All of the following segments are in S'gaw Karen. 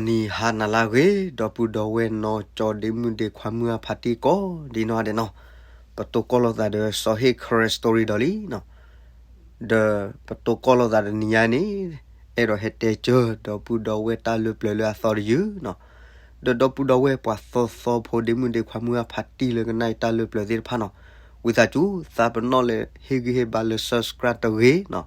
နံၤဟါနၤလၢအဂ့ၤ ဒီပုၢ်ဒီဝဲၢ်နီၢ်ကၠီဒ့မုၣ်ဒ့ခွါမုၢ်အဖါတံၢ်ကိးဒ်နီၢ်ဒဲးနီၤ, ပတိၢ်ကီၢ်လိာ်သးဒီးစီၤဟ့ၣ် Karen Story ဒီးလံနီၤ, ဒီးပတိၢ်ကီၢ်လိာ်သးတနံၤညါန့ၣ်, အဲၣ်ဒိးဟဲတဲစၢၤ ဒီပုၢ်ဒီဝဲၢ်တၢ်လၢပျၢၤလၢအသီတယုၢ်နီၤ, ဒီးဒီပုၢ်ဒီဝဲၢ်ပှၤသီသီဖိ ဒ့မုၣ်ဒ့ခွါမုၢ်အဖါတံၢ်လၢကနၣ်အံၤတၢ်လၢပျၢၤသ့ၣ်တဖၣ်နီၤ, ဝံသးစူၤ သးပနီၣ်လၢဟ့ၣ်ဂံၢ်ဟ့ၣ်ဘါလၢ subscribe တဂ့ၤနီၤ,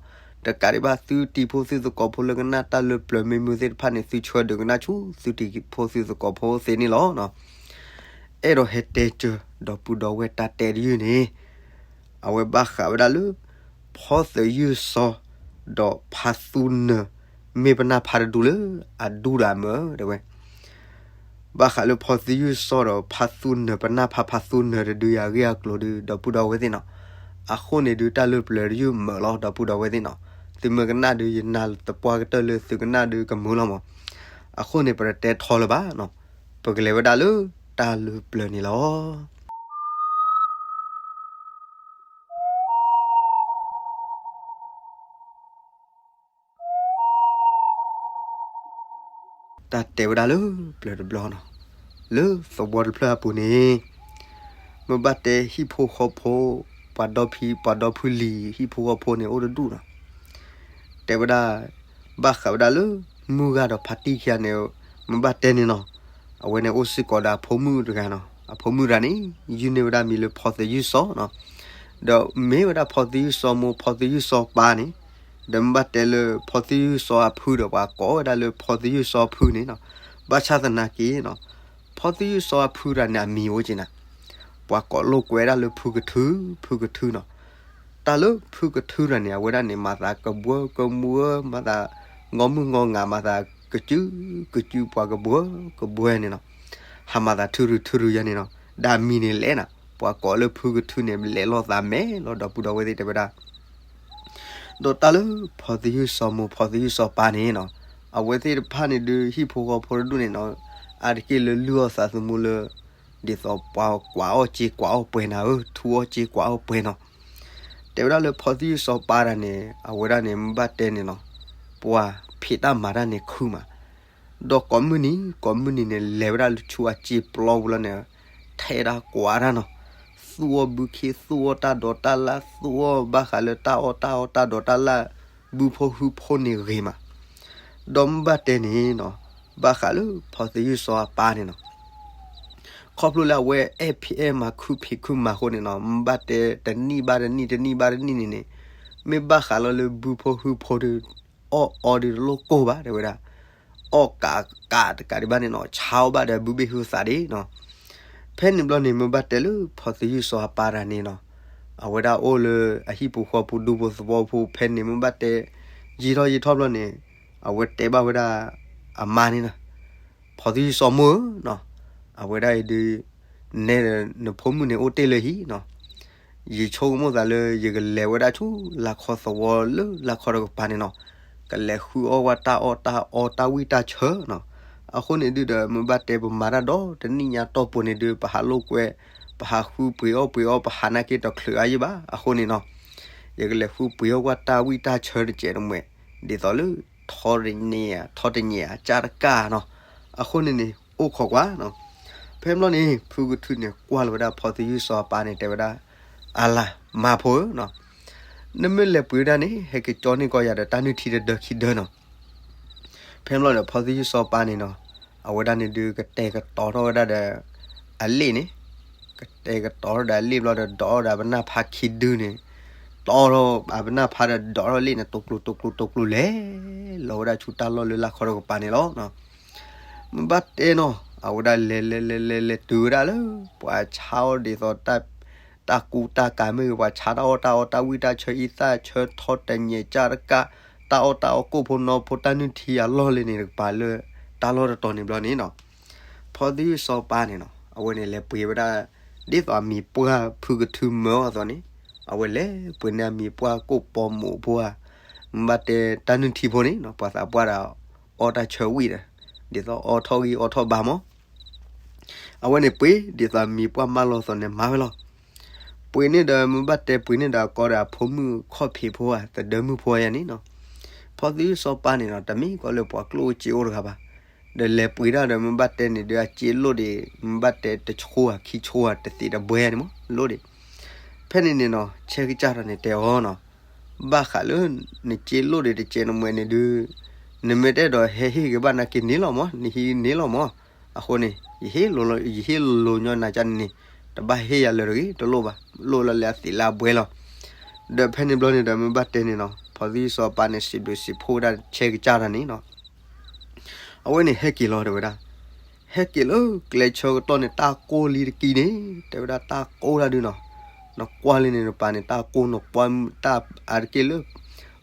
တကးဒံးဘၣ်သုတံၤဖိသုသကိးဖိလၢကနၣ်တၢ်လၢပျၢၤမ့ၢ်မုာ်သ့ၣ်တဖၣ်န့ၣ် သုဆှၢဒုးကနၣ်ဆူသုတံၤဖိသုသကိးဖိသ့န့ၣ်လီၤ. အဲၣ်ဒိးဟဲတဲစၢၤ ဒီပုၢ်ဒီဝဲၢ်တၢ်တဲတယုၢ်န့ၣ်, အဝဲဘၣ်ဃးဝဲဒၣ်လၢ ဖီသယုၢ်စီ ဒီးဖါသူနၢၤ မ့ၢ်ပနၢ်ဖါတဒူၣ်လၢအဒူၣ်ဒီးအမၢတဲဝဲ ဘၣ်ဃးလၢဖီသယုၢ်စီဒီးဖါသူနၢၤ ပနၢ်ဖါဖါသူနၢၤတဒုယၤအဂ့ၢ်အကျိၤဒုး ဒီပုၢ်ဒီဝဲၢ်သ့ၣ်နီၤ, အဃိန့ၣ်ဒုးတၢ်လၢပျၢၤတယုၢ်မၢလီၤ ဒီပုၢ်ဒီဝဲၢ်သ့ၣ်နီၤ, သုမ့ၢ်ကနၣ်ဒုးယနာ်သပှၢ်ကတၢၢ်လၢသုကနၣ်ဒုးကမုာ်လီၤမး, အဃိန့ၣ်ပတတဲထီလၢၤဘၣ်နီၤ, ပကလဲၤဝဲဒၣ်လၢတၢ်လၢပျၢၤန့ၣ်လီၤ. တၢ်တဲဝဲဒၣ်လၢပျၢၤတဘျီနီၤ, လၢသဝီတဖျၢၣ်အပူၤန့ၣ်, မ့ၢ်ဘၣ်တဲဟံၣ်ဖိဃီဖိ, ပှၤဒီဖံပှၤဒီဖုလံၤ ဟံၣ်ဖိဃီဖိန့ၣ်အိၣ်တဒူၣ်နီၤ, တဲဝဲဒၣ်, ဘၣ်ဃးဝဲဒၣ်လၢ မုၢ်ဂၤဒီးဖါတံၢ်ခံဂၤန့ၣ်, မ့ၢ်ဘၣ်တဲန့ၣ်နီၤ, အဝဲန့ၣ်အိၣ်စ့ၢ်ကီးဒီးအဖိမုၣ်တဂၤနီၤ, အဖိမုၣ်တဂၤန့ၣ် ယုၢ်န့ၢ်ဝဲဒၣ်မံၤလၢဖီသယုၢ်စီနီၤ, ဒီးမ့ၢ်ဝဲဒၣ်ဖီသယုၢ်စီမိၢ် ဖီသယုၢ်စီပၢ်န့ၣ်, ဒီးမ့ၢ်ဘၣ်တဲလၢဖီသယုၢ်စီအဖုဒီးပှၤကိးဝဲဒၣ်လၢဖီသယုၢ်စီအဖုန့ၣ်နီၤ, ဘၣ်ဆၣ်သနာ်က့နီၤ, ဖီသယုၢ်စီအဖုတဂၤန့ၣ်အမံၤအိၣ်က့ၤနၤ, ပှၤကိးလိာ်ကွဲဒၣ်လၢဖုကထု, ဖုကထုနီၤ, တၢ်လၢဖုကထုတဂၤန့ၣ် အဝဲဒၣ်န့ၣ် မၤသးကဘှၢကမှၢ မၤသး ငီမုၢ်ငီငါ မၤသးကစုကစု ပှၤကဘှၢကဘှၢန့ၣ်နီၤ, ဟးမၤသးထုရုထုရုယၤန့ၣ်နီၤ, ဒီးအမံၤန့ၣ်လဲၣ်နၤ, ပှၤကိးလၢဖုကထုန့ၣ် လဲၤလိာ်သးမဲာ်လီၤ ဒီပုၢ်ဒီဝဲၢ်သ့ၣ်တဲဝဲဒၣ် ဒီးတၢ်လၢဖီသယုၢ်စီမိၢ် ဖီသယုၢ်စီပၢ်န့ၣ်နီၤ, အဝဲသ့ၣ်တဖၣ်န့ၣ်ဒုး ဟံၣ်ဖိဃီဖိတဒူၣ်န့ၣ်နီၤ, အါတက့ၢ်လၢလုၢ်အီၣ်သးသမူလၢ ဒ်သိးပှၤကွၢ်အီၣ်စ့ကွၢ်အီၣ်ပှဲၤနၤဧၢ, ထူအီၣ်စ့ကွၢ်အီၣ်ပှဲၤနီၤ, တဲဝဲဒၣ်လၢဖီသယုၢ်စီပၢ်တဂၤန့ၣ် အဝဲဒၣ်န့ၣ် မ့ၢ်ဘၣ်တဲန့ၣ်နီၤ, ပှၤဖံးတၢ်မၤတၢ်န့ၣ်ခုမး ဒီးကိးမုၢ်နံၤ ကိးမုၢ်နံၤန့ၣ် လဲၤဝဲဒၣ်လၢဆူအစ့ပျီပူၤလီၤန့ၣ်, ထဲဒၣ်ကွၢ်တၢ်နီၤ, သူၣ်အီၣ်ဘုခ့ သူၣ်အီၣ်တၢ်ဒိးတၢ်လၣ် သူၣ်အီၣ်ဘၣ်ဃးလၢတၢ်အီၣ်တၢ်အီတၢ်ဒိးတၢ်လၣ်, ဘုဖိဟုဖိန့ၣ်ဂ့ၤမး, ဒီးမ့ၢ်ဘၣ်တဲန့ၣ်နီၤ, ဘၣ်ဃးလၢဖီသယုၢ်စီအပၢ်န့ၣ်နီၤ ခီဖျိလၢအဝဲအဲၣ်ဖံးအဲၣ်မၤခုဖံးခုမၤအဃိန့ၣ်နီၤ, မ့ၢ်ဘၣ်တဲတနံၣ်ဘၣ်တနံၣ် တနံၣ်ဘၣ်တနံၣ်န့ၣ်န့ၣ်, မ့ၢ်ဘၣ်ဃးလီၤလၢဘုဖိဟုဖိဒီး အီၣ်အီဒုးတလိၣ်ကိၢ်ဘၣ် တဲဝဲဒၣ်, အီၣ်ကးကးတကးဒံးဘၣ်န့ၣ်နီၤ, ဆါအီၣ်ဘၣ်ဒီးဘုဘ့ၣ်ဟုသးဒၣ်နီၤ, ဖဲန့ၣ်ဘျီန့ၣ် မ့ၢ်ဘၣ်တဲလၢဖီသယုၢ်စီအပၢ်တဂၤန့ၣ်နီၤ, အဝဲဒၣ်အိၣ်လၢအဟံၣ်ပူၤဃီပူၤဒူပူၤသဝီပူၤ ဖဲန့ၣ်မ့ၢ်ဘၣ်တဲ, ယံာ်ထီၣ်ယံာ်ထီၣ်ဘျီန့ၣ်, အဝဲတဲဘၣ်ဝဲဒၣ်အမါန့ၣ်နီၤ, ဖီသယုၢ်စီမိၢ်ဧၢနီၤ, အဝဲဒၣ်အံၤဒုး, နဲဒီးနဖိမုၣ်န့ၣ်အိၣ်တ့ၢ်လၢဟံၣ်နီၤ, ယဆိကမိၣ်သးလၢယကလဲၤဝဲဒၣ်ဆူလါခီသဝီလၢလါခီတကပၤန့ၣ်နီၤ, ကလဲၤဃုအီၣ်ဝဲတၢ်အီၣ်တၢ်အီတၢ်ဝံၣ်တၢ်ဆၢနီၤ, အဃိန့ၣ်ဒုးဒီး မ့ၢ်ဘၣ်တဲပမၤတၢ်ဒီးတနံၣ်ညါတီၢ်ပူၤန့ၣ်ဒုး ပဟးလိာ်ကွဲ, ပဟးဃုပှ့ၤအီၣ်ပှ့ၤအီ ပဟးနာ်က့ၤတချုးအါယံၣ်ဘၣ် အဃိန့ၣ်နီၤ, ယကလဲၤဃုပှ့ၤအီၣ်ကွၢ်တၢ်ဝံၣ်တၢ်ဆၢတစဲးတမှဲး, ဒ်သိးလၢ ထီတန့ၢ်ဧါ ထီတညဲးဧါ ကၢ်တကၢ်နီၤ, အဃိန့ၣ်န့ၣ် အိၣ်ခိးကွၢ်နီၤ, ဖဲဘျီန့ၣ် ဖုကထုန့ၣ် ကွၢ်လီၤဝဲဒၣ်ဖီသယုၢ်စီၤအပၢ်န့ၣ် တဲဝဲဒၣ်, အလၤ မါဖိဧၢနီၤ, နမ့ၢ်လဲၤပှ့ၤဝဲဒၣ်န့ၣ် ဟဲက့ၤကၠီန့ၢ်ကီးယၤဒီးတၢ်နုၢ်ထံတဒၢခံဒၢနီၤ, ဖဲဘျီဒီး ဖီသယုၢ်စီၤပၢ်န့ၣ်နီၤ, အဝဲဒၣ်န့ၣ်ဒုး ကတဲာ်ကတီၤထီၣ်ဝဲဒၣ်ဒီး အလ့ၣ်န့ၣ်, ကတဲာ်ကတီၤထီၣ်ဒီးအလ့ၣ်ဘျီဒီး ဒိးထီၣ်ဒီးအပနၢ်ဖါခံဒုန့ၣ်, တီၢ်ထီၣ်အပနၢ်ဖါဒီးဒိးထီၣ်လ့ၣ်န့ၣ် တိာ်ကျိၤတိာ်ကျိၤတိာ်ကျိၤလဲၤလီၤဝဲဒၣ်ဆူတၢ်လီၢ်လၢလၢ်ခီတကပၤန့ၣ်လီၤ. မ့ၢ်ဘၣ်တဲနီၤ အဝဲဒၣ်လဲၤလဲၤလဲၤလဲၤလဲၤတုၤဝဲဒၣ်လၢ ပှၤဆါအီၣ်ဒ်သိး တၢ်ကူတၢ်ကၤမ့ၢ်ဂ့ၤ ပှၤဆါတၢ်အီၣ်တၢ်အီ တၢ်ဝံၣ်တၢ်ဆၢ အံသၣ်ဆၢထီတညဲးကၢ်တကၢ် တၢ်အီၣ်တၢ်အီ ကိၣ်ဖိနီဖိ တၢ်နုၢ်ထံအလီၢ်လၢန့ၣ်တကပၤလၢ တၢ်လီၢ်တတီၤန့ၣ်ဘျီန့ၣ်နီၤ, ဖီသယုၢ်စီၤပၢ်န့ၣ်နီၤ အဝဲန့ၣ်လဲၤပှ့ၤဝဲဒၣ် ဒ်သိးအမံၤပှၢ်ဖုကထုမၢအီၤအသိးန့ၣ် အဝဲလဲၤပှ့ၤန့ၢ်အမံၤပှၢ်ကိၣ်ပီမိၢ်ဖိဧါ, မ့ၢ်ဘၣ်တဲတၢ်နုၢ်ထံဖိန့ၣ်နီၤ ပှၤသးပှၢ်ဒီး အီၣ်တၢ်ဆၢဝံၣ်ဒီး ဒ်သိးအီထီၣ်ဂံၢ်အီထီၣ်ဘါမး အဝဲန့ၣ်ပှ့ၤ ဒ်သိးအမံၤပှၢ်မၢလီၤအသိးန့ၣ်မၤဝဲလီၤ. ပှ့ၤန့ၢ်ဒီး မ့ၢ်ဘၣ်တဲပှ့ၤန့ၢ်ဒီး အကိးဒီးအဖိမုၣ်ခီၣ်ဖံးဖိဧါ သဒၢမုၣ်ဖိဧါယၤန့ၣ်နီၤ. ဖီသယုၢ်စီၤပၤန့ၣ်နီၤ တမ့ၢ်ကီးလၢပှၤကျိၣ်အိၣ်စ့အိၣ်တဂၤဘၣ်. ဒီးလဲၤပှ့ၤတၢ်ဒီး မ့ၢ်ဘၣ်တဲန့ၣ်ဒုး အစ့လိၣ်ဒံး မ့ၢ်ဘၣ်တဲတဆှိဧါ ခံဆှိဧါ တသ့တဘှဲန့ၣ်မး လိၣ်ဒံး. ဖဲန့ၣ်န့ၣ်နီၤ ဆဲကစၢ်တၢ်န့ၣ်တဲအီၤနီၤ, ဘၣ်ဃးလၢ နစ့လိၣ်ဒံးတစဲးနမှဲန့ၣ်ဒုး နမ့ၢ်တအဲၣ်ဒိးဟဲဟ့ၣ်က့ၤဘၣ်နာ်က့ၤန့ၣ်လီၤမး နဟံးန့ၣ်လီၤမး. အဃိန့ၣ် ယဟ့ၣ်လိာ်ညီနၤကန့ၣ်န့ၣ် တဘၣ်ဟ့ၣ်ယၤလၢၤတဂ့ၤ တလိၣ်ဘၣ် လိၣ်လီၤလၢအသ့လၢအဘှဲလီၤ. ဒီးဖဲန့ၣ်ဘျီန့ၣ်ဒီး မ့ၢ်ဘၣ်တဲန့ၣ်နီၤ ဖီသယုၢ်စီၤပၤန့ၣ် စံးဘျုးစံးဖှိၣ်ဝဲဒၣ်ဆဲကစၢ်တၢ်န့ၣ်နီၤ အဝဲန့ၣ်ဟဲက့ၤလီၤတဲဝဲဒၣ်, ဟဲက့ၤလၢကျဲဆၢကတီၢ်န့ၣ် တၢ်ကိၢ်လံတကံန့ၣ် တဲဝဲဒၣ်တၢ်ကိၢ်တၢ်ဒုးနီၤ, နကွၢ်လံန့ၣ်နပၤန့ၣ် တၢ်ကိၢ်နကွၢ် တၢ်အါတက့ၢ်လၢ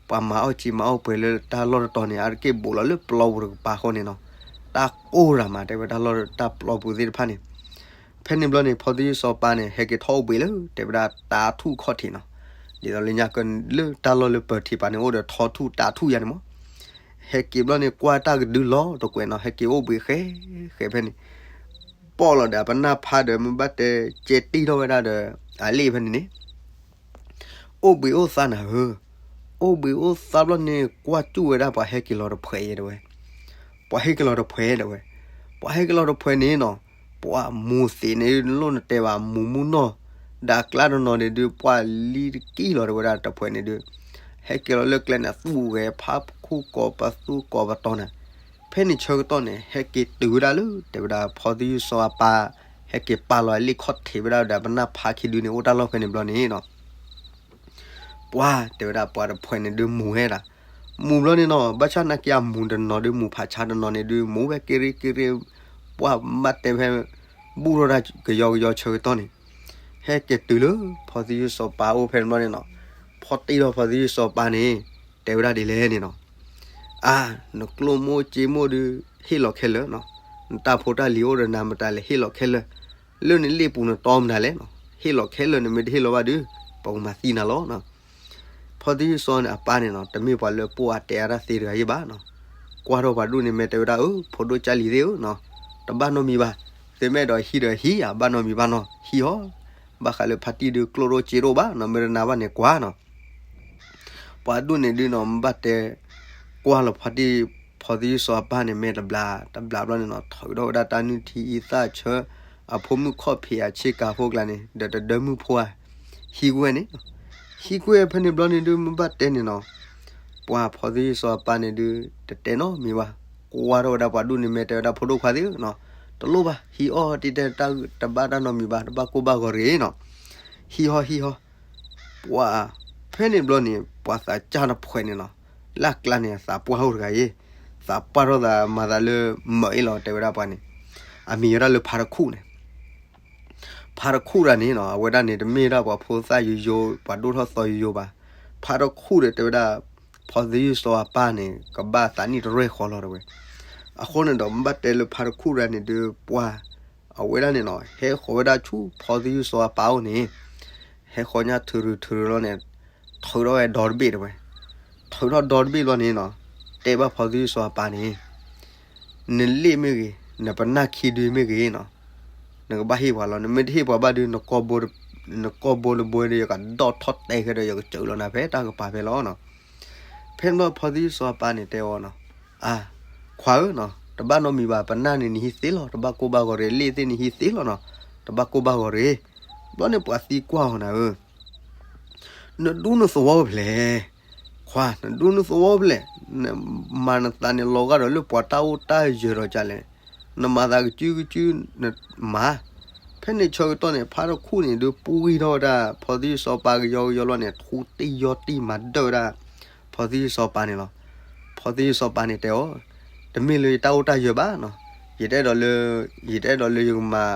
ပှၤမၤအီၣ်စံးမၤအီၣ်ပှဲၤလၢတၢ်လီၢ်တတီၤန့ၣ် အါတက့ၢ်ဘူးလီၤလၢပျီပူၤတကပၤဃိန့ၣ်နီၤ, တၢ်ကိၢ်တၢ်မး တဲဝဲတၢ်လီၢ်တၢ်ပျီပူၤသ့ၣ်တဖၣ်န့ၣ်. ဖဲန့ၣ်ဘျီန့ၣ် ဖီသယုၢ်စီၤပၤန့ၣ် ဟဲက့ၤထီၣ်အိၣ်ဘှံးလၢ တဲဝဲဒၣ်တၢ်ထူၣ်ခီၣ်ထံးနီၤ, ဒ်သိးလၢညါကလၢတၢ်လီၢ်လၢပၢၤထံးပၤန့ၣ် အိၣ်ဒီးထီထူၣ်တၢ်ထူၣ်ယါန့ၣ်မး ဟဲက့ၤဘျီန့ၣ်ကွၢ်တၢ်ကဒုလီၤတကွဲးနီၤ, ဟဲက့ၤအိၣ်ဘှံးဃဲ ဃဲဖဲန့ၣ်, ပီၣ်လီၤဒီးအပနၢ်ဖးဒီး မ့ၢ်ဘၣ်တဲကဲတံၢ်ထီၣ်ဝဲဒၣ်ဒီး အလ့ၣ်ဖဲန့ၣ်န့ၣ်, အိၣ်ဘှံးအိၣ်သါနၤဧၢ, အိၣ်ဘှံးအိၣ်သါဘျီန့ၣ် ကွၢ်စူၣ်ဝဲဒၣ်ပှၤဟဲက့ၤလီၤတဖှဲးယဲတဲဝဲ, ပှၤဟဲက့ၤလီၤတဖှဲးတဲဝဲ, ပှၤဟဲက့ၤလီၤတဖှဲးန့ၣ်နီၤ, ပှၤမူၤသ့းန့ၣ် လိၣ်နတဲဘၣ် မူၤမုၢ်နီၢ်, ဒီးအကျါတနီၤန့ၣ်ဒုး ပှၤလံတကံၢ်လီၤတဲဝဲဒၣ်တဖှဲးန့ၣ်ဒုး, ဟဲက့ၤလီၤလၢကျဲန့ၣ် သူၣ်ဂဲၤဖးခိၣ်ကိးပသူကိးပတီၤန့ၣ်, ဖဲန့ၣ်ဆၢကတီၢ်န့ၣ် ဟဲက့ၤတုၤဝဲဒၣ်လၢ တဲဝဲဒၣ်ဖီသယုၢ်စီၤအပၢ်, ဟဲက့ၤပာ်လီၤအလ့ၣ်ခီၣ်ထံးဝဲဒၣ်ဒီး ပနၢ်ဖးခံဒုန့ၣ် အိၣ်တၢ်လီၢ်ဖဲန့ၣ်ဘျီန့ၣ်နီၤ ပှၤတဲဝဲဒၣ်ပှၤတဖှဲးန့ၣ်ဒုးမူၤဟဲဒၣ်, မူၤဘျီန့ၣ်နီၤ ဘၣ်ဆၣ်နာ်က့အမူၤတနီၤဒုး မူၤဖးဆါတနီၤန့ၣ်ဒုး မူၤဝဲက့ရ့က့ရ့, ပှၤမ့ၢ်တဲဖဲ ဘူၣ်ထီၣ်တၢ်ကယီကယီဆၢကတီၢ်န့ၣ်, ဟဲက့ၤတုၤလၢ ဖီသယုၢ်စီၤပၤအိၣ်ဖဲန့ၣ်ဘျီန့ၣ်နီၤ, ဖီတံၢ်ထီၣ်ဖီသယုၢ်စီၤပၤန့ၣ် တဲဝဲဒၣ်ဒ်လဲၣ်န့ၣ်နီၤ, အါ, နကျိၣ်မိၢ်စ့မိၢ်ဒုး ဟ့ၣ်လီၤခဲလၢာ်နီၤ, နတၢ်ဖိတၢ်လံၤအိၣ်ဒီးနၤမတၤလဲၣ် ဟ့ၣ်လီၤခဲလၢာ်, လၢနလ့ၣ်ပူၤနတီမတၤလဲၣ်နီၤ, ဟ့ၣ်လီၤခဲလၢာ် နမ့ၢ်တဟ့ၣ်လီၤဘၣ်ဒုး ပကမၤသံနၤလီၤနီၤ. ဖီသယုၢ်စီၤန့ၣ်အပၢ်န့ၣ်နီၤ တမ့ၢ်ပှၤလၢပိာ်အတဲအါတၢ်သ့တဂၤယ့ၢ်ဘၣ်နီၤ, ကွၢ်ထီၣ်ပှၤဒူၣ်န့ၣ်မ့ၢ်တဲဝဲဒၣ် အၢ ဖိဒိၣ်ကၢ်လံၤသ့ၣ်ဧၢနီၤ, တဘၣ်နီတမံၤဘၣ်, သုမ့ၢ်အဲၣ်ဒိးဟံးဒီးဟံးဧါ ဘၣ်နီတမံၤဘၣ်နီၤ ဟံးအီၤ, ဘၣ်ဃးလၢဖါတံၢ်ဒုးကျိၣ်ဒိၣ်စ့ဒိၣ်ဘၣ်နီၤ မ့ၢ်တနာ်ဘၣ်န့ၣ်ကွၢ်နီၤ ပှၤဒူၣ်န့ၣ်ဒုးနီၤ မ့ၢ်ဘၣ်တဲ ကွၢ်လီၤဖါတံၢ် ဖီသယုၢ်စီၤအပၢ်န့ၣ် မ့ၢ်တဘျးတဘျးဘျီန့ၣ်နီၤ ထုးထီၣ်ဝဲဒၣ်တၢ်နုၢ်ထံအံသၣ်ဆၢ အဖိမုၣ်ခီၣ်ဖံးအဆ့ကၤဖိကျါန့ၣ် ဒီးတဒၢမုၣ်ဖိဧါ ဟံးကွံာ်ဝဲန့ၣ်, ဟံးကွံာ်ဝဲဖဲန့ၣ်ဘျီန့ၣ်ဒုး မ့ၢ်ဘၣ်တဲန့ၣ်နီၤ ပှၤဖီသယုၢ်စီၤအပၢ်န့ၣ်ဒုး တတဲနီတမံၤဘၣ်, ကွၢ်ထီၣ်ဝဲဒၣ်ပှၤဒူၣ်န့ၣ် မ့ၢ်တဲဝဲဒၣ်ဖိဒိၣ်ခွါသ့ၣ်ဧၢနီၤ, တလိၣ်ဘၣ် ဟံးအီၣ်တံၢ်တဲ တဘၣ်တၢ်နီတမံၤဘၣ် တဘၣ်ကိၢ်ဘၣ်ဂီၤတဂ့ၤနီၤ, ဟံးဟီ ဟံးဟီ ပှၤ ဖဲန့ၣ်ဘျီန့ၣ် ပှၤသးစၢ်တဖှဲးန့ၣ်နီၤ, လၢအကျါန့ၣ် သးပှၢ်အိၣ်တဂၤအံၤ, သးပှၢ်ထီၣ်သးမၤသးလၢမၢအ့ၣ်လီၤ တဲဝဲဒၣ်ပှၤန့ၣ်, အမံၤဝဲဒၣ်လၢဖါတခူၣ်န့ၣ် ဖါတခူၣ်တဂၤန့ၣ်နီၤ အဝဲဒၣ်န့ၣ် တမ့ၢ်ဒၣ်ပှၤဖိသၣ်ယိယိ ပှၤဒိၣ်ထီၣ်သီယိယိဘၣ်, ဖါတခူၣ်ဒီးတဲဝဲဒၣ် ဖီသယုၢ်စီၤအပၢ်န့ၣ် ကဘၣ်သးနံၣ်တရဲၣ်ဃီလီၤတဲဝဲ, အဃိန့ၣ်ဒီး ဘၣ်တဲလၢဖါတခူၣ်တဂၤန့ၣ်ဒုး ပှၤ အဝဲဒၣ်န့ၣ်နီၤ ဟဲဃီၤဝဲဒၣ်ဆူဖီသယုၢ်စီၤအပၢ်အိၣ်န့ၣ်, ဟဲဃီၤညါထုးရုးထုးရုးလီၤန့ၣ်, ထုးထီၣ်ဝဲဒီတဘ့ၣ်တဲဝဲ, ထုးထီၣ်ဒီတဘ့ၣ်ဘျီန့ၣ်နီၤ, တဲဘၣ်ဖီသယုၢ်စီၤအပၢ်န့ၣ် နလ့ၣ်မ့ၢ်ဂ့ၤ, နပနၢ်ခံဒုမ့ၢ်ဂ့ၤနီၤ, နကဘၣ်ဟ့ၣ်ပှၤလီၤ, နမ့ၢ်တဟ့ၣ်ပှၤဘၣ်ဒုး နကိာ်ဘိတဘိဒီး ယကဒီၣ်ထီၣ်တဲာ်ခဲဒီး ယကစၢးလီၤနၤဖဲတၢ်ကပၤဖဲလီၤနီၤ. ဖဲန့ၣ်ဘျီဖီသယုၢ်စီၤအပၢ်န့ၣ်တဲအီၤနီၤ, အါ, ခွါဧၢနီၤ, တဘၣ်နီတမံၤဘၣ်, ပနၢ်န့ၣ်နဟံးသ့လီၤ, တဘၣ်ကိၢ်ဘၣ်ဂီၤရ့ၣ်, လ့ၣ်သ့ၣ်နဟံးသ့လီၤနီၤ, တဘၣ်ကိၢ်ဘၣ်ဂီၤရ့ၣ်. ဘျီန့ၣ်ပှၤသံကွၢ်အီၤနၤဧၢ နဒူနသဝီဖဲလဲၣ်, ခွါ နဒူနသဝီဖဲလဲၣ်, နမၤနသးန့ၣ်လီၤဂာ်ဒီးလၢပှၤတၢ်အိၣ်တၢ်ယၢၤဒီးကလဲၣ်, နမၤသးကစုကစုနမၤ. ဖဲန့ၣ်ဆၢကတီၢ်န့ၣ် ဖါတခူၣ်န့ၣ်ဒုးပှံၢ်ထီၣ်ဝဲဒၣ် ဖီသယုၢ်စီၤပၤကယီကယီလီၤန့ၣ် ထူတံၢ်ယီတံၢ်မၤဒၢၣ်ဝဲဒၣ် ဖီသယုၢ်စီၤပၤန့ၣ်လီၤ. ဖီသယုၢ်စီၤပၤန့ၣ်တဲအီၤ, တမ့ၢ်လၢယတၢ်အိၣ်တၢ်ယၢၤဘၣ်နီၤ, ယတအဲၣ်ဒိးလၢ, ယတအဲၣ်ဒိးလၢယကမၤ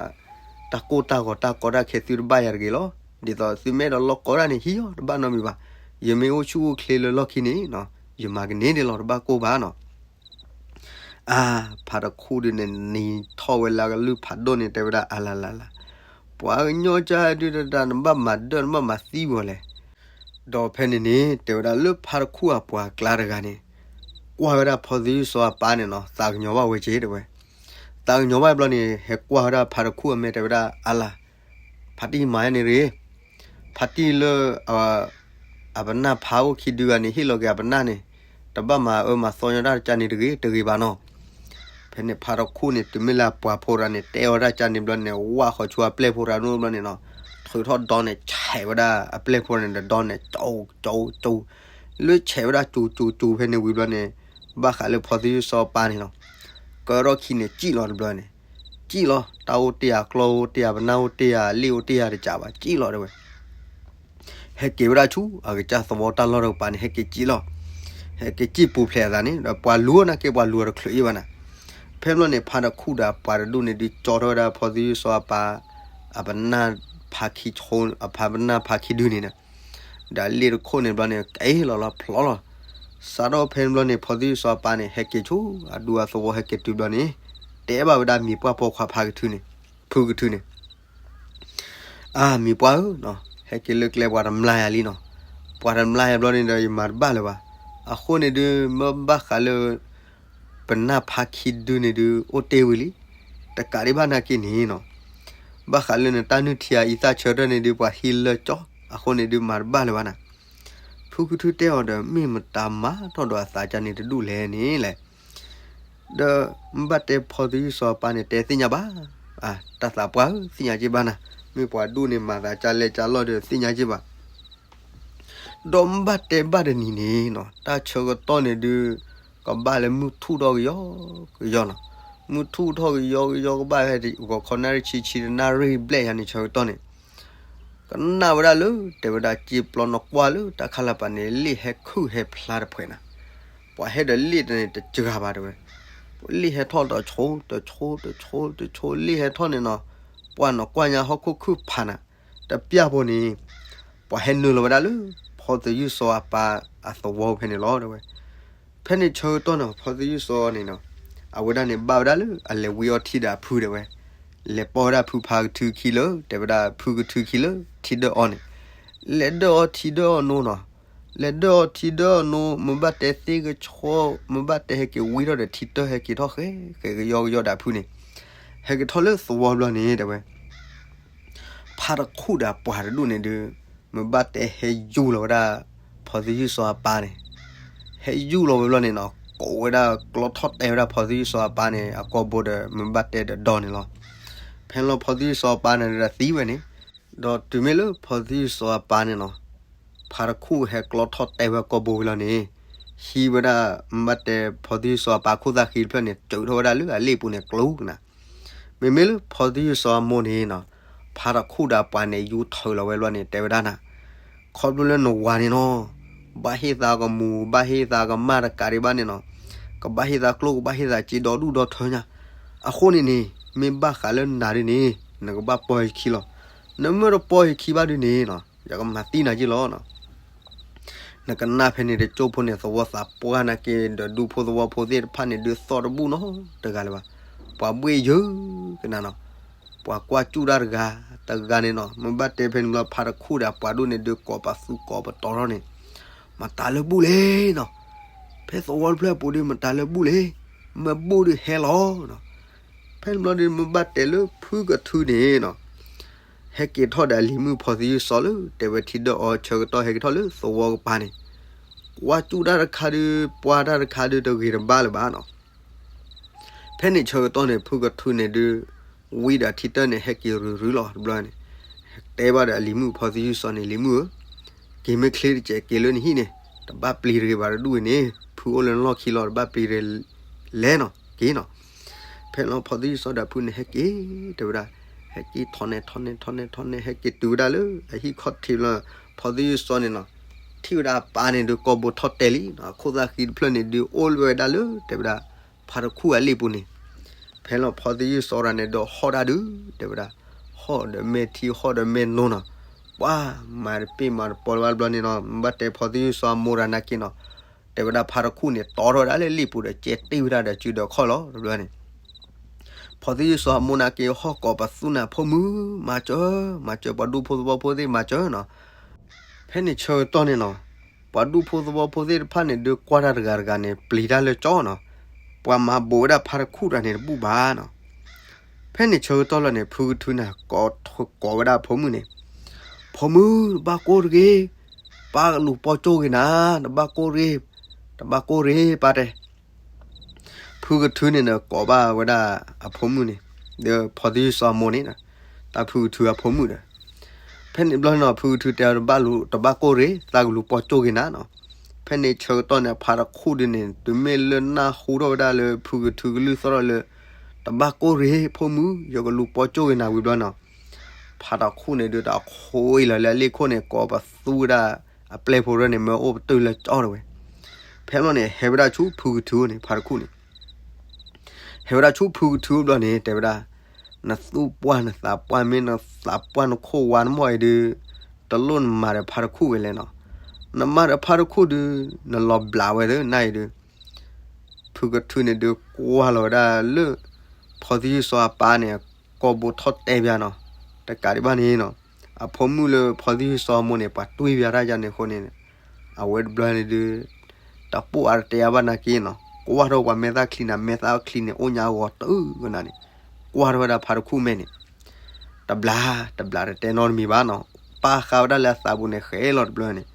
တၢ်ကိၢ်တၢ်ဂီၤတၢ်ကီတၢ်ခဲသုတဘၣ်ယၤတဂ့ၤလီၤ. ဒ်သိးသုမ့ၢ်အဲၣ်ဒိးလီၢ်ကီဒၣ်န့ၣ် ဟံးအီၤတဘၣ်နီတမံၤဘၣ်. ယမ့ၢ်အိၣ်ဆူၣ်အိၣ်ချ့လၢလီၢ်ခံန့ၣ်နီၤ, ယမၤကန့ၢ်ဒံးလီၤ တဘၣ်ကိၢ်ဘၣ်နီၤ. အါ, ဖါတခူၣ်ဒုးန့ၣ် နံၤထီၣ်ဝဲလၢကလုၢ်ဖးဒိၣ်န့ၣ် တဲဝဲဒၣ် အလၤလၤလၤ, ပှၤကညီကၢ်ဒုးတဒၣ် နဘၣ်မၤဒၢၣ် နဘၣ်မၤသံဝဲလဲၣ်. ဒီးဖဲန့ၣ်န့ၣ် တဲဝဲဒၣ်လၢဖါတခူၣ်အပှၤကျါတဂၤန့ၣ် ကွၢ်ဝဲဒၣ်ဖီသယုၢ်စီၤအပၢ်န့ၣ်နီၤ သးကညီၤဘၣ်ဝဲက့ၤတဲဝဲ. သးကညီၤဘၣ်ဘျီန့ၣ် ဟဲကွၢ်ဝဲဒၣ်ဖါတခူၣ်အမဲာ်တဲဝဲဒၣ် အါလၤ, ဖါတံၢ်မၤန့ၣ်တဂ့ၤ, ဖါတံၢ်လၢ အပနၢ်ဖးအိၣ်ခံဒုဂၤန့ၣ် ဟ့ၣ်လီၤက့ၤအပနၢ်န့ၣ် တဘၣ်မၤအၢမၤသီညီတၢ်တကါန့ၣ်တဂ့ၤ တဂ့ၤဘၣ်နီၤ. ဖဲန့ၣ်ဖါတခူၣ်န့ၣ် တုၤမ့ၢ်လၢအပှၤဖိတဂၤန့ၣ် တဲအီၤတၢ်ကန့ၣ်ဘျီန့ၣ် ဝၣ်ဃီၤဆူအပျဲၢ်ဖိတဂၤန့ၣ်ဘျီန့ၣ်နီၤ, ထုးထီၣ်ဒီန့ၣ် ဆဲးဝဲဒၣ်အပျဲၢ်ဖိန့ၣ်ဒီး ဒီန့ၣ် ကၠိ ကၠိ ကၠိ, လၢဆဲးဝဲဒၣ်ကၠိ ကၠိ ကၠိ ဖဲန့ၣ်ဝံၤဘျီန့ၣ် ဘၣ်ဃးလၢဖီသယုၢ်စီၤအပၢ်န့ၣ်နီၤ, ကၢထီၣ်ခံန့ၣ် စံၣ်လီၤတဘျီန့ၣ်, စံၣ်လီၤ တၢ်အိၣ်တ့ၢ်ဧါ ကျီၢ်အိၣ်တ့ၢ်ဧါ ပနၢ်အိၣ်တ့ၢ်ဧါ လ့ၣ်အိၣ်တ့ၢ်ဧါ တကးဘၣ် စံၣ်လီၤတဲဝဲ ဟဲက့ၤဝဲဒၣ်ဆူ အကစၢ်သဝီတၢ်လီၢ်တကပၤန့ၣ် ဟဲက့ၤစံၣ်လီၤ. ဟဲက့ၤစံၣ်ပူၤဖျဲးအသးန့ၣ် ဒီးပှၤလူၤနာ်က့ ပှၤလူၤအီၤတချုးအံၤဘၣ်နၤ. ဖဲဘျီန့ၣ် ဖါတခူၣ်ဒီးပှၤတဒူၣ်န့ၣ် ဒုးကၠီထီၣ်ဝဲဒၣ်ဖီသယုၢ်စီၤအပၢ် အပနၢ်ဖါခံဆိ အဖါပနၢ်ဖါခံဒုန့ၣ်ဒီး ဒီးလ့ၣ်တခိၣ်န့ၣ်ဘျီန့ၣ် က့ၤလီၤလီၤဖျိလီၤ. စးထီၣ်ဖဲန့ၣ်ဘျီန့ၣ် ဖီသယုၢ်စီၤအပၢ်န့ၣ် ဟဲက့ၤဆူ အဒူအသဝီဟဲက့ၤတုၤဘျီန့ၣ် တဲဘၣ်ဝဲဒၣ်မံၤပှၢ်ပိာ်ခွါဖါကထုန့ၣ် ဖုကထုန့ၣ် အၢ မံၤပှၢ်ဧၢ, ဟဲက့ၤလၢကျဲပှၤတမျါယၤလံနီၤ, ပှၤတမျါယၤဘျီန့ၣ်ဒီး ယမၤတဘၣ်လၢၤဘၣ်. အဃိန့ၣ်ဒုး မ့ၢ်ဘၣ်ဃးလၢ ပနၢ်ဖါခံဒုန့ၣ်ဒုး အိၣ်တ့ၢ်ဝံၤလံ, တကးဒံးဘၣ်နာ်က့န့ၣ်နီၤ, ဘၣ်ဃးလၢနတၢ်နုၢ်ထံအအံသၣ်ဆၢထၢၣ်န့ၣ်ဒုး ပှၤဟံးလၢကၠီ, အဃိန့ၣ်ဒုး မၤတဘၣ်လၢၤဘၣ်နၤ. ဖုကထုတဲအီၤဒီး မ့ၢ်မတၤမၤထီၣ်ဒီးအသးကန့ၣ်တဒူၣ်လဲၣ်န့ၣ်လဲၣ် ဒီးမ့ၢ်ဘၣ်တဲဖီသယုၢ်စီၤအပၢ်န့ၣ် တဲသ့ၣ်ညါဘၣ်, တၢ်သးပှၢ်ဧၢ သ့ၣ်ညါက့ဘၣ်နၤ, မ့ၢ်ပှၤဒူၣ်န့ၣ် မၤသးကလဲကလီၢ်ဒီး သ့ၣ်ညါက့ဘၣ်. ဒီးမ့ၢ်ဘၣ်တဲဘၣ်တနံၤန့ၣ်နီၤ, တၢ်ဆၢကတီၢ်န့ၣ်ဒုး ကဘၣ်လၢမုၢ်ထူၣ်ထီၣ်ကယီကယီနီၤ, မုၢ်ထူၣ်ထီၣ်ကယီကယီကဘၣ်ဝဲ ဂီၤခီနၣ်ရံၣ်ဆံဆံတနၣ်ရံၣ်ဘျဲၣ်ယၤန့ၣ် ဆၢကတီၢ်န့ၣ် ကနၣ်ဝဲဒၣ်လၢ တဲဝဲဒၣ် စ့ပျီနကွၢ်လၢတၢ်ခါလၢပၤန့ၣ် လ့ၣ်ဟဲခုၣ်ဟဲဖျါတဖှဲးနၤ, ပှၤဟဲဒီးလ့ၣ်တန့ၣ်တစှၤဘၣ်တဲဝဲ, လ့ၣ်ဟဲထီၣ်တဆိ တဆိ တဆိ တဆိ လ့ၣ်ဟဲထီၣ်န့ၣ်နီၤ, ပှၤနကွၢ်ညါဟီၣ်ခိၣ်ခုၣ်ဖးနၤ, တပျၢ်ဖိန့ၣ် ပှၤဟဲနုာ်လီၤဝဲဒၣ်လၢ ဖီသယုၢ်စီၤအပၢ်အသဝီဖဲန့ၣ်လီၤတဲဝဲ. ဖဲန့ၣ်ဆၢကတီၢ်န့ၣ် ဖီသယုၢ်စီၤန့ၣ်နီၤ, အဝဲဒၣ်န့ၣ်ဘၣ်ဝဲဒၣ်လၢအလဲၤဝံအီထံဒီးအဖုတဲဝဲ, လဲၤပိာ်ဝဲဒၣ်ဖုဖါကထုခံလၢ တဲဝဲဒၣ်ဖုကထုခံလၢထံဒၢၣ်အီၤန့ၣ်, လဲၤဒၢၣ်အီထံဒၢၣ်အီနိနီၤ, လဲၤဒၢၣ်အီထံဒၢၣ်အီနိ မ့ၢ်ဘၣ်တဲသ့ၣ်ကဆီ မ့ၢ်ဘၣ်တဲဟဲက့ၤဝံထီၣ်ဒီးထံတၢၢ်ဟဲက့ၤထီၣ်ဃဲ ဃဲကယီကယီဒီးအဖုန့ၣ်, ဟဲက့ၤထီၣ်လၢသဝီဘျီန့ၣ်တဲဝဲ ဖါတခူၣ်ဒီးပှၤတဒူၣ်န့ၣ်ဒုး မ့ၢ်ဘၣ်တဲဟဲယူၢ်လီၤဝဲဒၣ် ဖီသယုၢ်စီၤအပၢ်န့ၣ်, ဟဲယူၢ်လီၤဝဲဘျီန့ၣ်နီၤ, ကိးဝဲဒၣ်ကျီထီၣ်တဲဝဲဒၣ်ဖီသယုၢ်စီၤအပၢ်န့ၣ် အကိာ်ဘိဒီး မ့ၢ်ဘၣ်တဲဒီးဒီန့ၣ်လီၤ. ဖဲန့ၣ်လီၤဖီသယုၢ်စီၤအပၢ်န့ၣ်ဒီးသံဝဲန့ၣ်, ဒီးတုၤမ့ၢ်လၢဖီသယုၢ်စီၤအပၢ်န့ၣ်နီၤ, ဖါတခူၣ်ဟဲကျီထီၣ်တဲဝဲကိာ်ဘိဝံၤလီၤန့ၣ်, ဟံးဝဲဒၣ် မ့ၢ်ဘၣ်တဲဖီသယုၢ်စီၤအပၢ်ခိၣ်သၣ်ဃံတဖျၢၣ်န့ၣ် စၢးထီၣ်ဝဲဒၣ်လၢအလ့ၣ်ပူၤန့ၣ်ကျိၤကနၤ. မ့မ့ၢ်လၢဖီသယုၢ်စီၤအမိၢ်န့ၣ်နီၤ, ဖါတခူၣ်ဒီးပှၤန့ၣ် ယူထၢလီၤဝဲဘျီန့ၣ် တဲဝဲဒၣ်နၤ, ခီဖျိလၢနဝၤန့ၣ်နီၤ, ဘၣ်ဟ့ၣ်သးကမူၤ ဘၣ်ဟ့ၣ်သးကမၣ်တကးဒံးဘၣ်န့ၣ်နီၤ, ကဘၣ်ဟ့ၣ်သးကျိၣ် ကဘၣ်ဟ့ၣ်သးစ့ဒီဒူၣ်ဒီထၢညါ. အဃိန့ၣ်န့ၣ် မ့ၢ်ဘၣ်ဃးလၢနၤဒ်န့ၣ် နကဘၣ်ပိာ်ယခံလီၤ. နမ့ၢ်တပိာ်ယခံဘၣ်ဒ်န့ၣ်နီၤ, ယကမၤသံနၤက့လီၤ. နကနၣ်ဖဲန့ၣ်တကၠိဖိန့ၣ် သဝီသးပှၢ်နာ်က့ ဒီးဒူဖိသဝီဖိသ့ၣ်တဖၣ်န့ၣ် ဒုးသီၣ်တဘူၣ်နီတဂၤလၢၤဘၣ်. ပှၤဘှ့ၣ်ယၢကနၤနီၤ, ပှၤကွၢ်စူၣ်တၢ်တဂၤ တဂၤန့ၣ်နီၤ, မ့ၢ်ဘၣ်တဲဖဲန့ၣ်ဘျီ ဖါတခူၣ်ဒီးပှၤဒိၣ်န့ၣ် ဒုးကိးပသူကိးပတီၤထီၣ်န့ၣ်, မတၤလၢဘူၣ်လဲၣ်နီၤ, ဖဲသဝီတဖျၢၣ်ပူၤဒုး မတၤလၢဘူၣ်လဲၣ်, မ့ၢ်ဘူၣ်ဒုးဟဲလီၤနီၤ. ဖဲန့ၣ်ဘျီဒုး မ့ၢ်ဘၣ်တဲလၢဖုကထုန့ၣ်နီၤ, ဟဲက့ၤထီၣ်ဒီးအလံၤမုၣ်ဖီသယုၢ်စီၤလၢ တဲဝဲထံဒၢၣ်အီၤဆၢကတီၢ်ဟဲက့ၤထီၣ်လၢသဝီကပၤန့ၣ်, ကွၢ်စူၣ်တၢ်တခါဒုး ပှၢ်တၢ်တခါဒုး တဂ့ၤတဘၣ်လၢၤဘၣ်နီၤ. ဖဲန့ၣ်ဆၢကတီၢ်န့ၣ် ဖုကထုန့ၣ်ဒုး ဝံဒီးထံတၢၢ်န့ၣ် ဟဲက့ၤရုၤရုၤလီၤတဘျီန့ၣ်, တဲဘၣ်ဒီးအလံၤမုၣ်ဖီသယုၢ်စီၤန့ၣ် လံၤမုၣ်ဧၢ, က့ၤမ့ၢ်ချ့တစဲးက့ၤလၢနဟံၣ်န့ၣ်, တဘၣ်ပျံၤတဂ့ၤဘၣ်တဒူၣ်အံၤန့ၣ်, ဖုအိၣ်လၢနလီၢ်ခံလီၤ တဘၣ်ပျံၤတဂ့ၤ, လဲၤနီၤ က့ၤနီၤ. ဖဲလီၤဖီသယုၢ်စီၤဒီးဖုန့ၣ်ဟဲက့ၤ တဲဝဲဒၣ်, ဟဲက့ၤထီၣ်န့ၣ် ထီၣ်န့ၣ် ထီၣ်န့ၣ် ထီၣ်န့ၣ် ဟဲက့ၤတုၤဝဲဒၣ်လၢအဟံၣ်ခီၣ်ထံးလီၤ. ဖီသယုၢ်စီၤန့ၣ်နီၤ, ထံၣ်ဝဲဒၣ်အပၢ်န့ၣ်ဒုးကိာ်ဘိထီၣ်တဲာ်လံ, အခိၣ်သၣ်ဃံတဖျၢၣ်န့ၣ်ဒုးအိၣ်ဝဲဒၣ်လၢ တဲဝဲဒၣ် ဖါတခူၣ်အလ့ၣ်ပူၤန့ၣ်, ဖဲလီၤဖီသယုၢ်စီၤရၤန့ၣ်ဒီးဟီၣ်တၢ်ဒုး တဲဝဲဒၣ်, ဟီၣ်ဒီးမဲာ်ထံ ဟီၣ်ဒီးမဲာ်နိနီၤ, ပှၤမၤတပ့ၢ်မၤတပီၤလၢၤဘၣ်တဘျီန့ၣ်နီၤ, မ့ၢ်ဘၣ်တဲဖီသယုၢ်စီၤအမိၢ်ရၤနာ်က့နီၤ, တဲဝဲဒၣ်ဖါတခူၣ်န့ၣ် တီထီၣ်ဝဲဒၣ်လၢလ့ၣ်ပူၤဒီး ကဲတ့ၢ်ဝဲဒၣ်ဒီးစုဒီးခီၣ်လီၤ တဘျီန့ၣ် ဖီသယုၢ်စီၤအမိၢ်နာ်က့ဟီၣ်ကိးပသူနၤ ဖိမုၣ်, မၤစၢၤ, မၤစၢၤပှၤဒူဖိသဝီဖိသ့ၣ်မၤစၢၤနီၤ. ဖဲန့ၣ်ဆၢကတီၢ်န့ၣ်နီၤ, ပှၤဒူဖိသဝီဖိသ့ၣ်တဖၣ်န့ၣ် ဒုးကွၢ်တၢ်တဂၤတဂၤန့ၣ် ပျံၤတၢ်လၢကၠီနီၤ, ပှၤမၤဘူးဝဲဒၣ်ဖါတခူၣ်တဂၤန့ၣ်တဘူၣ်ဘၣ်နီၤ. ဖဲန့ၣ်ဆၢကတီၢ်လီၤန့ၣ် ဖုကထုန့ၣ် ကိးဝဲဒၣ်ဖိမုၣ်န့ၣ်, ဖိမုၣ် တဘၣ်ကိၢ်တဂ့ၤ, ပၢ်ကလူၤပိာ်ကၠိၣ်ဂ့ၤနၤ, တဘၣ်ကိၢ်တဂ့ၤ, တဘၣ်ကိၢ်တဂ့ၤ ပၢ်တဲ ဖု ဖုကထုန့ၣ်ဒီးကိးဘၣ်ဝဲဒၣ်အဖိမုၣ်န့ၣ်, ဒီးဖီသယုၢ်စီၤအမိၢ်န့ၣ်, တၢ်ဖုကထုအဖိမုၣ်ဒီး, ဖဲန့ၣ်ဘျီန့ၣ်နီၤ ဖုကထုတဲအီၤတဘၣ်လူၤ တဘၣ်ကိၢ်ရ့ၣ် သးကလူၤပီၢ်ကၠိၣ်က့ၤနၤနီၤ. ဖဲန့ၣ်ဆၢကတီၢ်န့ၣ် ဖါတခူၣ်ဒုန့ၣ် တုၤမ့ၢ်လၢနၢ်ဟူထီၣ်ဝဲဒၣ်လၢဖုကထုကလုၢ်သီၣ်ထီၣ်လၢ တဘၣ်ကိၢ်ရ့ၣ် ဖိမုၣ် ယကလူၤပီၢ်ကၠိၣ်က့ၤနၤဝံၤဘျီနီၤ, ဖါတခူၣ်န့ၣ်ဒုးတၢ်ခိအံၤလီၤလၢအလ့ၣ်ခိၣ်န့ၣ် ကိးပသူဝဲဒၣ်အပျဲၢ်ဖိရၢၢ်န့ၣ် မၢအိၣ်ပတုာ်လၢကၠီၣ်တဝဲ. ဖဲန့ၣ်ဘျီန့ၣ် ဟဲဝဲဒၣ်ဆူဖုကထုန့ၣ် ဖါတခူၣ်န့ၣ် ဟဲဝဲဒၣ်ဆူဖုကထုဘျီန့ၣ် တဲဝဲဒၣ်, နသူၣ်ပှၢ်နသးပှၢ် မ့ၢ်နသးပှၢ်နခိၣ်ဝါနမီၢ်အံၤဒုး, တလိၣ်နမၤဒီးဖါတခူၣ်ဝဲလဲၣ်နီၤ. နမၤဒီးဖါတခူၣ်ဒုး, နလီၤဘျးဝဲသ့နၤအံၤဒုး. ဖုကထုန့ၣ်ဒုးကွၢ်လီၤဝဲဒၣ်လၢ ဖီသယုၢ်စီၤအပၢ်န့ၣ် ကိာ်ဘိထီၣ်တဲပၠးနီၤ, တကးဒံးဘၣ်န့ၣ်နီၤ, အဖိမုၣ်လၢဖီသယုၢ်စီၤအမိၢ်န့ၣ် ပှၤတွံၢ်ပၠးတၢ်ယါန့ၣ်အဃိန့ၣ်, အဝဲတဘျီန့ၣ်ဒုး တပိာ်အါတတဲအါဘၣ်နာ်က့နီၤ, ကွၢ်ထီၣ်ပှၤမဲာ်သၣ်ချံနၤ မဲာ်သၣ်ချံန့ၣ် အိၣ်ညါအဂီၤတုၤကနၤန့ၣ်, ကွၢ်ထီၣ်ဝဲဒၣ်ဖါတခူၣ်မဲာ်န့ၣ် တဘျး တဘျးတတဲနီတမံၤဘၣ်နီၤ, ပာ်ဃာ်ဝဲဒၣ်လၢအသးပူၤန့ၣ် ဃဲလီၤတဘျီန့ၣ်,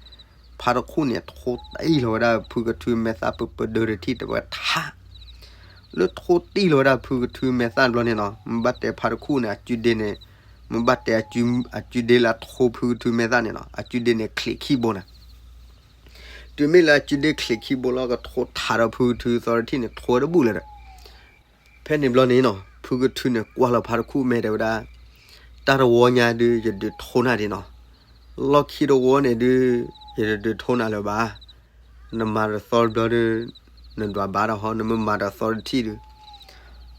ဖါတခူၣ်န့ၣ် ထိတံၢ်လီၤဝဲဒၣ်ဖုကထုမဲာ်သၣ် ပပဒၢတထံၣ်တဝဲထါ လၢထိတံၢ်လီၤဝဲဒၣ်ဖုကထုမဲာ်သၣ်တဘျီန့ၣ်နီၤ, မ့ၢ်ဘၣ်တဲဖါတခူၣ်န့ၣ် အစုဒ့န့ၣ်, မ့ၢ်ဘၣ်တဲအစုဒ့လၢအထိဖုကထုမဲာ်သၣ်န့ၣ်နီၤ, အစုဒ့န့ၣ်ချံးခံဘိနၤ. တုၤမ့ၢ်လၢအစုဒ့ချံးခံဘိလီၤ ကထိထးဒီးဖုကထုသီတထံၣ်န့ၣ် ထိဝဲတဘူၣ်လၢၤဒီး ဖဲန့ၣ်ဘျီန့ၣ်နီၤ, ဖုကထုန့ၣ်ကွၢ်လီၤဖါတခူၣ်မဲာ်တဲဝဲဒၣ်, တၢ်တဝီညါဒုး ယဒုးထိနၤဒံးနီၤ, လီၢ်ခံတဝီန့ၣ်ဒုး ယတဒုးထိနၤလၢၤဘၣ်. နမၤဒီးသီတဘျီဒုး နဒွးဘၣ်ဒီးဟီ, နမ့ၢ်မၤဒီးသီတထံၣ်ဒုး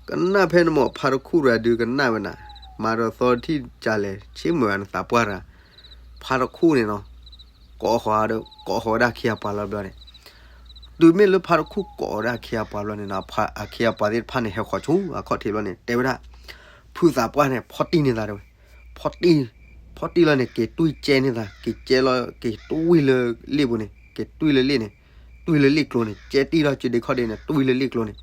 ကနၣ်ဖဲန့ၣ်မ့ၢ်ဖါတခူၣ်တဂၤဒုးကနၣ်ဝဲနၤ, မၤဒီးသီတထံၣ်ကလဲၣ် ဆ့ၣ်မုၢ်ဂၤနသးပှၢ်တဂၤ, ဖါတခူၣ်န့ၣ်နီၤ, ကိးဃီၤဒီး ကိးဃီၤဝဲဒၣ်အခ့အပှၤလီၤဘျီန့ၣ်, တုၤမ့ၢ်လၢဖါတခူၣ်ကိးဝဲဒၣ်အခ့အပှၤဘျီန့ၣ်နီၤ, အခ့အပှၤသ့ၣ်တဖၣ်န့ၣ် ဟဲဃီၤဆူအခီၣ်ထံးဘျီန့ၣ် တဲဝဲဒၣ်, ဖုသးပှၢ်န့ၣ် ဖီၣ်တံၢ်န့ၢ်သးတဲဝဲ, ဖီၣ်တံၢ်, ဖီၣ်တံၢ်လီၤန့ၣ် က့ၤတွံၢ်ကဲန့ၢ်သး, က့ၤကဲလီၤ က့ၤတွံၢ်လၢလ့ၣ်ပူၤန့ၣ် က့ၤတွံၢ်လၢလ့ၣ်န့ၣ်, တွံၢ်လၢလ့ၣ်ကျိၤန့ၣ် ကဲတံၢ်ထီၣ်စုဒ့ခီၣ်ဒ့န့ၣ် တွံၢ်လၢလ့ၣ်ကျိၤန့ၣ်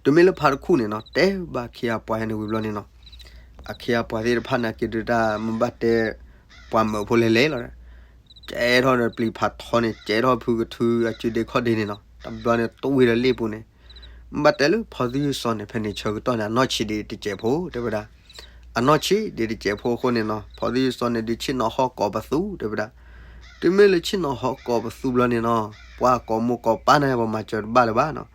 တုၤမ့ၢ်လၢဖါတခူၣ်န့ၣ်နီၤ တဲဘၣ်အခ့အပှၤဟဲန့ၣ်ဝံၤဘျီန့ၣ်နီၤ, အခ့အပှၤသ့ၣ်တဖၣ်န့ၣ်က့ၤဒုးတၢ်မ့ၢ်ဘၣ်တဲ ပှၤမၢဖိလဲၤလဲၤလီၤဒီး, ကဲထီၣ်ဒီးပျံၤဖးထီန့ၣ် ကဲထီၣ်ဖုကထုအစုဒ့ခီၣ်ဒ့န့ၣ်နီၤ, တဘျီန့ၣ်တွံၢ်ဝဲဒီးလ့ၣ်ပူၤန့ၣ်, မ့ၢ်ဘၣ်တဲလၢဖီသယုၢ်စီၤန့ၣ် ဖဲန့ၣ်ဆၢကတီၢ်န့ၣ် အနီၢ်ဆံးဒံးတစဲးဖိတဲဝဲဒၣ်, အနီၢ်ဆံးဒံးတစဲးဖိအဃိန့ၣ်နီၤ ဖီသယုၢ်စီၤန့ၣ်ဒုးဆ့ၣ်နီၤဟီၣ်ကိးပသူတဲဝဲဒၣ်, တုၤမ့ၢ်လၢဆ့ၣ်နီၤဟီၣ်ကိးပသူဘျီန့ၣ်နီၤ ပှၤကိးမိၢ်ကိးပၢ်န့ၣ် ပှၤမၤစၢၤတဘၣ်လၢၤဘၣ်နီၤ,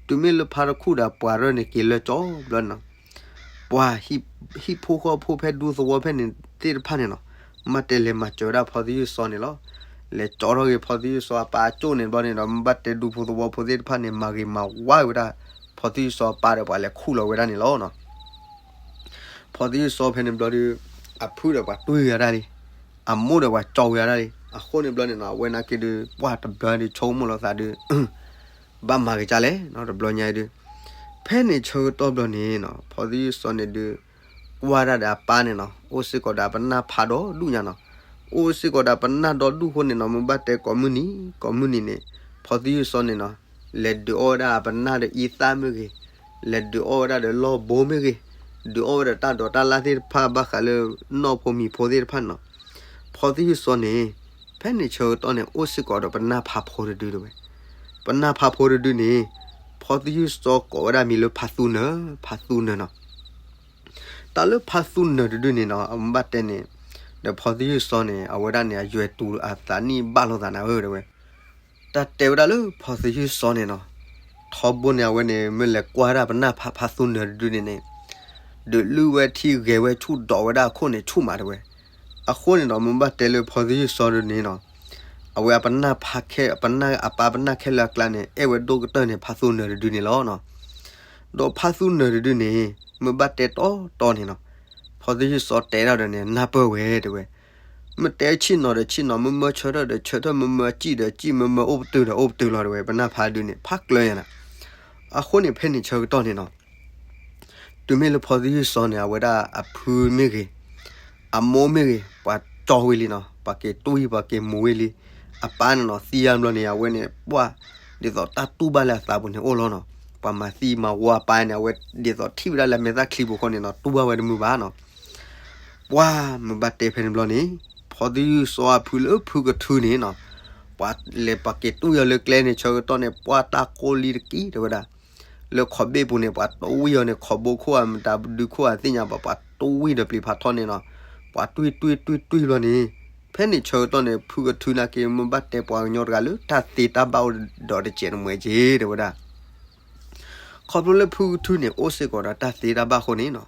တုၤမ့ၢ်လၢဖါတခူၣ်ဒီးပှၤရၢၢ်န့ၣ်က့ၤလၢကၠီဘျီန့ၣ်နီၤ, ပှၤဟံၣ်ဖိဃီဖိဖဲဒူသဝီဖဲန့ၣ်သ့ၣ်တဖၣ်န့ၣ်နီၤ, မ့ၢ်ဘၣ်တဲလဲၤမၤစၢၤဝဲဒၣ်ဖီသယုၢ်စီၤန့ၣ်လီၤ, လဲၤကၠီထီၣ်က့ၤဖီသယုၢ်စီၤအပၢ်အကၠိၣ်န့ၣ်ဘျီန့ၣ်ဒီး မ့ၢ်ဘၣ်တဲဒူဖိသဝီဖိသ့ၣ်တဖၣ်န့ၣ် မၤဂ့ၤမၤဝါဝဲဒၣ် ဖီသယုၢ်စီၤအပၢ်ဒီးပှၤလဲၤခူၣ်လီၤဝဲဒၣ်န့ၣ်လီၤနီၤ. ဖီသယုၢ်စီၤဖဲန့ၣ်ဘျီဒီး အဖုဒီးပှၤတွံၢ်ဝဲဒၣ်လံ, အမိၢ်ဒီးပှၤကၠီဝဲဒၣ်လံ, အဃိန့ၣ်ဘျီန့ၣ်နီၤ အဝဲနာ်က့ဒုး ပှၤတဘျီဒုးဆိကမိၣ်လီၤသးဒုး ဘၣ်မၤက့ၤကၢ်လဲၣ်နီၤ တဘျီညါအံၤဒုး, ဖဲန့ၣ်ဆၢကတီၢ်ဘျီန့ၣ်နီၤ ဖီသယုၢ်စီၤန့ၣ်ဒုး ကွၢ်ဒၣ်ဒီးအပၢ်န့ၣ်နီၤ အိၣ်စ့ၢ်ကီးဒီးအပနၢ်ဖးဒီဒူၣ်ညါနီၤ, အိၣ်စ့ၢ်ကီးဒီးအပနၢ်ဒီဒူၣ်အဃိန့ၣ်နီၤ မ့ၢ်ဘၣ်တဲကိးမုၢ်နံၤ ကိးမုၢ်နံၤန့ၣ် ဖီသယုၢ်စီၤန့ၣ်နီၤ လဲၤဒုးအီၣ်ဝဲဒၣ်အပနၢ်ဒီးအံသၣ်မ့ၢ်ဂ့ၤ, လဲၤဒုးအီၣ်ဝဲဒၣ်ဒီးလီၢ်ဘိမ့ၢ်ဂ့ၤ, ဒုးအီၣ်ဝဲဒီးတၢ်ဒိးတၢ်လၣ်သ့ၣ်တဖၣ်ဘၣ်ဃးလၢနီၢ်ဖိမံၤဖိသ့ၣ်တဖၣ်န့ၣ်နီၤ, ဖီသယုၢ်စီၤန့ၣ် ဖဲန့ၣ်ဆၢကတီၢ်န့ၣ် အိၣ်စ့ၢ်ကီးဒီးပနၢ်ဖးဖိတဒုတဲဝဲ, ပနၢ်ဖးဖိတဒုန့ၣ် ဖီသယုၢ်စီၤကိးဝဲဒၣ်မံၤလၢဖါသူနၢၤ, ဖါသူနၢၤနီၤ. တၢ်လၢဖါသူနၢၤတဒုန့ၣ်နီၤ အမ့ၢ်ဘၣ်တဲန့ၣ် ဒီးဖီသယုၢ်စီၤန့ၣ် အဝဲဒၣ်န့ၣ် အယွဲၢ်တူာ်အသးနံၣ်ဘၣ်လိာ်သးနၤဧၢတဲဝဲ, တၢ်တဲဝဲဒၣ်လၢဖီသယုၢ်စီၤန့ၣ်နီၤ ထီဘိန့ၣ် အဝဲန့ၣ် မ့ၢ်လဲၤကွၢ်ဒၣ်ပနၢ်ဖးဖါသူနၢၤတဒုန့ၣ်န့ၣ် ဒုးလုၢ်ဝဲထံဂဲၤဝဲဆူၣ်ဒီးဝဲဒၣ်အခိၣ်န့ၣ်ဆူၣ်မးတဲဝဲ, အဃိန့ၣ်နီၤ မ့ၢ်ဘၣ်တဲလၢဖီသယုၢ်စီၤဒုန့ၣ်နီၤ အဝဲအပနၢ်ဖးခဲ ပနၢ်အပၢ်ပနၢ်ခဲလၢာ်အကျါန့ၣ် အဲၣ်ဝဲဒိၣ်ကတၢၢ်န့ၣ် ဖါသူနၢၤတဒုန့ၣ်လီၤနီၤ. ဒီးဖါသူနၢၤတဒုန့ၣ် မ့ၢ်ဘၣ်တဲတီတီန့ၣ်နီၤ ဖီသယုၢ်စီၤတဲထီၣ်ဒီးန့ၣ် နၢ်ပၢၢ်ဝဲတဲဝဲ, မ့ၢ်တဲဆ့ၣ်နီၤဒီးဆ့ၣ်နီၤ မ့ၢ်မၢဆၢထၢၣ်ဒီးဆၢထၢၣ် မ့ၢ်မၢစံၣ်ဒီးစံၣ် မ့ၢ်မၢအိၣ်ပတုာ်ဒီးအိၣ်ပတုာ်လီၤတဲဝဲ ပနၢ်ဖးဒုန့ၣ် ဖးကျၢၤညါနၤ. အဃိန့ၣ်ဖဲန့ၣ်ဆၢကတီၢ်န့ၣ်နီၤ တုၤမ့ၢ်လၢဖီသယုၢ်စီၤန့ၣ် အဝဲဒၣ်အဖုမ့ၢ်ဂ့ၤ အမိၢ်မ့ၢ်ဂ့ၤ ပှၤကၠီဝဲလံနီၤ ပှၤက့ၤတွံၢ် ပှၤက့ၤမူၤဝဲလံ. အပၢ်န့ၣ်နီၤ သံယါဘျီန့ၣ် အဝဲန့ၣ် ပှၢ် ဒ်သိးတၢ်တူၢ်ဘၣ်လၢအသးပူၤန့ၣ်အိၣ်လီၤနီၤ. ပှၤမၤသံမၤဝီအပၢ်န့ၣ် အဝဲဒ်သိးထံၣ်ဝဲဒၣ်လၢမဲာ်သၣ်ချံပူၤဃီန့ၣ်နီၤ တူၢ်ဘၣ်ဝဲတမုာ်ဘၣ်နီၤ. ပှၢ်မ့ၢ်ဘၣ်တဲဖဲန့ၣ်ဘျီန့ၣ် ဖီသယုၢ်စီၤအဖုလၢဖုကထုန့ၣ်နီၤ ပှၤလဲၤပှၤက့ၤတွံၢ်အီၤလၢကျဲန့ၣ် ဆၢကတီၢ်န့ၣ် ပှၢ်တၢ်ကိၢ်လံတက့ၢ်တဲဝဲဒၣ် လၢခီၣ်ဘ့ၣ်ပူၤန့ၣ် ပှၤတဝံၣ်အီၤန့ၣ် ခီၣ်ဘိခိၣ်ဧါ မတၤဒုခိၣ်ဧါသ့ၣ်ညါဘၣ် ပှၤတဝံၣ်ဒီးပျံၤဖးထီန့ၣ်နီၤ, ပှၤတွံၢ်တွံၢ်တွံၢ်တွံၢ်ဘျီန့ၣ်, ဖဲန့ၣ်ဆၢကတီၢ်န့ၣ် ဖုကထုနာ်က့ မ့ၢ်ဘၣ်တဲပှၤကညီတဂၤလၢတၢ်သ့တၢ်ဘၣ်အိၣ်ဒီးတစဲးတမှဲးက့ၤ တဲဝဲဒၣ် ခီဖျိလၢဖုကထုန့ၣ် အိၣ်စ့ၢ်ကီးဒီးတၢ်သ့တၢ်ဘၣ်အဃိန့ၣ်နီၤ,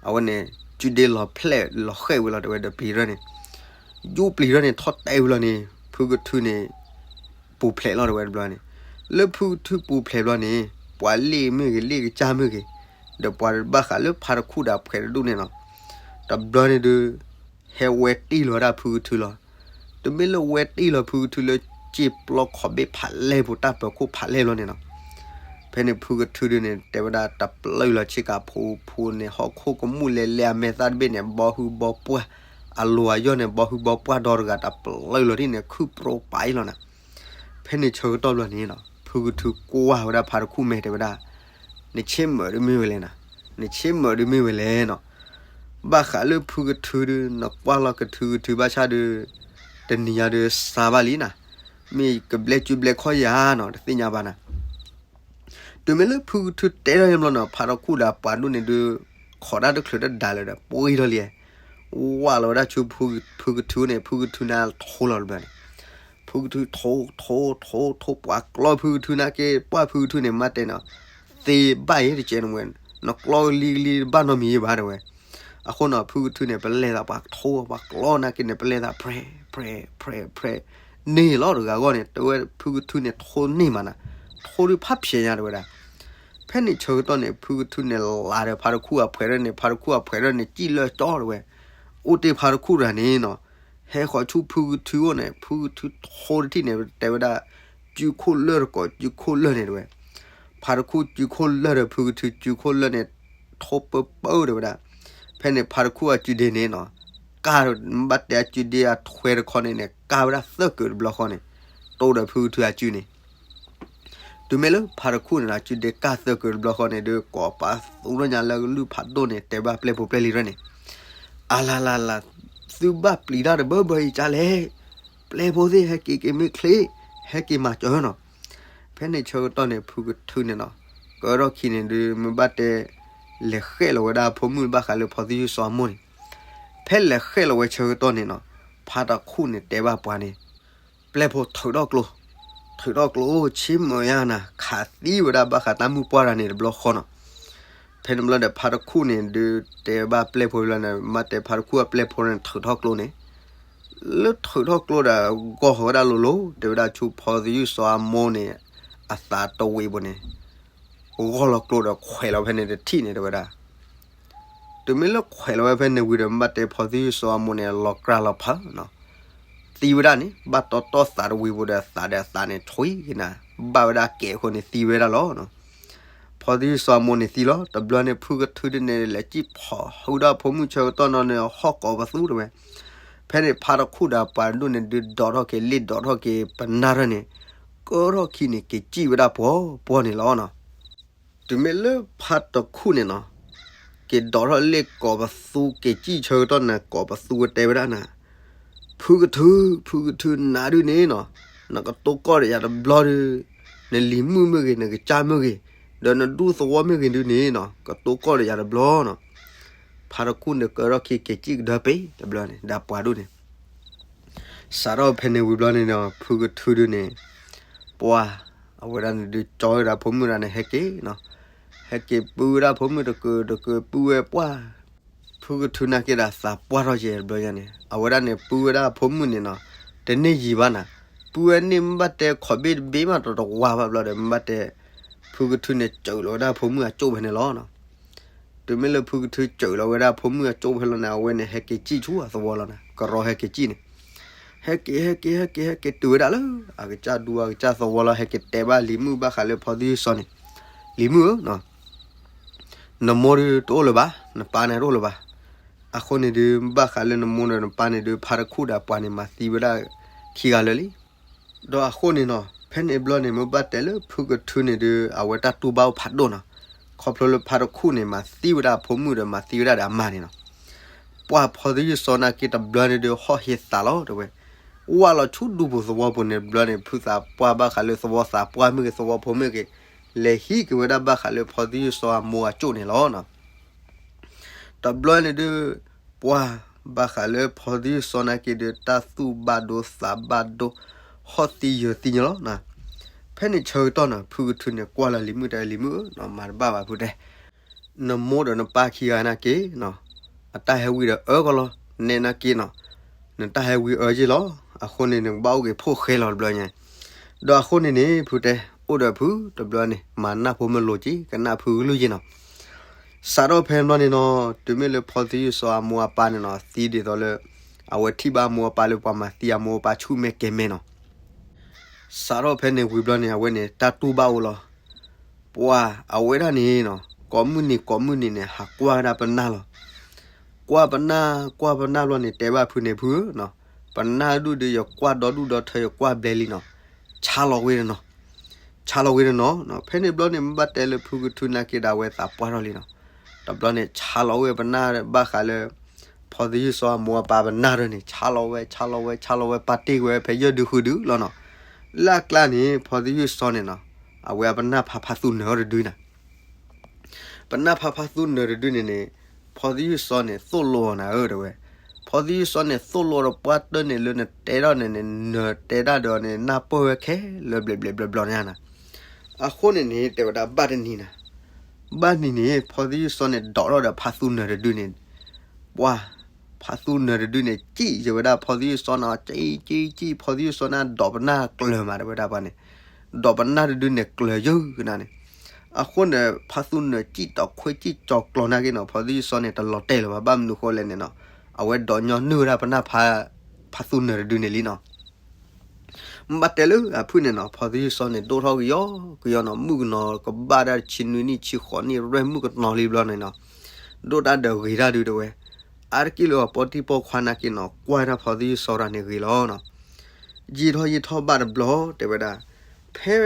အဝဲန့ၣ် စုဒ့လီၤဖျဲးလီၤဃဲၣ်ဝဲလီၤ တဲဝဲဒီးပျံၤရၢ်န့ၣ်, ယူၢ်ပျံၤရၢ်န့ၣ် ထီၣ်တဲဝဲလီၤန့ၣ် ဖုကထုန့ၣ် ပူၤဖျဲးလီၤ တဲဝဲတဘျီန့ၣ်, လၢဖုကထုပူၤဖျဲးဘျီန့ၣ် ပှၤလ့ၣ်မ့ၢ်ဂ့ၤ လ့ၣ်ကစၢ်မ့ၢ်ဂ့ၤ, ဒီးပှၤဘၣ်ဃးလၢဖါတခူၣ်ဒီးအဖှဲးတဒူၣ်န့ၣ်နီၤ, တဘျီန့ၣ်ဒုး ဟဲဝဲတံၢ်လီၤဝဲဒၣ်ဖုကထုလီၤ. တမ့ၢ်လၢဝဲတံၢ်လီၤဖုကထုလၢစ့ပျီခီၣ်ဘ့ၣ်ဖးလဲၢ်ပူၤ တၢ်ပၢၤခိၣ်ဖးလဲၢ်ဘျီန့ၣ်နီၤ, ဖဲန့ၣ်ဖုကထုဒုးန့ၣ် တဲဝဲဒၣ်တပျၢ်လီၤဆ့ကၤဖိဖိန့ၣ် ဟီၣ်ခိၣ်ကမူၣ်လဲၤလဲၤအမဲာ်သၣ်တဘ့ၣ်န့ၣ် ဘီဟုဘီပှၢ်, အလိၤအယီၢ်န့ၣ် ဘီဟုဘီပှၢ်ဒီတဂၤ တပျၢ်လီၤဒ်န့ၣ် ခုၣ်ပြိပာ်အံၤလီၤနၤ. ဖဲန့ၣ်ဆၢကတီၢ်ဘျီန့ၣ်နီၤ ဖုကထုကွၢ်ဝဲဒၣ်ဖါတခူၣ်မဲာ် တဲဝဲဒၣ်, နဆ့ၣ်မုာ်ဒုးမ့ၢ်ဝဲလဲၣ်နၤ, နဆ့ၣ်မုာ်ဒုးမ့ၢ်ဝဲလဲၣ်နီၤ. ဘၣ်ဃးလၢဖုကထုဒုး နကွၢ်လီၤကထုကထုဘၣ်ဆၣ်ဒုး တနံၤညါဒုးစါဘၣ်လံနၤ, မ့ၢ်ကဘျဲၣ်စုဘျဲၣ်ခီၣ်ယၤနီၤ တသ့ၣ်ညါဘၣ်နၤ. တုၤမ့ၢ်လၢဖုကထုတဲထီၣ်ယဘျီနီၤ ဖါတခူၣ်ဒီးပှၤဒိၣ်န့ၣ်ဒုး ခိးတၢ်တချုးတဒါလၢၤဒီး ပှံၢ်ထီၣ်လံ, ဝးလီၤဝဲဒၣ်ဆူဖုကထုန့ၣ် ဖုကထုန့ၣ်ထိလီၤတဘျီန့ၣ်, ဖုကထုထိ ထိ ထိ ထိ ပှၤကျီဖုကထုနာ်က့ ပှၢ်ဖုကထုန့ၣ် မၤတဲနီၤ, သ့ဘၣ်အံၤတကဲနဝဲ, နကျီကလံၤကလံၤတဘၣ်နီတမံၤဘၣ်တဲဝဲ. အဃိနီၤ ဖုကထုန့ၣ် ပလဲၤသးပှၤထိ ပှၤကျီနာ်က့န့ၣ် ပလဲၤသးဖြဲး ဖြဲး ဖြဲး ဖြဲး န့ၢ်လီၤတဂၤဂီၢ်န့ၣ် တဲဝဲဖုကထုန့ၣ်ထိန့ၢ်မးနၤ, ထိဒုးဖးဖျဲးညါတဲဝဲဒၣ်. ဖဲန့ၣ်ဆၢကတီၢ်န့ၣ် ဖုကထုန့ၣ်လးဒီးဖါတခူၣ်အဖှဲးရၢ်န့ၣ် ဖါတခူၣ်အဖှဲးရၢ်န့ၣ် စံၣ်လၢကၠီတဲဝဲ, အိၣ်တ့ၢ်ဖါတခူၣ်တဂၤန့ၣ်နီၤ, ဟဲဃီၤဆူဖုကထုအိၣ်န့ၣ် ဖုကထုထိတထံၣ်န့ၣ် တဲဝဲဒၣ်, စုခိၣ်လၢၢ်တကိး စုခိၣ်လၢၢ်န့ၣ်တဲဝဲ, ဖါတခူၣ်စုခိၣ်လၢၢ်ဒီးဖုကထုစုခိၣ်လၢၢ်န့ၣ် ထိပၢပၢတဲဝဲဒၣ်. ဖဲန့ၣ်ဖါတခူၣ်အစုဒ့န့ၣ်နီၤ, ကၢ်ဘၣ်တဲအစုဒ့အထွဲတခီန့ၣ်န့ၣ် ကၢ်ဝဲဒၣ်သၢကုာ်တဘျီဃီန့ၣ်, တိၢ်ဒီးဖုကထုအစုန့ၣ် တုၤမ့ၢ်လၢဖါတခူၣ်န့ၣ်နီၤ စုဒ့ကၢ်သၢကုာ်တဘျီဃီန့ၣ်ဒီး ကိးပသူထီၣ်ညါလၢကလုၢ်ဖးဒိၣ်န့ၣ် တဲဘၣ်ပျဲၢ်ဖိပျဲၢ်လံၤရၢ်န့ၣ်, အလၤလၤလၤ, သုဘၣ်ပျံၤတၢ်တဘၢဘၢအံၤကၢ်လဲၣ်, ပျဲၢ်ဖိသ့ၣ်ဟဲက့ၤက့ၤမ့ၢ်ချ့, ဟဲက့ၤမၤစၢၤနီၤ. ဖဲန့ၣ်ဆၢကတီၢ်န့ၣ် ဖုကထုန့ၣ်နီၤ, ကၢထီၣ်ခံန့ၣ်ဒီး မ့ၢ်ဘၣ်တဲ လဲၤဃဲၣ်လီၤဝဲဒၣ်အဖိမုၣ်ဘၣ်ဃးလၢဖီသယုၢ်စီၤအမိၢ်န့ၣ်, ဖဲလဲၤဃဲၣ်လီၤဝဲဆၢကတီၢ်န့ၣ်နီၤ, ဖါတခူၣ်န့ၣ်တဲဘၣ်ပှၤန့ၣ် ပျဲၢ်ဖိထုးထီၣ်ကျိ, ထုးထီၣ်ကျိ ဆ့ၣ်မုာ်ယါနၤ ခးသံဝဲဒၣ်ဘၣ်ဃးတၢ်မုၣ်ပှၢ်တဂၤန့ၣ်တဘျီဃီနီၤ. ဖဲန့ၣ်ဘျီဒီးဖါတခူၣ်န့ၣ်ဒုး တဲဘၣ်ပျဲၢ်ဖိလၢန့ၣ် မ့ၢ်တဲဖါတခူၣ်အပျဲၢ်ဖိန့ၣ် ထုးထီၣ်ကျိန့ၣ်, လၢထုးထီၣ်ကျိဒီး ဂီၢ်ဃီၤဝဲဒၣ်လိၤလိၤ တဲဝဲဒၣ်ဆူဖီသယုၢ်စီၤအမိၢ်န့ၣ် အသးတဝံၤပူၤန့ၣ် ဂီၢ်လီၤကျိဒီးခွဲးလီၤဖဲန့ၣ်တထံၣ်န့ၣ်တဲဝဲဒၣ်. တုၤမ့ၢ်လၢခွဲးလီၤဝဲဖဲန့ၣ်ဝံၤဒီး မ့ၢ်ဘၣ်တဲဖီသယုၢ်စီၤအမိၢ်န့ၣ် လီၤကြၢးလီၤဖးနီၤ, သံဝဲဒၣ်န့ၣ် ဘၣ်တီတီသးတဝံၤပူၤဒီး သးဒီးအသးန့ၣ်ထွံက့ၤနၤ, ဘၣ်ဝဲဒၣ်ကဲးအဃိန့ၣ်သံဝဲဒၣ်လီၤ. ဖီသယုၢ်စီၤအမိၢ်န့ၣ်သံလီၤ. တဘျီန့ၣ် ဖုကထုဒုးန့ၣ် လဲၤစံၣ်ဖီၣ်ဟုၣ်ဒၣ်ဖိမုၣ်ဆၢကတီၢ်နီၤန့ၣ် ဟီၣ်ကိးပသူတဲဝဲ. ဖဲန့ၣ်ဖါတခူၣ်ဒီးပှၤဒိၣ်န့ၣ်ဒုး ဒိးထီၣ်က့ၤလ့ၣ်ဒိးထီၣ်က့ၤပနၢ်ထၢၣ်န့ၣ် ကၢထီၣ်ခံန့ၣ် က့ၤစံၣ်ဝဲဒၣ်ပှီၤပှီၤန့ၣ်လီၤနီၤ. တုၤမ့ၢ်လၢဖါတခူၣ်န့ၣ်နီၤ, က့ၤဒိးထီၣ်လ့ၣ်ကိးပသူ က့ၤစံၣ်ဆၢကတီၢ်န့ၣ် ကိးပသူတဲဝဲဒၣ်နၤ, ဖုကထု, ဖုကထု နၤဒုးန့ၣ်နီၤ, နကတိၤကီၢ်ဒီးယၤတဘျီဒီး နလံၤမုၣ်မ့ၢ်ဂ့ၤ နကစၢ်မ့ၢ်ဂ့ၤ, ဒီးနဒူသဝီမ့ၢ်ဂ့ၤဒုးန့ၣ်နီၤ ကတိၤကီၢ်ဒီးယၤတဘျီနီၤ. ဖါတခူၣ်န့ၣ်ကၢထီၣ်ခံက့ၤစံၣ်ကဒါပ့ၤတဘျီန့ၣ် ဒီးပှၤဒိၣ်န့ၣ် စးထီၣ်ဖဲန့ၣ်ဝံၤဘျီန့ၣ်ဒီး ဖုကထုဒုးန့ၣ် ပှၢ် အဝဲဒၣ်န့ၣ်ဒုး ကၠီဝဲဒၣ်ဖိမုၣ်ဒၣ်န့ၣ် ဟဲက့ၤနီၤ, ဟဲက့ၤပုၢ်ဝဲဒၣ်ဖိမုၣ်တကုာ်တကုာ် ပုၢ်ဝဲပှၢ်, ဖုကထုနာ်က့ဒီးသးပှၢ်ထီၣ်ကဲတဘျီညါန့ၣ် အဝဲဒၣ်န့ၣ် ပုၢ်ဝဲဒၣ်ဖိမုၣ်န့ၣ်နီၤ, တန့ၢ်ယံၤဘၣ်နၤ, ပုၢ်ဝဲန့ၣ်မ့ၢ်ဘၣ်တဲခီၣ်ဘ့ၣ်တဘ့ၣ်မး တတဝါဘၣ်ဘျီဒီး မ့ၢ်ဘၣ်တဲ ဖုကထုန့ၣ် စၢးလီၤဝဲဒၣ်ဖိမုၣ်အကၠိၣ်ဖဲန့ၣ်လီၤနီၤ. တုၤမ့ၢ်လၢဖုကထုစၢးလီၤဝဲဒၣ်ဖိမုၣ်အကၠိၣ်ဖဲလီၤန့ၣ် အဝဲန့ၣ် ဟဲက့ၤစံၣ်ဆူအသဝီလီၤနၤ, ကရီဟဲက့ၤစံၣ်န့ၣ်, ဟဲက့ၤ ဟဲက့ၤ ဟဲက့ၤ ဟဲက့ၤတုၤဝဲဒၣ်လၢ အကစၢ်ဒူအကစၢ်သဝီလီၤ ဟဲက့ၤတဲဘၣ်လံၤမုၣ်ဘၣ်ဃးလၢဖီသယုၢ်စီၤန့ၣ်, လံၤမုၣ်ဧၢ, နမိၢ်ဒုးတအိၣ်လၢၤဘၣ်, နပၢ်န့ၣ်တအိၣ်လၢၤဘၣ်. အဃိန့ၣ်ဒုး ဘၣ်ဃးလၢနမိၢ်ဒီးနပၢ်န့ၣ်ဒုး ဖါတခူၣ်ဒီးပှၤန့ၣ် မၤသံဝဲဒၣ်ခံဂၤလၢာ်လံ. ဒီးအဃိန့ၣ်နီၤ ဖဲန့ၣ်ဘျီန့ၣ် မ့ၢ်ဘၣ်တဲလၢဖုကထုန့ၣ်ဒုး အဝဲတၢ်တူၢ်ဘၣ်အိၣ်ဖးဒိၣ်နီၤ, ခီဖျိလၢဖါတခူၣ်န့ၣ် မၤသံဝဲဒၣ်အဖိမုၣ်ဒီးမၤသံဝဲဒၣ်ဒီးအမါန့ၣ်နီၤ. ပှၢ်ဖီသယုၢ်စီၤနာ်က့တဘျီန့ၣ်ဒုး ဟီၣ်ဟ့သးလီၤတဲဝဲ, ဝၢ်လီၤဆူဒူပူၤသဝီပူၤန့ၣ်တဘျီန့ၣ် ဖုသးပှၢ်ဘၣ်ဃးလၢသဝီသးပှၢ်မ့ၢ်ဂ့ၤ သဝီဖိမ့ၢ်ဂ့ၤ, လဲၤဟံးက့ၤဝဲဒၣ်ဘၣ်ဃးလၢဖီသယုၢ်စီအမိၢ်အကၠိၣ်န့ၣ်လီၤ. တဘျီန့ၣ်ဒုး ပှၤဘၣ်ဃးလၢဖီသယုၢ်စီနာ်က့ဒီး တၢ်သူၣ်ဘၣ်ဒိသးဘၣ်ဒိ ဟီၣ်သံယၢၤသံညါလီၤ. ဖဲန့ၣ်ဆၢကတီၢ်န့ၣ် ဖုကထုန့ၣ် ကွၢ်လီၤလံၤမုၣ်တဲလံၤမုၣ်ဧၢ, မၤတဘၣ်ဘၣ်ဖုတဲ, နမိၢ်ဒီးနပၢ်ခံဂၤနာ်က့နီၤ, အတၢ်ဟဲဝံၤဒီးအၢကီလီၤ, နဲနာ်က့နီၤ, နတၢ်ဟဲဝံၤအၢက့လီၤ. အဃိန့ၣ် နကဘၣ်အိၣ်က့ၤဖှိၣ်ဃဲလီၤတဘျီညါ. ဒီးအဃိန့ၣ်န့ၣ် ဖုတဲ, အိၣ်ဒီးဖုတဘျီန့ၣ် မၤနၢ်ဖိမ့ၢ်လိၤက့ၤ ကနၣ်ဖုကလုၢ်က့နီၤ. စးထီၣ်ဖဲဘျီန့ၣ်နီၤ, တုၤမ့ၢ်လၢဖီသယုၢ်စီအမိၢ်အပၢ်န့ၣ်နီၤ သံဒ်သိးလၢ အဝဲထံၣ်ဘၣ်အမိၢ်အပၢ်လၢပှၤမၤသံအမိၢ်အပၢ်ဆူၣ်မဲာ်ကဲၤမဲာ်နီၤ. စးထီၣ်ဖဲန့ၣ်ဝံၤဘျီန့ၣ် အဝဲန့ၣ် တၢ်တူၢ်ဘၣ်အိၣ်လီၤ. ပှၤအဝဲဒၣ်န့ၣ်နီၤ, ကိးမုၢ်နံၤကိးမုၢ်နံၤန့ၣ် ဟးကွၢ်ဝဲဒၣ်ပနၢ်လီၤ. ကွၢ်ပနၢ် ကွၢ်ပနၢ်ဘျီန့ၣ် တဲဘၣ်ဖုန့ၣ် ဖုဧၢနီၤ, ပနၢ်ဒူၣ်ဒီး ယကွၢ်ဒီဒူၣ်ဒီထၢ ယကွၢ်ဘျဲလံနီၤ, ဆါလီၤဝဲတနီၤ, ဆါလီၤဝဲတနီၤ. ဖဲန့ၣ်ဘျီန့ၣ် မ့ၢ်ဘၣ်တဲလၢဖုကထုနာ်က့ဒီး အဝဲသးပှၢ်ထီၣ်လံနီၤ. တဘျီန့ၣ် ဆါလီၤဝဲပနၢ်ဘၣ်ဃးလၢ ဖီသယုၢ်စီအမိၢ်အပၢ်ပနၢ်ဒီးန့ၣ် ဆါလီၤဝဲ ဆါလီၤဝဲ ဆါလီၤဝဲ ပာ်တ့ၢ်ဝဲဖဲယဲၢ်ဒုဃုဒုလီၤနီၤ. လၢအကျါန့ၣ် ဖီသယုၢ်စီန့ၣ်နီၤ, အဝဲအပနၢ်ဖးဖးသူနၢၤအီၤတဒုနီၤ. ပနၢ်ဖးဖးသူနၢၤတဒုန့ၣ်န့ၣ် ဖီသယုၢ်စီန့ၣ် သိၣ်လိအီၤနၤဧၢ တဲဝဲ. ဖီသယုၢ်စီန့ၣ် သိၣ်လိဒီးပှၢ်တၢၢ်န့ၣ်လၢနတဲဒၣ်န့ၣ်န့ၣ် နၢၤတဲဒၣ်ဒီးန့ၣ် နၢ်ပၢၢ်ဝဲခဲလၢာ်ဘျဲးဘျဲးဘျီဘျီန့ၣ်နၤ. အဃိန့ၣ်န့ၣ် တဲဝဲဒၣ်ဘၣ်တနံၤနၤ, ဘၣ်နံၤန့ၣ် ဖီသယုၢ်စီန့ၣ် ဒိးထီၣ်ဒီးဖးသူနၢၤတဒုန့ၣ်, ပှၤ ဖးသူနၢၤတဒုန့ၣ် စံၣ်ယဝဲဒၣ်ဖီသယုၢ်စီနီၤ, စံၣ်စံၣ်စံၣ် ဖီသယုၢ်စီန့ၣ် ဒိးပနၢ်ကျၢၤမး တဲဝဲဒၣ်ပှၤန့ၣ်, ဒိးပနၢ်တဒုန့ၣ် ကျၢၤယုၢ်ကနၤန့ၣ်. အဃိန့ၣ် ဖးသူနၢၤစံၣ်တီၤခွ့စံၣ်ကၠီၤကျီၤနာ်က့နီၤ, ဖီသယုၢ်စီန့ၣ် တလီၤတဲာ်လၢၤဘၣ်, ဘၣ်မနုၤဃိလဲၣ်န့ၣ်နီၤ, အဝဲဒိးညီနုၢ်ဝဲဒၣ်ပနၢ်ဖး ဖးသူနၢၤတဒုန့ၣ်လံနီၤ. မ့ၢ်ဘၣ်တဲလၢအဖုၣ်န့ၣ်နီၤ, ဖီသယုၢ်စီန့ၣ် ဒိၣ်ထီၣ်ကယီကယီနီၤ, မုၣ်ကနီၤကဘၣ်ဒၣ်ဆံနွံနံၣ်ဆံဃိးနံၣ် ရဲၣ်မုၣ်ကနီၤလံဘျီန့ၣ်နီၤ, ဒိၣ်တၢ်ဒီးဂ့ၤတၢ်ဒုးတဲဝဲ. အါတက့ၢ်လၢအပီၢ်တံၢ်ပီၢ်ခွါနာ်က့နီၤ, ကွၢ်ဝဲဒၣ်ဖီသယုၢ်စီတၢ်န့ၣ်ဂ့ၤလီၤနီၤ. ယံာ်ထီၣ်ယံာ်ထီၣ်ဘၣ်တဘျီ တဲဝဲဒၣ်, ဖဲ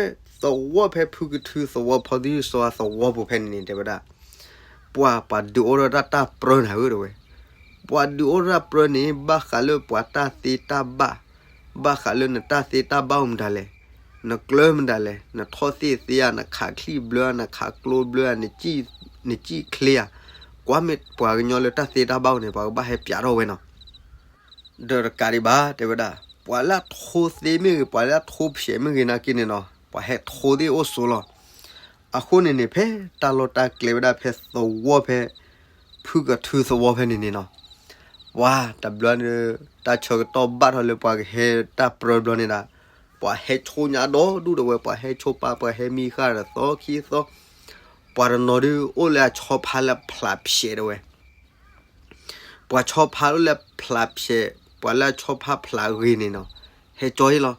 သဝီဖဲဖုကထုသဝီ ဖီသယုၢ်စီသဝီပူၤဖဲန့ၣ်န့ၣ် တဲဝဲဒၣ်, ပှၤပှၤဒုးအိၣ်ထီၣ်တၢ်တၢ်ပြၢနၤဧၢ တဲဝဲ. ပှၤဒုးအိၣ်ထီၣ်တၢ်ပြၢန့ၣ် ဘၣ်ဃးလၢပှၤတၢ်သ့တၢ်ဘၣ်, ဘၣ်ဃးလၢနတၢ်သ့တၢ်ဘၣ်အိၣ်မတၤလဲၣ်, နကျၢၤမတၤလဲၣ်, နထီၣ်သ့ၣ်သ့ဧါ, နခးချံၣ်ဘျၢဧါ, နခးကျိဘျၢဧါ, နစံၣ်ချ့ဧါ, ကွၢ်မ့ၢ်ပှၤကညီလၢတၢ်သ့တၢ်ဘၣ်အိၣ်န့ၣ် ပှၤကဘၣ်ဟဲပၠးထီၣ်ဝဲနီၤ. ဒီးတကးဒံးဘၣ် တဲဝဲဒၣ်, ပှၤလၢအထိသ့မ့ၢ်ဂ့ၤ, ပှၤလၢအထိဖျဲးမ့ၢ်ဂ့ၤနာ်က့န့ၣ်နီၤ, ပှၤဟဲထိသ့ၣ်အိၣ်ဆိးလီၤ. အဃိန့ၣ်န့ၣ် ဖဲတၢ်လီၢ်တၢ်ကျဲဝဲဒၣ်ဖဲသဝီဖဲ ဖုကထုသဝီဖဲန့ၣ်န့ၣ်နီၤ, ပှၤတဘျီန့ၣ် တၢ်ဆၢကတီၢ်ဘၣ်ထီၣ်လၢပှၤကဟဲတၢ်ပြၢဘျီန့ၣ်ဒၣ်, ပှၤဟဲဆိညါဒီဒူၣ်ဒီးဝဲ, ပှၤဟဲဆိပာ်, ပှၤဟဲမံဃာ်ဒီးသီခံသီ, ပှၤတနီၤဒုးအိၣ်လၢအဆီဖါလၢဖျးဖျဲးတဲဝဲ. ပှၤဆီဖါအိၣ်လၢဖျးဖျဲး, ပှၤလၢအဆီဖါဖျးဂ့ၤန့ၣ်နီၤ, ဟဲကၠီအံၤလီၤ.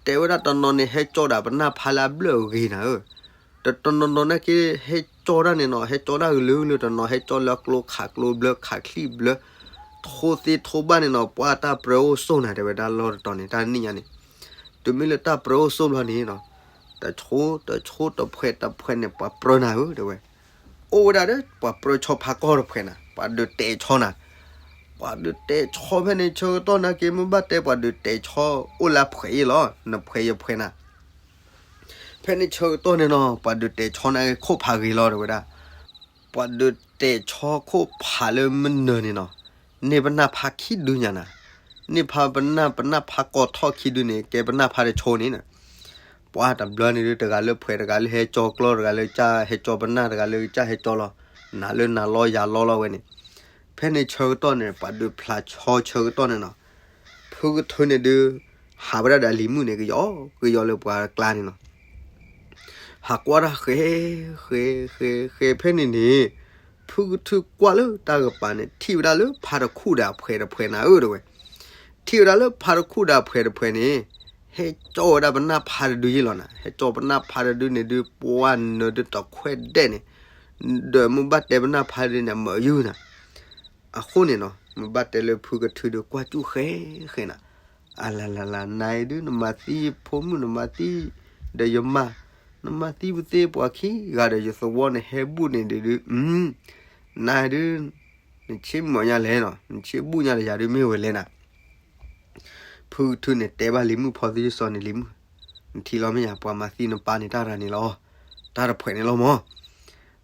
တဲဝဲဒၣ်တနီၤန့ၣ် ဟဲကၠီဒၣ်ပနၢ်ဖါလၢအဘျၢၣ်အဂ့ၤနၤဧၢ, တနီၤနီၤနာ်က့ ဟဲကၠီတၢ်န့ၣ်နီၤ, ဟဲကၠီတၢ်ကလုာ်ကလုာ်, တနီၤဟဲကၠီလၢကျိခးကျိဘျၢ, ထိသ့ထိဘၣ်န့ၣ်နီၤ, ပှၤတၢ်ပြၢအိၣ်ဆိၣ်နၤ တဲဝဲဒၣ်လီၢ်တတီၤန့ၣ် တၢ်နံၣ်ညါန့ၣ်, တုၤမ့ၢ်လၢတၢ်ပြၢအိၣ်ဆိၣ်ဘျီန့ၣ်နီၤ, တဆိတဖှဲးတဖှဲးန့ၣ် ပှၤပြၢနၤဧၢ တဲဝဲ. အိၣ်ဝဲဒၣ်ဒီး ပှၤပြၢဆီဖါကီၢ်တဖှဲးနၤ, ပှၤဒုးတဲာ်ဆီနၤ, ပှၤဒုးတဲာ်ဆီဖဲန့ၣ် ဆၢကတီၢ်နာ်က့ မ့ၢ်ဘၣ်တဲပှၤဒုးတဲာ်ဆီ အိၣ်လၢဖှဲးအံၤလီၤ, နဖှဲးယဖှဲးနၤ. ဖဲန့ၣ်ဆၢကတီၢ်န့ၣ်နီၤ, ပှၤဒုးတဲာ်ဆီနာ်က့ ခိၣ်ဖးဂ့ၤလီၤ တဲဝဲဒၣ်. ပှၤဒုးတဲာ်ဆီခိၣ်ဖးလၢမနုၤန့ၣ်နီၤ, န့ၢ်ပနၢ်ဖါခံဒုညါနၤ, န့ၢ်ဖါပနၢ်, ပနၢ်ဖါကိးထီၣ်ခံဒုန့ၣ် ကဲပနၢ်ဖါတဆိန့ၣ်နၤ. ပှၤတဘျီန့ၣ်ဒုး တဂၤလၢဖှဲး တဂၤလၢဟဲကၠီကျီ, တဂၤလၢကစၢ်ဟဲကၠီပနၢ်, တဂၤလၢကစၢ်ဟဲကၠီလီၤ, နၤလၢနၤလီၤယၤလီၤလီၤဝဲန့ၣ်. ဖဲန့ၣ်ဆၢကတီၢ်န့ၣ် ပှၤဒုးဖျးဆီဆၢကတီၢ်န့ၣ်နီၤ, ဖုကထုန့ၣ်ဒုး ဟးဝဲဒၣ်ဒီးအလံၤမုၣ်န့ၣ် ကယီကယီလၢပှၤကျါန့ၣ်နီၤ. ဟးကွၢ်တၢ်ဃဲၤ ဃဲၤ ဃဲၤ ဃဲၤ ဖဲန့ၣ်န့ၣ်, ဖုကထုကွၢ်လၢတၢ်ကပၤန့ၣ် ထံၣ်ဝဲဒၣ်လၢဖါတခူၣ်ဒီးအဖှဲးတဖှဲးနၤဧၢ တဲဝဲ. ထံၣ်ဝဲဒၣ်လၢဖါတခူၣ်ဒီးအဖှဲးတဖှဲးန့ၣ်, ဟဲကၠီဝဲဒၣ်ပနၢ်ဖါတဒုယ့ၢ်လီၤနၤ. ဟဲကၠီပနၢ်ဖါတဒုန့ၣ်ဒုး ပှၤနၢၤဒုးတခွဲးဒဲးန့ၣ်, ဒီးမ့ၢ်ဘၣ်တဲပနၢ်ဖါတဒုန့ၣ် မၢယုၢ်နၤ. အဃိန့ၣ်နီၤ, မ့ၢ်ဘၣ်တဲလၢဖုကထုဒုးကွၢ်စူၣ်ဃဲၤဃဲၤနၤ, အလၤလၤလၤ နၤအံၤဒုး နမၤသံယဖိမုၣ်, နမၤသံဒီးယမါ, နမၤသံပသ့ပှၤခံဂၤဒီး ယသဝီန့ၣ်ဟဲဘူၣ်န့ၣ်ဒုးဒုး, နၤအံၤဒုး နဆ့မီၤညါလဲၣ်နီၤ, နဆ့ဘူၣ်ညါဒီးယၤဒုးမ့ၢ်ဝဲလဲၣ်နၤ. ဖုကထုန့ၣ် တဲဘၣ်လံၤမုၣ်ဖီသယုၢ်စီန့ၣ်, လံၤမုၣ်, နထံၣ်လီၤမ့ၢ်ယၤ ပှၤမၤသံနပၢ်န့ၣ်တၢ်ရၤန့ၣ်လီၤ. တၢ်တဖှဲးန့ၣ်လီၤမၢ်.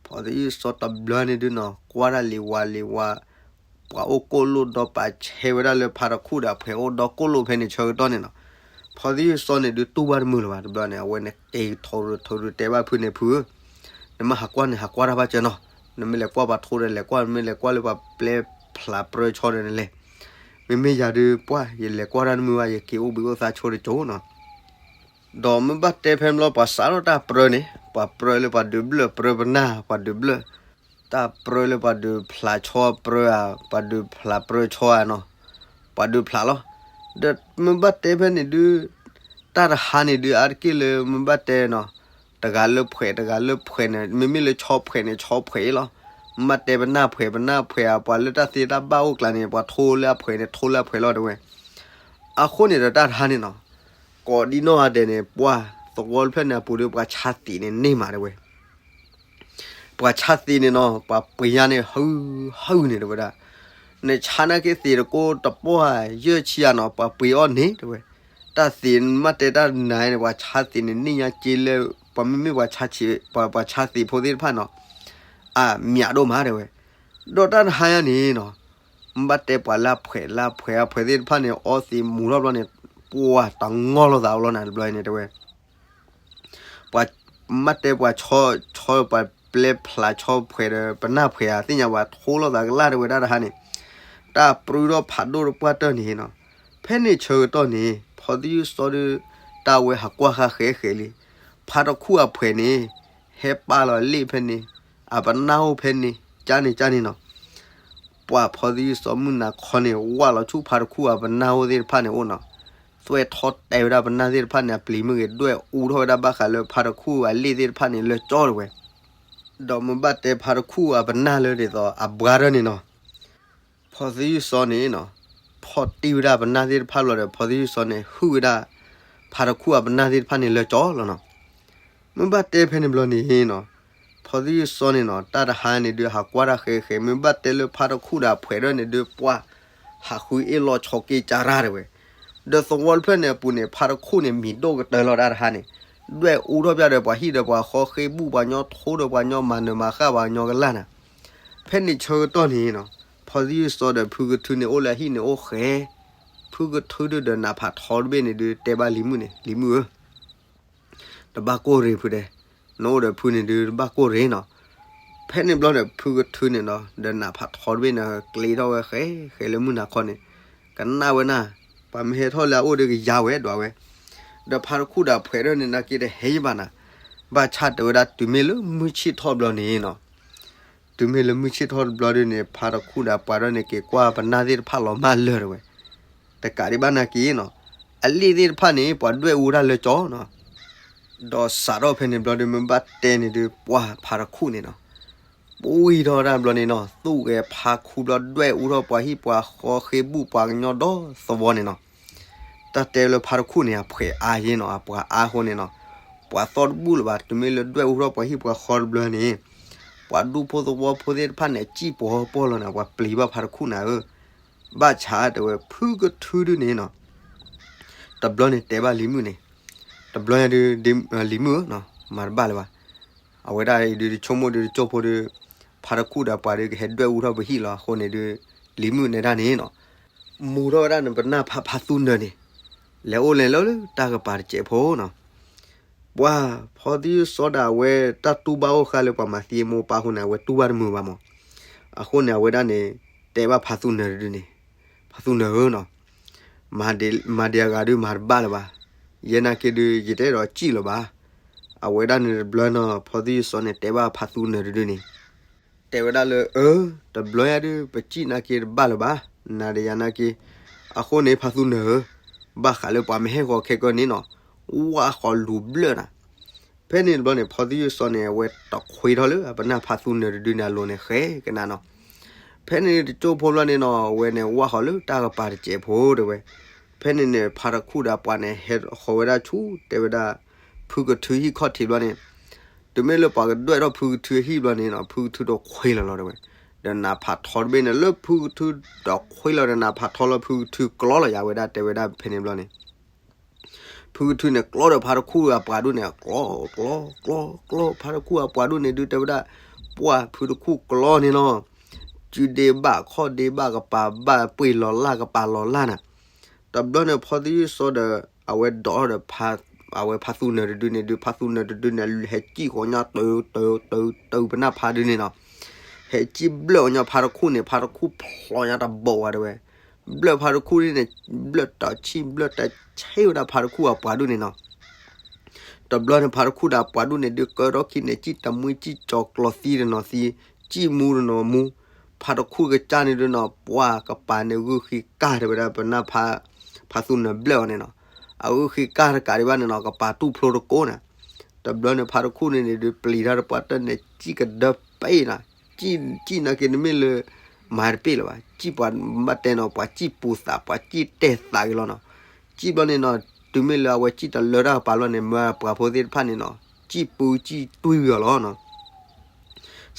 ဖီသယုၢ်စီတဘျီန့ၣ်ဒုးနီၤ ကွၢ်တၢ်လံၤဝါလံၤဝါ, ပှၤအိၣ်ကိၣ်လိၣ်ဒီးပာ်ဆဲးဝဲဒၣ်လၢဖါတခူၣ်ဒီးအဖှဲး အိၣ်ဒီးကိၣ်လိၣ်ဖဲန့ၣ်ဆၢကတီၢ်န့ၣ်နီၤ. ဖီသယုၢ်စီန့ၣ်ဒုးတူၢ်ဘၣ်တမုာ်လၢၤဘၣ်တဘျီန့ၣ် အဝဲန့ၣ်က့ၤထိးရူးထိးရူးတဲဘၣ်ဖုန့ၣ် ဖုဧၢ, နမ့ၢ်ဟးကွၢ်န့ၣ် ဟးကွၢ်တၢ်ဘၣ်စၢၤနီၤ, နမ့ၢ်လဲၤကွၢ်ပှၤထိဒီးလဲၤကွၢ်, နမ့ၢ်လဲၤကွၢ်လၢပှၤပျဲဖျးပြၢဆီဒီးနလဲၤ, မ့မ့ၢ်ယၤဒုးပှၢ် ယလဲၤကွၢ်တၢ်တမုာ်ဘၣ် ယက့ၤအိၣ်ဘှံးအိၣ်သါဆိတကၠိနီၤ. ဒီးမ့ၢ်ဘၣ်တဲဖဲန့ၣ်ဘျီ ပှၤစးထီၣ်တၢ်ပြၢန့ၣ် ပှၤပြၢလၢပှၤဒုးဘျၢၣ်ပြၢပနၢ် ပှၤဒုးဘျၢၣ်, တၢ်ပြၢလၢပှၤဒုးဖျးဆီပြၢဧါ ပှၤဒုးဖျးပြၢဆီဧါနီၤ, ပှၤဒုးဖျးလီၤ. ဒီးမ့ၢ်ဘၣ်တဲဖဲန့ၣ်ဒုး တၢ်တဟါန့ၣ်ဒုး အါတက့ၢ်လၢမ့ၢ်ဘၣ်တဲနီၤ, တဂၤလၢဖှဲး တဂၤလၢဖှဲးန့ၣ် မ့မ့ၢ်လၢဆီဖှဲးန့ၣ် ဆီဖှဲးအံၤလီၤ. မ့ၢ်ဘၣ်တဲပနၢ်ဖှဲး ပနၢ်ဖှဲးဧါ, ပှၤလၢတၢ်သ့တၢ်ဘၣ်အိၣ်ကျါန့ၣ် ပှၤထိလၢအဖှဲးန့ၣ် ထိလၢအဖှဲးလီၤတဲဝဲ. အဃိန့ၣ်ဒီးတၢ်တဟါန့ၣ်နီၤ, ကိးဒံနီၢ်ဂၤဒဲးန့ၣ် ပှၢ်သဝီတဖျၢၣ်န့ၣ်အပူၤဒီး ပှၤဆါသံးန့ၣ် န့ၢ်မးတဲဝဲ. ပှၤဆါသံးန့ၣ်နီၤ ပှၤပှ့ၤညါန့ၣ် ဟုၣ် ဟုၣ်န့ၣ်တဲဝဲဒၣ်, နဆါနာ်က့သံးတကိးတပီၢ်ယဲၢ်ဆံဧါနီၤ ပှၤပှ့ၤအီၣ်န့ၣ်တဲဝဲ. တၢ်သံးမ့ၢ်တဲတၢ်နၤန့ၣ် ပှၤဆါသံးန့ၣ် န့ၢ်ညါက့လၢ ပှၤမ့မ့ၢ်ပှၤဆါသံးဖိသ့ၣ်တဖၣ်နီၤ အါ မၠးဒိၣ်မးတဲဝဲ. ဒီးတၢ်တဟါညါန့ၣ်နီၤ, မ့ၢ်ဘၣ်တဲပှၤလၢအဖှဲး လၢအဖှဲး အဖှဲးသ့ၣ်တဖၣ်န့ၣ် အီသံးမူၤထီၣ်ဘျီန့ၣ် ပှၢ်တၢ်ငီၢ်လိာ်သးအိၣ်လီၤနၤတဘျီအံၤန့ၣ်တဲဝဲ. ပှၤ မ့ၢ်ဘၣ်တဲပှၤဆီ ဆီ ပှၤပျဲဖျးဆီဖှဲးဒီး ပနၢ်ဖှဲးဧါ သ့ၣ်ညါပှၤထိလိာ်သးကလၢ်တဲဝဲတၢ်တဟါန့ၣ်, တၢ်ပြူဒီးဖးဒိၣ်တပှၢ်တၢၢ်န့ၣ်နီၤ, ဖဲန့ၣ်ဆၢကတီၢ်န့ၣ် ဖီသယုၢ်စီဒီး တၢ်ဝဲဟးကွၢ်ဃာ်ဃဲးဃဲးလံ, ဖါတခူၣ်အဖှဲးန့ၣ် ဟဲပာ်လီၤလ့ၣ်ဖဲန့ၣ်, အပနၢ်အိၣ်ဖဲန့ၣ် ကၢ်န့ၣ်ကၢ်န့ၣ်နီၤ. ပှၤဖီသယုၢ်စီမုၢ်နၤခီန့ၣ် ဝၢ်လီၤဆူဖါတခူၣ်အပနၢ်အိၣ်သ့ၣ်တဖၣ်န့ၣ်အိၣ်နီၤ, သွဲၣ်ထီၣ်တဲဝဲဒၣ်ပနၢ်သ့ၣ်တဖၣ်န့ၣ် အပျံၤမ့ၢ်ဂ့ၤ ဒွဲၣ်အူထီၣ်ဝဲဒၣ်ဘၣ်ဃးလၢဖါတခူၣ်အလ့ၣ်သ့ၣ်တဖၣ်န့ၣ် လၢကၠီတဲဝဲ. ဒီးမ့ၢ်ဘၣ်တဲဖါတခူၣ်အပနၢ်လၢဒ်သိးအဘှါထၢၣ်န့ၣ်နီၤ, ဖီသယုၢ်စီန့ၣ်နီၤ, ဖီၣ်တံၢ်ဝဲဒၣ်ပနၢ်သ့ၣ်တဖၣ်ဘျီဒီး ဖီသယုၢ်စီန့ၣ် ဟုၣ်ဝဲဒၣ် ဖါတခူၣ်အပနၢ်သ့ၣ်တဖၣ်န့ၣ်လၢကၠီလီၤနီၤ. မ့ၢ်ဘၣ်တဲဖဲန့ၣ်ဘျီန့ၣ်နီၤ, ဖီသယုၢ်စီန့ၣ်နီၤ တၢ်တဟါန့ၣ်ဒုးဟးကွၢ်တၢ်ဃဲးဃဲး မ့ၢ်ဘၣ်တဲလၢဖါတခူၣ်ဒီးအဖှဲးထၢၣ်န့ၣ်ဒုး ပှၢ်ဟးဃုအ့ၣ်လီၤဆီက့ၤကၢ်ရၢ်တဲဝဲ. ဒီးသဝီတဖျၢၣ်န့ၣ်အပူၤန့ၣ် ဖါတခူၣ်န့ၣ် မံၤဒိၣ်ကတၢၢ်လီၤတၢ်တဟါန့ၣ်, ဒွဲၣ်အူထီၣ်ပျၢ်ဒီးပှၤဟံၣ်ဒီးပှၤဃီ ဃ့ဘူၣ်ပှၤညီ ထိဒီးပှၤညီ မၤနၢၤမၤဃၣ်ပှၤညီကလၢ်နၤ. ဖဲန့ၣ်ဆၢကတီၢ်န့ၣ်နီၤ, ဖီသယုၢ်စီဒီးဖုကထုန့ၣ် အိၣ်လၢအဟံၣ်န့ၣ်အိၣ်ဃဲ, ဖုကထုဒုးဒီးနးဖးထီတဘ့ၣ်န့ၣ်ဒုး တဲဘၣ်လံၤမုၣ်န့ၣ်, လံၤမုၣ်ဧၢ, တဘၣ်ကိၢ်ရ့ၤဖုဒဲး, နအိၣ်ဒီးဖုန့ၣ်ဒုးတဘၣ်ကိၢ်ရ့ၤနီၤ. ဖဲန့ၣ်ဘျီဒီး ဖုကထုန့ၣ်နီၤ ဒီးနးဖးထီတဘ့ၣ်န့ၣ် ကျ့ထီၣ်ဝဲဃဲဃဲလၢမုၢ်နၤခီန့ၣ်, ကနၣ်ဝဲနၤ, ပှၤမ့ၢ်ဟဲထီၣ်လၢအအိၣ်ဒီးကယၤဝဲဒွးဝဲ. ဒီးဖါတခူၣ်ဒီးအဖှဲးထၢၣ်န့ၣ် နာ်က့တဟဲယဘၣ်နၤ, ဘၣ်ဆၣ်တဲဝဲဒၣ်တုၤမ့ၢ်လၢမုၢ်ဆ့ၣ်ထီၣ်ဘျီန့ၣ်နီၤ, တုၤမ့ၢ်လၢမုၢ်ဆ့ၣ်ထီၣ်တဘျီဒုန့ၣ် ဖါတခူၣ်ဒီးပှၤထၢၣ်န့ၣ် က့ၤကွၢ်ပနၢ်သ့ၣ်တဖၣ်လီၤမၢ်လၢာ်တဲဝဲ. တကးဒံးဘၣ်နာ်က့နီၤ, အလ့ၣ်သ့ၣ်တဖၣ်န့ၣ် ပှၤဒွဲၣ်အူတၢ်လၢကၠီနီၤ. ဒီးစးထီၣ်ဖဲန့ၣ်ဘျီဒု မ့ၢ်ဘၣ်တဲန့ၣ်ဒု ပှၢ်ဖါတခူၣ်န့ၣ်နီၤ, ပှံၢ်ထီၣ်ဝဲဒၣ်ဘျီန့ၣ်နီၤ သူၣ်ဂဲၤဖါခူဘျီ ဒွဲၣ်အူထီၣ်ပှၤဟံၣ်ပှၤဃီ ဃ့ဘူၣ်ပှၤကညီဒီသဝီန့ၣ်နီၤ. တၢ်တဲလၢဖါတခူၣ်န့ၣ် အဖှဲးအါယ့နီၤ, အပှၤအါဃိန့ၣ်နီၤ, ပှၤသီၣ်တဘူၣ်လၢၤဘၣ်. တုၤမ့ၢ်လၢဒွဲၣ်အူထီၣ်ပှၤဟံၣ်ပှၤဃီတဘျီန့ၣ်, ပှၤဒူဖိသဝီဖိသ့ၣ်တဖၣ်န့ၣ် စံၣ်ပှီၤပီၢ်လီၤန့ၣ် ပှၤပျံၤဘၣ်ဖါတခူၣ်နၤဧၢ. ဘၣ်ဆၣ်တဲဝဲ ဖုကထုဒုန့ၣ်နီၤ, တဘျီန့ၣ်တဲဘၣ်လံၤမုၣ်န့ၣ်, တဘျီညါဒု လံၤမုၣ်ဧၢ, မၤတဘၣ်လၢၤဘၣ်. အဝဲဒၣ်အံၤဒု တဆိကမိၣ်ဒု တကၠိဖိဒု ဖါတခူၣ်ဒီးပှၤဒု ကဟဲဒွဲၣ်အူထီၣ်ပဟံၣ်လီၤအဃိန့ၣ်ဒု လံၤမုၣ်နဲဒၣ်န့ၣ်နီၤ, မူထီၣ်ဝဲဒၣ်နပနၢ်ဖးဖါသူနၢၤန့ၣ်, လဲၤအိၣ်လဲၤလၢတၢ်ကပၤတစဲးဖိနီၤ. ပှၢ်ဖီသယုၢ်စီဒီးအဝဲတၢ်တူၢ်ဘၣ်အိၣ်ဃာ်လၢပှၤမၤသံအမိၢ်ပၢ်အဃိန့ၣ် အဝဲတူၢ်ဘၣ်တမုာ်ဘၣ်မး. အဃိန့ၣ် အဝဲဒၣ်န့ၣ် တဲဘၣ်ဖါသူနၢၤတဒုန့ၣ်, ဖါသူနၢၤဧၢနီၤ, မၤဒံးအဂၤဒု မၤတဘၣ်လၢၤဘၣ်. ယဲနာ်က့ဒု ယတအဲၣ်ဒိးစံၣ်လၢၤဘၣ်. အဝဲဒၣ်န့ၣ်တဘျီနီၤ ဖီသယုၢ်စီန့ၣ် တဲဘၣ်ဖါသူနၢၤတဒုန့ၣ် တဲဝဲဒၣ်လၢ အၢ တဘျီညါဒု ပစံၣ်နာ်က့တဘၣ်လၢၤဘၣ်, နၤဒီးယၤနာ်က့. အဃိန့ၣ် ဖါသူနၢၤဧၢ, ဘၣ်ဃးလၢပှၤမ့ၢ်ဟဲဃီၤခဲကၢန့ၣ်နီၤ, ဝၣ်ဃီၤလူၤဘျၢၣ်နၤ. ဖဲန့ၣ်တဘျီန့ၣ် ဖီသယုၢ်စီန့ၣ် အဝဲတခွ့ထီၣ်လၢအပနၢ်ဖါသူနၢၤတဒုန့ၣ်အလိၤန့ၣ် ဃဲကနၣ်နီၤ. ဖဲန့ၣ်တကၠိဖိဘျီန့ၣ်နီၤ အဝဲန့ၣ်ဝၣ်ဃီၤလၢတၢ်ကပၤတစဲးဖိတဲဝဲ. ဖဲန့ၣ်န့ၣ် ဖါတခူၣ်ဒီးပှၤန့ၣ် ဟဲဃီၤဝဲဒၣ်ဆူ တဲဝဲဒၣ် ဖုကထုဟံၣ်ခီၣ်ထံးဘျီန့ၣ်, တုၤမ့ၢ်လၢပှၤကဒွဲၣ်ထီၣ်ဖုကထုဟံၣ်ဘျီန့ၣ်နီၤ ဖုကထုတခွ့လီၤလီၤတဲဝဲ. ဒီးနးဖးထီတဘ့ၣ်န့ၣ် လၢဖုကထုတခွ့လီၤဒီး နးဖးထီလၢဖုကထုကျီလီၤယၤဝဲဒၣ်တဲဝဲဒၣ်ဖဲန့ၣ်ဘျီန့ၣ် ဖုကထုန့ၣ် ကျီဒီးဖါတခူၣ်အပှၤဒိၣ်န့ၣ် ကျီ ကျီ ကျီ ကျီ ဖါတခူၣ်အပှၤဒိၣ်န့ၣ်ဒုး တဲဝဲဒၣ် ပှၢ်ဖုတခူၣ်ကျီန့ၣ်နီၤ, စုဒ့ဘၣ်ခီၣ်ဒ့ဘၣ် ကပၤဘၣ်ပှ့ၤလီၤလၢ် ကပၤလီၤလၢ်နၤ. တဘျီန့ၣ် ဖီသယုၢ်စီဒီး အဝဲဒိးဒီး အဝဲဖါသူနၢၤတဒုန့ၣ်ဒုး ဖါသူနၢၤတဒုန့ၣ် ဟဲစံၣ်ဃီညါ တၢ တၢ တၢ ပနၢ်ဖါဒုန့ၣ်နီၤ, ဟဲစံၣ်ဘျၢၣ်အီၤညါဖါတခူၣ်န့ၣ် ဖါတခူၣ်ဖျိညါတဘိဝဲဒၣ်ဝဲ, ဘျၢၣ်ဖါတခူၣ်ဒုန့ၣ် ဘျၢၣ်တၢ်ဆံၣ် ဘျၢၣ်တၢ်ဆံၣ်ဝဲဒၣ်ဖါတခူၣ်အပှၤဒိၣ်န့ၣ်နီၤ. တဘျီန့ၣ် ဖါတခူၣ်ဒီးအပှၤဒိၣ်န့ၣ်ဒုး ကၢထီၣ်ခံန့ၣ် စံၣ်တမှံစံၣ်ကၠီၤကျီၤသံတနီၤသံ, စံၣ်မူတနီၤမူ, ဖါတခူၣ်ကစၢ်န့ၣ်ဒုးနီၤ ပှၢ်ကပၤန့ၣ်ဂုၢ်ဃံကၢ်တဲဝဲဒၣ်ပနၢ်ဖါ, ဖါသူနၢၤဘျၢၣ်အီၤန့ၣ်နီၤ, အဂုၢ်ဃံကၢ်တကးဒံးဘၣ်န့ၣ်နီၤ ကပၤတူၢ်ဖျိတကိးနၤ. တဘျီန့ၣ် ဖါတခူၣ်န့ၣ်န့ၣ်ဒုး ပျံၤတၢ်တပှၢ်တၢၢ်န့ၣ် စံၣ်ကဒၢပ့ၢ်နၤ, စံၣ်နာ်က့ၤတမ့ၢ်လၢ မၤတပ့ၢ်လၢၤဘၣ်, စံၣ်ပှၤဘၣ်တဲနီၤ ပှၤစံၣ်ပူၤသး ပှၤစံၣ်တဲာ်သးက့ၤလီၤနီၤ. စံၣ်ဘျီန့ၣ်နီၤ တုၤမ့ၢ်လၢအဝဲစံၣ်တလၢတၢ်ကပၤလီၤန့ၣ် မၢပှၤဖိသ့ၣ်တဖၣ်န့ၣ်နီၤ စံၣ်ပူၤစံၣ်တွံၢ်ဝံၤအီၤလီၤနီၤ.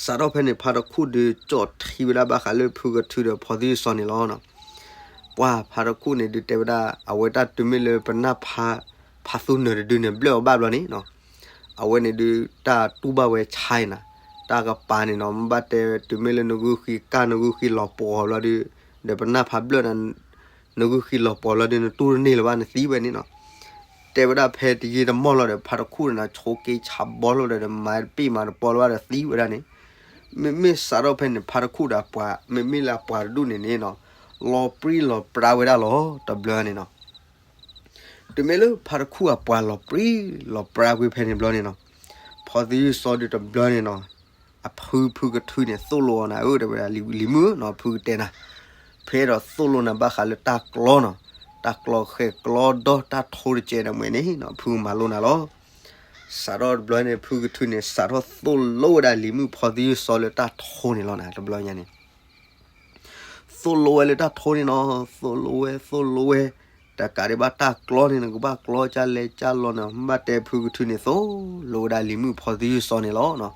စးထီၣ်ဖဲန့ၣ် ဖါတခူၣ်ဒုး ကၠီၣ်ထံဝဲဒၣ်ဘၣ်ဃးလၢ ဖုကထုဒီးဖီသယုၢ်စီန့ၣ်လီၤနီၤ. ပှၢ်ဖါတခူၣ်န့ၣ်ဒုး တဲဝဲဒၣ် အဝဲတၢ်တုၤမ့ၢ်လၢပနၢ်ဖါ ဖါသူနၢၤတဒုန့ၣ် ဘျၢၣ်အီၤဘၣ်ဘျီန့ၣ်နီၤ အဝဲန့ၣ်ဒုး တၢ်တူၢ်ဘၣ်ဝဲဆါအံၤနၤ, တၢ်ကပၤန့ၣ်နီၤ မ့ၢ်ဘၣ်တဲ တုၤမ့ၢ်လၢနဂုၢ်ဃံကၢ် နဂုၢ်ဃံလီၤပှီၤဘျီဒုး ဒီးပနၢ်ဖါဘျၢၣ်နၤ နဂုၢ်ဃံလီၤပှီၤဘျီဒုး နတူၢ်တန့ၢ်လၢၤဘၣ် နသံဝဲန့ၣ်နီၤ. တဲဝဲဒၣ်ဖဲတယံာ်တမီၢ်လီၤဒီး ဖါတခူၣ်န့ၣ်နီၤ ဆိးက့ဆါဘီလိာ်ဒီး မၤတပ့ၢ်မၤတပီလၢၤဘၣ်ဒီးသံဝဲဒၣ်န့ၣ်. မ့မ့ၢ်စးထီၣ်ဖဲန့ၣ် ဖါတခူၣ်ဒီးအပှၤ မ့မ့ၢ်လၢအပှၤတဒူၣ်န့ၣ်န့ၣ်နီၤ လီၤပြံလီၤပြါဝဲဒၣ်လီၤ တဘျီန့ၣ်နီၤ. တုၤမ့ၢ်လၢဖါတခူၣ်အပှၤလီၤပြံလီၤပြါကွံာ်ဖဲန့ၣ်ဘျီန့ၣ်နီၤ ဖီသယုၢ်စီဒုးတဘျီန့ၣ်နီၤ အဖုဖုကထုန့ၣ် သိၣ်လိအီၤနၤဧၢ တဲဝဲဒၣ် လံၤမုၣ်ဧၢနီၤ ဖုကတဲနၤ ဖဲဒီးသိၣ်လိနၤဘၣ်ဃးလၢတၢ်ကျီနီၤ, တၢ်ကျီဃဲၤကျီဒီတၢ်ထိတကဲးန့ၣ်မ့ၢ်န့ၣ်နီၤ ဖုမၤလိနၤလီၤ. စးထီၣ်တဘျီန့ၣ် ဖုကထုန့ၣ် စးထီၣ်သိၣ်လိဝဲဒၣ်လံၤမုၣ်ဖီသယုၢ်စီလၢတၢ်ထိန့ၣ်လီၤနၤ တဘျီညါန့ၣ် သိၣ်လိဝဲလၢတၢ်ထိန့ၣ်နီၤ သိၣ်လိဝဲ သိၣ်လိဝဲ, တကးဒံးဘၣ်တၢ်ကျီန့ၣ် နကဘၣ်ကျီကၢ်လဲၣ်ကၢ်လီၤန့ၣ် မ့ၢ်ဘၣ်တဲဖုကထုန့ၣ် သိၣ်လိဝဲဒၣ်လံၤမုၣ်ဖီသယုၢ်စီန့ၣ်လီၤ.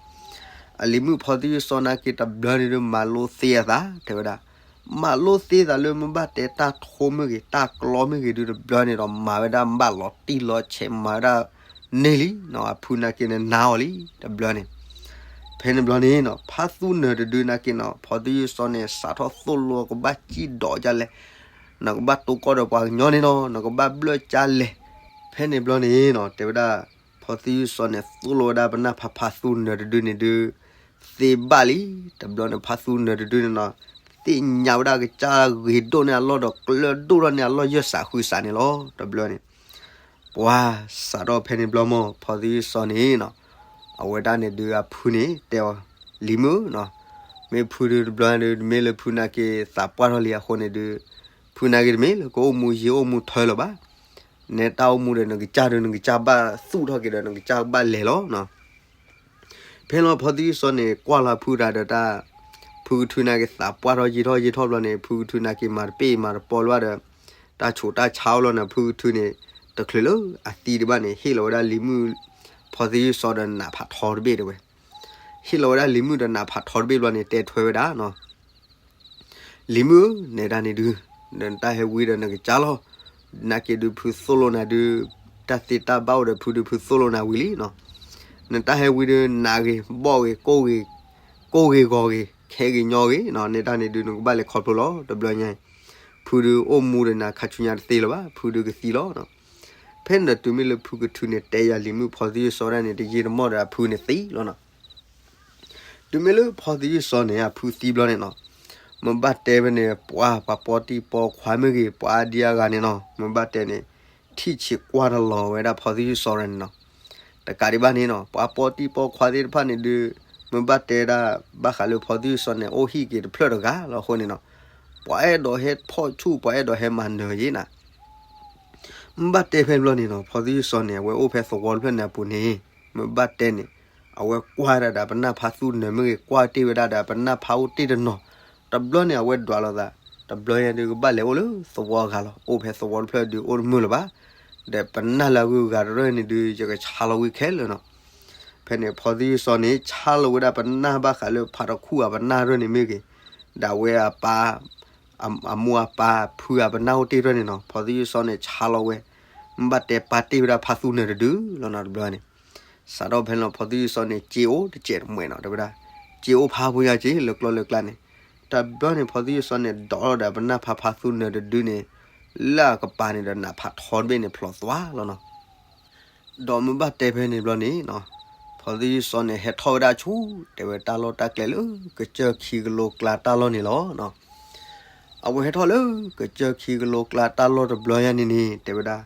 အလံၤမုၣ်ဖီသယုၢ်စီနာ်က့ၤတဘျီန့ၣ်ဒုး မၤလိသ့အသး တဲဝဲဒၣ်, မၤလိသ့သးလၢမ့ၢ်ဘၣ်တဲတၢ်ထိမ့ၢ်ဂ့ၤ တၢ်ကျီမ့ၢ်ဂ့ၤဒုးတဘျီန့ၣ်ဒီး မၤဝဲဒၣ်ဘၣ်လီၤတံၢ်လီၤဆဲး မၤဝဲဒၣ်န့ၢ်လံနီၤ အဖုနာ်က့ၤန့ၣ် နာ်အီၤလံ တဘျီန့ၣ် ဖဲန့ၣ်ဘျီန့ၣ်နီၤ ဖါသူနၢၤတဒုနာ်က့ၤနီၤ ဖီသယုၢ်စီန့ၣ် စးထီၣ်သိၣ်လိကဘၣ်စံၣ်ဒိးကၢ်လဲၣ်, နကဘၣ်တိၢ်ကီၢ်ဒီးပှၤကညီန့ၣ်နီၤ နကဘၣ်ဘျၢၣ်ကၢ်လဲၣ်. ဖဲန့ၣ်ဘျီန့ၣ်နီၤ တဲဝဲဒၣ် ဖီသယုၢ်စီန့ၣ် သိၣ်လိဝဲဒၣ်ပနၢ်ဖါဖါသူနၢၤတဒုန့ၣ်ဒုး သ့ဘၣ်လံ. တဘျီန့ၣ် ဖါသူနၢၤတဒုန့ၣ်နီၤ သ့ၣ်ညါဝဲဒၣ်ကစၢ်ဂ့ၤဒိၣ်န့ၢ်အလီၢ်ဒီး ကျၢၢ်ဒိၣ်ထီၣ်န့ၢ်အလီၢ်ယဲၢ်စးဃုစးန့ၣ်လီၤ. တဘျီန့ၣ် ပှၤစးထီၣ်ဖဲန့ၣ်ဘျီမ့ၢ် ဖီသယုၢ်စီန့ၣ်နီၤ အဝဲဒၣ်န့ၣ်ဒုးအဖုန့ၣ်တဲအီၤ လံၤမုၣ်နီၤ မ့ၢ်ဖုဒုးတဘျီဒုး မ့ၢ်လၢဖုနာ်က့ၤသးပှၢ်ထီၣ်လံအဃိန့ၣ်ဒုး ဖုနာ်က့ၤတမ့ၢ်လၢကအိၣ်မူယံာ်အိၣ်မူထၢလၢၤဘၣ်. နဲတၢ်အိၣ်မူဒီးနကစၢ်ဒုး နကစၢ်ဘၣ်သူၣ်ထီၣ်က့ၤဒီး နကစၢ်ဘၣ်လဲၤလီၤနီၤ. ဖဲလီၤဖီသယုၢ်စီန့ၣ် ကွၢ်လီၤဖုတၢ်ဒီးတၢ် ဖုကထုနာ်က့ၤသးပှၢ်ထီၣ်ယံာ်ထီၣ်ယံာ်ထီၣ်ဘျီန့ၣ် ဖုကထုနာ်က့ၤမၤတပ့ၢ်မၤတပီလၢၤဘၣ်ဒီး တၢ်ဆူးတၢ်ဆါအိၣ်လီၤန့ၣ် ဖုကထုန့ၣ်တချုးလၢအသံဒံးဘၣ်န့ၣ် ဟ့ၣ်လီၤဝဲဒၣ်လံၤမုၣ်ဖီသယုၢ်စီဒီးနးဖးထီတဘ့ၣ်တဲဝဲ. ဟ့ၣ်လီၤဝဲဒၣ်လံၤမုၣ်ဒီးနးဖးထီတဘ့ၣ်ဘျီန့ၣ် တဲထွဲဝဲဒၣ်နီၤ လံၤမုၣ်ဧၢ နဲဒၣ်န့ၣ်ဒုး နတၢ်ဟဲဝံၤဒီးနကစၢ်လီၤ. နာ်က့ၤဒုးဖုသိၣ်လိနၤဒုး တၢ်သ့တၢ်ဘၣ်အိၣ်ဒီးဖုဒုးဖုသိၣ်လိနၤဝံၤလံနီၤ. နတၢ်ဟဲဝံၤဒုး နးဂ့ၤ ဘီၣ်ဂ့ၤ ကိၢ်ဂ့ၤ ကိၢ်ဂ့ၤဂီၤဂ့ၤ ခဲဂ့ၤညီဂ့ၤနီၤ နဲဒၣ်န့ၣ်ဒုး နကဘၣ်လဲၤခီဖျိလီၤ တဘျီညါအံၤ ဖုဒုးအိၣ်မူဒီးနၤခါဆူညါတသ့လၢၤဘၣ် ဖုဒုးကသံလီၤနီၤ. ဖဲန့ၣ်ဒီးတုၤမ့ၢ်လၢဖုကထုးန့ၣ် တဲယၤလံၤမုၣ်ဖီသယုၢ်စီဒၣ်န့ၣ် တယံာ်တမီၢ်ဒီးအဖုန့ၣ်သံလီၤနီၤ. တုၤမ့ၢ်လၢဖီသယုၢ်စီန့ၣ် အဖုသံဘျီန့ၣ်နီၤ, မ့ၢ်ဘၣ်တဲဖဲန့ၣ် ပှၤ ပှၤပီတံၢ်ပီခွါမ့ၢ်ဂ့ၤ ပှၤအါဒံအါဂၤန့ၣ်နီၤ, မ့ၢ်ဘၣ်တဲန့ၣ် ထံၣ်ဆံးကွၢ်တလီၤဝဲဒၣ်ဖီသယုၢ်စီန့ၣ်နီၤ. တကးဒံးဘၣ်န့ၣ်နီၤ, ပှၤပီတံၢ်ပီခွါသ့ၣ်တဖၣ်န့ၣ်ဒုး မ့ၢ်ဘၣ်တဲဒၣ် ဘၣ်ဃးလၢဖီသယုၢ်စီန့ၣ် အိၣ်ဟံၣ်က့ၤတဖျၢၣ်တဂၤလီၤအဃိန့ၣ်နီၤ, ပှၤအဲၣ်ဒိးဟဲဖီၣ်ဆူၣ် ပှၤအဲၣ်ဒိးဟဲမၤနၢၤယ့နၤ မ့ၢ်ဘၣ်တဲဖဲန့ၣ်ဘျီန့ၣ်နီၤ, ဖီသယုၢ်စီန့ၣ် အဝဲအိၣ်ဖဲသဝီတဖျၢၣ်န့ၣ်အပူၤန့ၣ်, မ့ၢ်ဘၣ်တဲန့ၣ် အဝဲကွၢ်ဒၣ်ဒီးပနၢ်ဖါသူနၢၤမ့ၢ်ဂ့ၤ, ကွၢ်တ့ၢ်ဝဲဒၣ်ဒီးပနၢ်ဖါအိၣ်တ့ၢ်တနီၤ, တဘျီန့ၣ် အဝဲဒွးလိာ်သး, တဘျီညါဒုးကဘၣ်လဲၤအိၣ်လၢသဝီအဂၤလီၤ, အိၣ်ဖဲသဝီတဖျၢၣ်ဒုးအိၣ်တမုာ်လၢၤဘၣ်, ဒီးပနၢ်လၢအဂုၤအဂၤတရၢၢ်န့ၣ်ဒုး ယကဆါလီၤဝံၤခဲလၢာ်နီၤ. ဖဲန့ၣ် ဖီသယုၢ်စီန့ၣ် ဆါလီၤဝဲဒၣ်ပနၢ်ဘၣ်ဃးလၢဖါတခူၣ်အပနၢ်တရၢၢ်န့ၣ်မ့ၢ်ဂ့ၤ, ဒီးအဝဲအပၢ် အမိၢ်အပၢ် ဖုအပနၢ်အိၣ်တ့ၢ်တရၢၢ်န့ၣ်နီၤ, ဖီသယုၢ်စီန့ၣ် ဆါလီၤဝဲ, မ့ၢ်ဘၣ်တဲပာ်တ့ၢ်ဝဲဒၣ်ဖါသူနၢၤတဒုလီၤနီၤ တဘျီန့ၣ်. စးထီၣ်ဖဲန့ၣ်လီၤ ဖီသယုၢ်စီၤန့ၣ် စ့အိၣ်တစဲးတမှဲးနီၤ တဲဝဲဒၣ်, စ့အိၣ်ဖးဖိညါက့ၤလၢကျီလၢကျါန့ၣ်. တဘျီန့ၣ် ဖီသယုၢ်စီၤန့ၣ် ဒိးထီၣ်ဒီးပနၢ်ဖးဖါသူနၢၤတဒုန့ၣ် လၢအကပၤန့ၣ်ဒီးနးဖးထီတဘ့ၣ်န့ၣ်ဖျိးသွါလီၤနီၤ. ဒီးမ့ၢ်ဘၣ်တဲဖဲန့ၣ်ဘျီန့ၣ်နီၤ, ဖီသယုၢ်စီၤန့ၣ် ဟဲထီၣ်ဝဲဒၣ်ဆူ တဲဝဲတၢ်လီၢ်တၢ်ကျဲလၢ ကစၢၢ်ခံကလိကျါတၢ်လီၢ်န့ၣ်လီၤနီၤ. အဝဲဟဲထီၣ်လၢ ကစၢၢ်ခံကလိကျါတၢ်လီၢ်တဘျီညါန့ၣ်န့ၣ် တဲဝဲဒၣ်,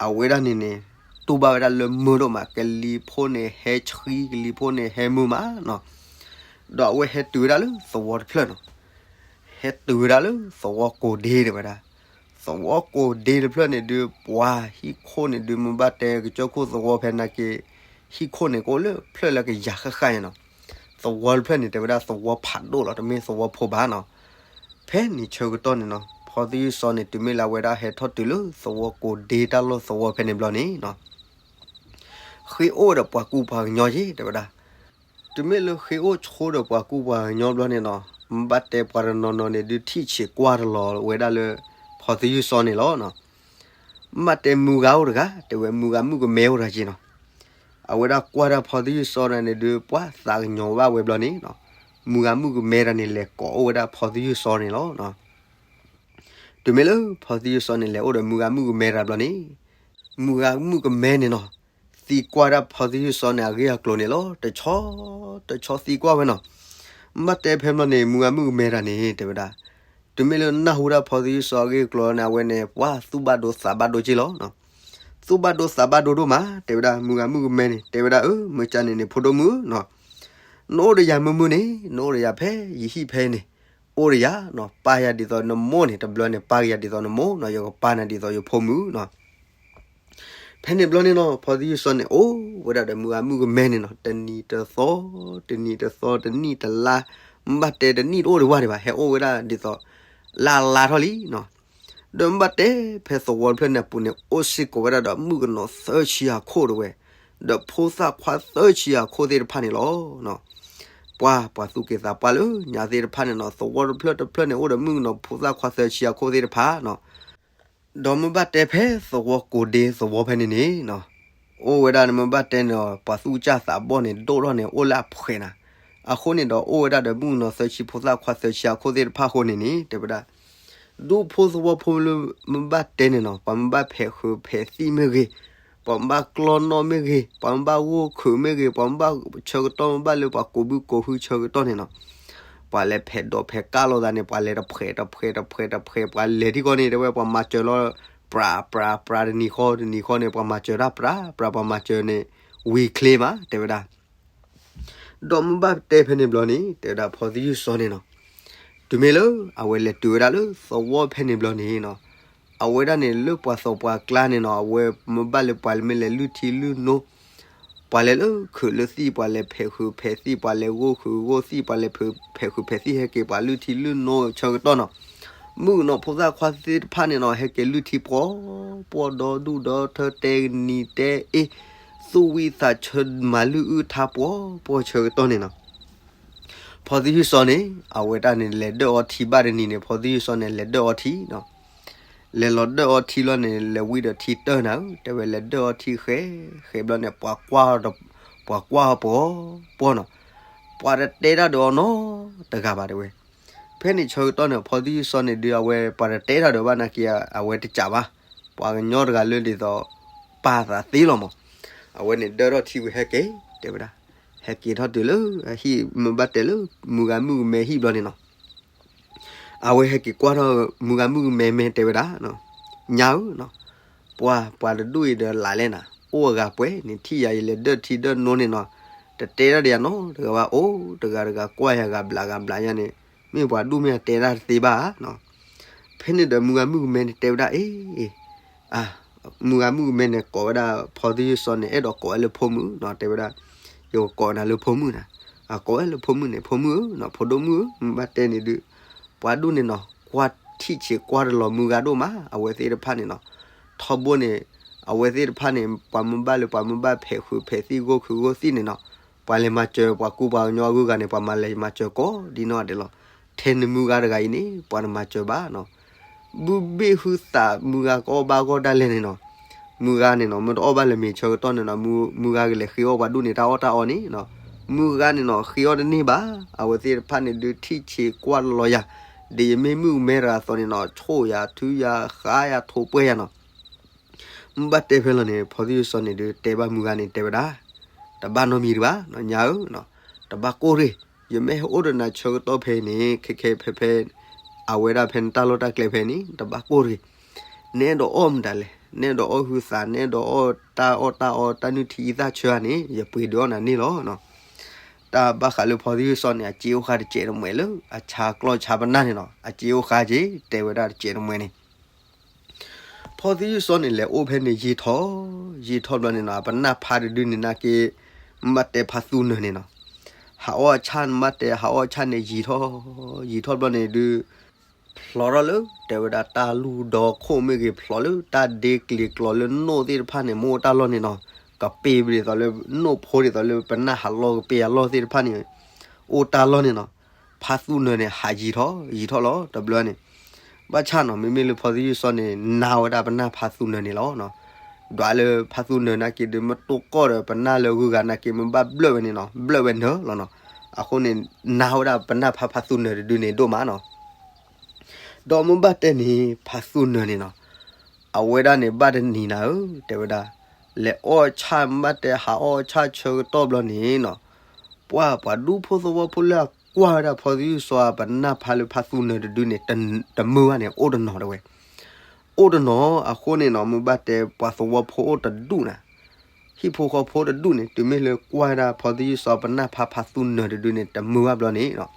အဝဲဒၣ်န့ၣ်န့ၣ် တူၢ်ဘၣ်ဝဲဒၣ်လၢမုာ်ဒိၣ်မး ကလံၤဖိန့ၣ်ဟဲဆှံ ကလံၤဖိန့ၣ်ဟဲမုာ်မးနီၤ. ဒီးအဝဲဟဲတုၤဝဲဒၣ်လၢသဝီတဖျၢၣ်နီၤ. ဟဲတုၤဝဲဒၣ်လၢသဝီကိးဒ့တဲဝဲဒၣ်. သဝီကိးဒ့တဖျၢၣ်န့ၣ်ဒုး ပှၤဟံၣ်ခိၣ်န့ၣ်ဒုး မ့ၢ်ဘၣ်တဲကစၢၢ်ခိၣ်သဝီဖဲနာ်က့ ဟံၣ်ခိၣ်န့ၣ်ကအိၣ်လၢဖျၢၣ်လၢကယၤဃၣ်ဃၣ်နီၤ. သဝီတဖျၢၣ်န့ၣ် တဲဝဲဒၣ်သဝီဖးဒိၣ်လီၤ တမ့ၢ်သဝီဖိဘၣ်နီၤ. ဖဲန့ၣ်ဆၢကတီၢ်န့ၣ်နီၤ ဖီသယုၢ်စီၤန့ၣ် တုၤမ့ၢ်လၢအဝဲဒၣ်ဟဲထီၣ်တုၤလၢသဝီကိးဒ့တၢ်လီၢ်သဝီဖဲန့ၣ်ဘျီန့ၣ်နီၤ ဃ့အိၣ်ဒီးပှၤကူပှၤကညီက့ၤတဲဝဲဒၣ်. တုၤမ့ၢ်လၢဃ့အိၣ်ဆိဒီးပှၤကူပှၤကညီဘျီန့ၣ်နီၤ, မ့ၢ်ဘၣ်တဲပှၤတနီၤနီၤန့ၣ်ဒုးထံၣ်ဆံးကွၢ်တလီၤဝဲဒၣ်လၢ ဖီသယုၢ်စီၤန့ၣ်လီၤ. မ့ၢ်ဘၣ်တဲမုၢ်ဂၤအိၣ်တဂၤ တဲဝဲမုၢ်ဂၤမုၣ်ကမဲအိၣ်တဂၤက့ၤနီၤ. အဝဲဒၣ်ကွၢ်တၢ်ဖီသယုၢ်စီၤတဂၤန့ၣ်ဒုး ပှၤသးကညီၤဘၣ်ဝဲဘျီန့ၣ်နီၤ, မုၢ်ဂၤမုၣ်ကမဲတဂၤန့ၣ် လဲၤကိးအိၣ်ဝဲဒၣ်ဖီသယုၢ်စီၤန့ၣ်လီၤ. တုၤမ့ၢ်လၢဖီသယုၢ်စီၤန့ၣ် လဲၤအိၣ်ဒီးမုၢ်ဂၤမုၣ်ကမဲတဂၤဘျီန့ၣ်, မုၢ်ဂၤမုၣ်ကမဲန့ၣ်နီၤ, သံကွၢ်ဒၣ်ဖီသယုၢ်စီၤန့ၣ် အဂ့ၢ်အကျိၤန့ၣ်လီၤ. တဆီ တဆီသံကွၢ်ဝဲနီၤ. မ့ၢ်ဘၣ်တဲဖဲဘျီန့ၣ် မုၢ်ဂၤမုၣ်ကမဲတဂၤန့ၣ် တဲဝဲဒၣ်, တုၤမ့ၢ်လၢနၢ်ဟူဒၣ်ဖီသယုၢ်စီၤအဂ့ၢ်အကျိၤန့ၣ် အဝဲန့ၣ် ပှၤသူၣ်ဘၣ်ဒိသးဘၣ်ဒိက့ၤလီၤ. သူၣ်ဘၣ်ဒိသးဘၣ်ဒိဒိၣ်မး တဲဝဲဒၣ် မုၢ်ဂၤမုၣ်ကမဲန့ၣ် တဲဝဲဒၣ် အၢ မ့ၢ်ကန့ၣ်န့ၣ် ဖိဒိၣ်မုၣ်ဧၢနီၤ, နအိၣ်ဒီးယၤမုာ်မုာ်န့ၣ် နအိၣ်ဒီးယၤဖဲယဟံၣ်ဖဲအံၤန့ၣ်, အိၣ်ဒီးယၤနီၤ, ပာ်ယၤဒ်သိးနမိၢ်န့ၣ် တဘျီန့ၣ် ပာ်က့ၤယၤဒ်သိးနမိၢ်နီၤ, ယကပာ်နၤဒ်သိးယဖိမုၣ်နီၤ. ဖဲန့ၣ်ဘျီန့ၣ်နီၤ ဖီသယုၢ်စီၤန့ၣ် အိၣ်ဝဲဒၣ်ဒီးမုၢ်ဂၤမုၣ်ကမဲန့ၣ်နီၤ, တနံၤတသီ, တနံၤတသီ, တနံၣ်တလါ, မ့ၢ်ဘၣ်တဲတနံၣ်တအိၣ်ဒံးဝဲဒံးဘၣ်, ဟဲအိၣ်ဝဲဒၣ်ဒ်သိး လါလါထီၣ်လံနီၤ. ဒီးမ့ၢ်ဘၣ်တဲဖဲသဝီတဖျၢၣ်န့ၣ်အပူၤန့ၣ် အိၣ်စ့ၢ်ကီးဝဲဒၣ်ဒီးမုၣ်ကနီၤသၢဆံအခိၣ်တဝဲ, ဒီးဖိသၣ်ခွါသၢဆံအခိၣ်သ့ၣ်တဖၣ်န့ၣ်လီၤ. ပှၤ ပှၤသူၣ်က့သးပှၢ်လၢညါသ့ၣ်တဖၣ်န့ၣ်နီၤ, သဝီတဖျၢၣ်တဖျၢၣ်န့ၣ် အိၣ်ဒီးမုၣ်ကနီၤဖိသၣ်ခွါသၢဆံအခိၣ်သ့ၣ်တဖၣ်နီၤ. ဒီးမ့ၢ်ဘၣ်တဲဖဲသဝီကိးဒ့သဝီဖဲန့ၣ်န့ၣ်နီၤ, အိၣ်ဝဲဒၣ်န့ၣ် မ့ၢ်ဘၣ်တဲန့ၣ်ဒီး ပှၤသူၣ်ကၢ်သးဘီၣ်န့ၣ် ဒိၣ်ထီၣ်န့ၣ် အိၣ်လၢအဖှဲးနၤ, အဃိန့ၣ်ဒီးအိၣ်ဝဲဒၣ်ဒီးမုၣ်ကနီၤသၢဆံဖိသၣ်ခွါသၢဆံအခိၣ်သ့ၣ်တဖၣ်အဃိန့ၣ်န့ၣ် တဲဝဲဒၣ် ဒူၣ်ဖိသဝီဖိလၢမ့ၢ်ဘၣ်တဲန့ၣ်နီၤ, ပှၤမ့ၢ်ဘၣ်ဖဲးဃုာ်ဖဲးသံၣ်မ့ၢ်ဂ့ၤ, ပှၤမ့ၢ်ဘၣ်ကျီၢ်နီၣ်မ့ၢ်ဂ့ၤ, ပှၤမ့ၢ်ဘၣ်ဂိၢ်ခုးမ့ၢ်ဂ့ၤ, ပှၤမ့ၢ်ဘၣ်ဆၢကတီၢ်မ့ၢ်ဘၣ်လၢပှၤကိးဘုကိးဟုဆၢကတီၢ်န့ၣ်နီၤ, ပှၤလဲၤဖဲးဒိးဖဲးကၢ်လိာ်သးန့ၣ် ပှၤလဲၤတဖှဲးတဖှဲးတဖှဲးတဖှဲးတဖှဲး ပှၤလဲၤထံကီၢ်န့ၣ် တဲဝဲပှၤမၤစၢၤလီၤ ပြးပြးပြး တနံၤဃီတနံၤဃီန့ၣ် ပှၤမၤစၢၤတၢ်ပြးပြး ပှၤမၤစၢၤန့ၣ် ဝံၤချ့မး တဲဝဲဒၣ်. ဒီးမ့ၢ်ဘၣ်တဲဖဲန့ၣ်ဘျီန့ၣ် တဲဝဲဒၣ်ဖီသယုၢ်စီၤန့ၣ်နီၤ, တုၤမ့ၢ်လၢအဝဲလဲၤတုၤဝဲဒၣ်လၢသဝီဖဲန့ၣ်ဘျီန့ၣ်နီၤ, အဝဲဒၣ်န့ၣ်လၢပှၤသးပှၢ်ကျါန့ၣ်နီၤ, အဝဲမ့ၢ်ဘၣ်လၢပှၤလၢမ့ၢ်လဲၤလုၢ်ထံလုၢ်နိ, ပှၤလဲၤလၢခုးလၢသံၣ် ပှၤလဲၤဖဲးဃုာ်ဖဲးသံၣ် ပှၤလဲၤဂိၢ်ခုးဂိၢ်သံၣ် ပှၤလဲၤဖဲးဃုာ်ဖဲးသံၣ် ဟဲက့ၤပှၤလုၢ်ထံလုၢ်နိဆၢကတီၢ်နီၤ, မုၣ်ကနီၤဖိသၣ်ခွါသ့ၣ်တဖၣ်န့ၣ်နီၤ ဟဲက့ၤလုၢ်ထံပှီၢ်ပှီၢ် ဒီဒူၣ်ဒီထၢ တဲကနံၤတဲအ့ သူၣ်ဝံၣ်သးဆၢ မၤလုၢ်အုၣ်ထါပှီၢ်ပှီၢ်ဆၢကတီၢ်န့ၣ်နီၤ, ဖီသယုၢ်စီၤန့ၣ် အဝဲတၢ်န့ၣ် လဲၤဒၢၣ်အီထံဘၣ်တနံၤန့ၣ် ဖီသယုၢ်စီၤန့ၣ် လဲၤဒၢၣ်အီထံနီၤ, လဲၤလီၤဒၢၣ်အီထံလီၤန့ၣ် လဲၤဝံဒီးထံတၢၢ်နၤဧၢ တဲဝဲ လဲၤဒၢၣ်အီထံဃဲဃဲဘျီန့ၣ် ပှၤကွၢ် ပှၤကွၢ်အီၤပှီၢ်ပှီၢ်နီၤ, ပှၤတတဲတၢ်ဒီးအီၤနီတဂၤဘၣ်တဲဝဲ. ဖဲန့ၣ်ဆၢကတီၢ်န့ၣ် ဖီသယုၢ်စီၤန့ၣ်ဒုး အဝဲပှၤတတဲတၢ်ဒီးဘၣ်နာ်က့ အဝဲတကးဘၣ်, ပှၤကညီတဂၤလၢဒ်သိး ပာ်သးသ့လီၤမး, အဝဲန့ၣ်ဒၢၣ်ထီၣ်ထံဝံၤဟဲက့ၤ တဲဝဲဒၣ်, ဟဲက့ၤထီၣ်တုၤလၢအဟံၣ် မ့ၢ်ဘၣ်တဲလၢမုၢ်ဂၤမုၣ်ကမဲဟံၣ်ဘျီန့ၣ်နီၤ, အဝဲဟဲက့ၤကွၢ်ထီၣ်မုၢ်ဂၤမုၣ်ကမဲ မ့ၢ်တဲဝဲဒၣ်, ညါဧၢ, ပှၤ ပှၤတဒူၣ်အံၤဒီးလးလဲၣ်နၤ, အိၣ်အဂၤပှဲၤန့ၣ် ထံၣ်ယၤအံၤလဲၤဒၢၣ်ထံဒၢၣ်နိန့ၣ်နီၤ, တတဲတၢ်ဒီးယၤနီတဂၤဘၣ်, အိၣ်တဂၤတဂၤကွၢ်ယၤဂၤဘျးဂၤဘျးယၤန့ၣ်, မ့ၢ်ပှၤဒူၣ်မ့ၢ်အတဲတၢ်တသ့ဘၣ်ဧါ. ဖဲန့ၣ်ဒီးမုၢ်ဂၤမုၣ်ကမဲန့ၣ်တဲဝဲဒၣ် အ့ မုၢ်ဂၤမုၣ်ကမဲန့ၣ် ကိးဝဲဒၣ်ဖီသယုၢ်စီၤန့ၣ် အဲၣ်ဒိးကိးဝဲလၢဖိမုၣ်နီၤ, တဲဝဲဒၣ်, ယကကိးနၤလၢဖိမုၣ်နၤ, အကိးဝဲလၢဖိမုၣ်န့ၣ် ဖိမုၣ်ဧၢနီၤ, ဖိဒိၣ်မုၣ်ဧၢ, မ့ၢ်ဘၣ်တဲန့ၣ်ဒုး, ပှၤဒူၣ်န့ၣ်နီၤ ကွၢ်ထံၣ်ဆံးကွၢ်တလီၤမုၢ်ဂၤဒိၣ်မး, အဝဲသ့ၣ်တဖၣ်န့ၣ်နီၤ, ထီဘိန့ၣ် အဝဲသ့ၣ်တဖၣ်န့ၣ် ပှၤမ့ၢ်ဘၣ်လၢပှၤမ့ၢ်ဘၣ်ဖဲးဃုာ်ဖဲးသံၣ်ဂိၢ်ခုးဂိၢ်သံၣ်န့ၣ်နီၤ, ပှၤလဲၤမၤစၢၤပှၤကူပှၤကညီအဂုၤအဂၤန့ၣ် ပှၤမၤလဲၤမၤစၢၤကိးဒ်နီၢ်ဒဲးလီၤ. ထဲနမုၢ်ဂၤတဂၤအံၤန့ၣ် ပှၤတမၤစၢၤဘၣ်နီၤ. ဘုဘ့ၣ်ဟုသးမုၢ်ဂၤကအီၣ်ဘၣ်ဂီၢ်ဒၣ်လဲာ်န့ၣ်နီၤ, မုၢ်ဂၤန့ၣ်နီၤ မ့ၢ်တအီၣ်ဘၣ်လၢၤမ့ၤဆၢကတီၢ်န့ၣ်နီၤ မုၢ်ဂၤကလဲၤဃ့အီၣ်ပှၤဒူၣ်န့ၣ်တၢ်အီၣ်တၢ်အီန့ၣ်နီၤ, မုၢ်ဂၤန့ၣ်နီၤ ဃ့အီၣ်တန့ၢ်ဘၣ်. အဝဲသ့ၣ်တဖၣ်န့ၣ်ဒုးထံၣ်ဆံးကွၢ်လီၤယၤ, ဒီးယမ့ၢ်မုၣ်ကမဲတဂၤအသိးန့ၣ်နီၤ ဆိၣ်ယၤထုယၤဃါယၤထိးပှဲၤယၤနီၤ. မ့ၢ်ဘၣ်တဲဖဲလီၤန့ၣ် ဖီသယုၢ်စီၤန့ၣ်ဒုးတဲဘၣ်မုၢ်ဂၤန့ၣ်တဲဝဲဒၣ်, တဘၣ်နီတမံၤတဘၣ် ညါဧၢ, တဘၣ်ကိၢ်တဂ့ၤ. ယမ့ၢ်ဟဲအိၣ်ဒီးနၤဆၢကတီၢ်ဖဲအံၤန့ၣ် ခဲခဲဖဲဖဲ အဝဲဒၣ်ဖဲနတၢ်လီၢ်တၢ်ကျဲဖဲအံၤန့ၣ် တဘၣ်ကိၢ်တဂ့ၤ. နအဲၣ်ဒိးအီၣ်မတၤလဲၣ်, နအဲၣ်ဒိးအီၣ်ဟုသး နအဲၣ်ဒိးအီၣ်တၢ်အီၣ်တၢ်အီတၢ်နုၢ်ထံအံသၣ်ဆၢဧါန့ၣ် ယပှ့ၤဒုးအီၣ်နၤန့ၣ်လီၤ. တၢ်ဘၣ်ဃးလၢဖီသယုၢ်စီၤန့ၣ် အစ့အိၣ်ဃာ်တစဲးတမှဲးလၢ အဆါကျီၢ်ဆါပနၢ်န့ၣ်နီၤ အစ့အိၣ်ဃာ်က့ၤ တဲဝဲဒၣ်တစဲးတမှဲးန့ၣ် ဖီသယုၢ်စီၤန့ၣ် လဲၤအိၣ်ဖဲန့ၣ်ယံာ်ထီၣ် ယံာ်ထီၣ်ဘျီန့ၣ်နီၤ အပနၢ်ဖါတဒုန့ၣ်နာ်က့ မ့ၢ်ဘၣ်တဲဖါသူနၢၤန့ၣ်နီၤ ဟးအီၣ်အဆၣ် မ့ၢ်ဘၣ်တဲဟးအီၣ်အဆၣ်န့ၣ်ယံာ်ထီၣ် ယံာ်ထီၣ်ဘျီန့ၣ်ဒုး ဖျိးထီၣ်လၢ တဲဝဲဒၣ်တၢ်လူၢ်ဒီခိၣ်မ့ၢ်ဂ့ၤ ဖျိးလၢ တၢ်ဒ့ကျ့ၤကျိးလၢနိၣ်သ့ၣ်တဖၣ်န့ၣ် မ့ၢ်အိၣ်တၢ်လီၢ်န့ၣ်နီၤ ကပ့ၤဒ်သိးလၢ နိၣ်ဖိဒ်သိးလၢပနၢ်ဟးလီၤကပ့ၤအလီၢ်သ့ၣ်တဖၣ်န့ၣ် အိၣ်တၢ်လီၢ်န့ၣ်နီၤ ဖါသူနၢၤန့ၣ် ဟးယံာ်ထီၣ် ယံာ်ထီၣ်လီၤ တဘျီန့ၣ် ဘၣ်ဆၣ်နီၤ မ့မ့ၢ်လၢဖီသယုၢ်စီၤန့ၣ် နာ်ဝဲဒၣ်ပနၢ်ဖါသူနၢၤန့ၣ်လီၤ. ဒွးလၢဖါသူနၢၤနာ်က့ဒုး မ့ၢ်တိၢ်ကီၢ်ဒီးပနၢ်လၢဂုၤဂၤနာ်က့ မ့ၢ်ဘၣ်ဘျၢၣ်ဝဲန့ၣ်နီၤ ဘျၢၣ်ဝဲနၢၤလီၤနီၤ. အဃိန့ၣ် နာ်ဝဲဒၣ်ပနၢ်ဖါဖါသူနၢၤတဒုန့ၣ်ဒိၣ်မးနီၤ ဒီးမ့ၢ်ဘၣ်တဲန့ၣ် ဖါသူနၢၤန့ၣ်နီၤ အဝဲဒၣ်န့ၣ် ဘၣ်တနံၤနၤဧၢ တဲဝဲဒၣ် လဲၤအီၣ်ဆၣ် မ့ၢ်ဘၣ်တဲဟးအီၣ်ဆၣ်ဆၢကတီၢ်ဘျီန့ၣ်နီၤ ပှၤ ပှၤဒူဖိသဝီဖိလၢအကွၢ်ဝဲဒၣ်ဖီသယုၢ်စီၤ ပနၢ်ဖါလၢဖါသူနၢၤတဒုန့ၣ် တမုာ်ဘၣ်န့ၣ် အိၣ်တနီၤတဲဝဲ အိၣ်တနီၤ အဃိန့ၣ်နီၤ မ့ၢ်ဘၣ်တဲပှၤသဝီဖိအိၣ်တဒူၣ်နၤ ဟံၣ်ဖိဃီဖိတဒူၣ်န့ၣ် တုၤမ့ၢ်လၢကွၢ်ဝဲဒၣ်ဖီသယုၢ်စီၤပနၢ်ဖါဖါသူနၢၤတဒုန့ၣ် တမုာ်ဘၣ်ဘျီန့ၣ်နီၤ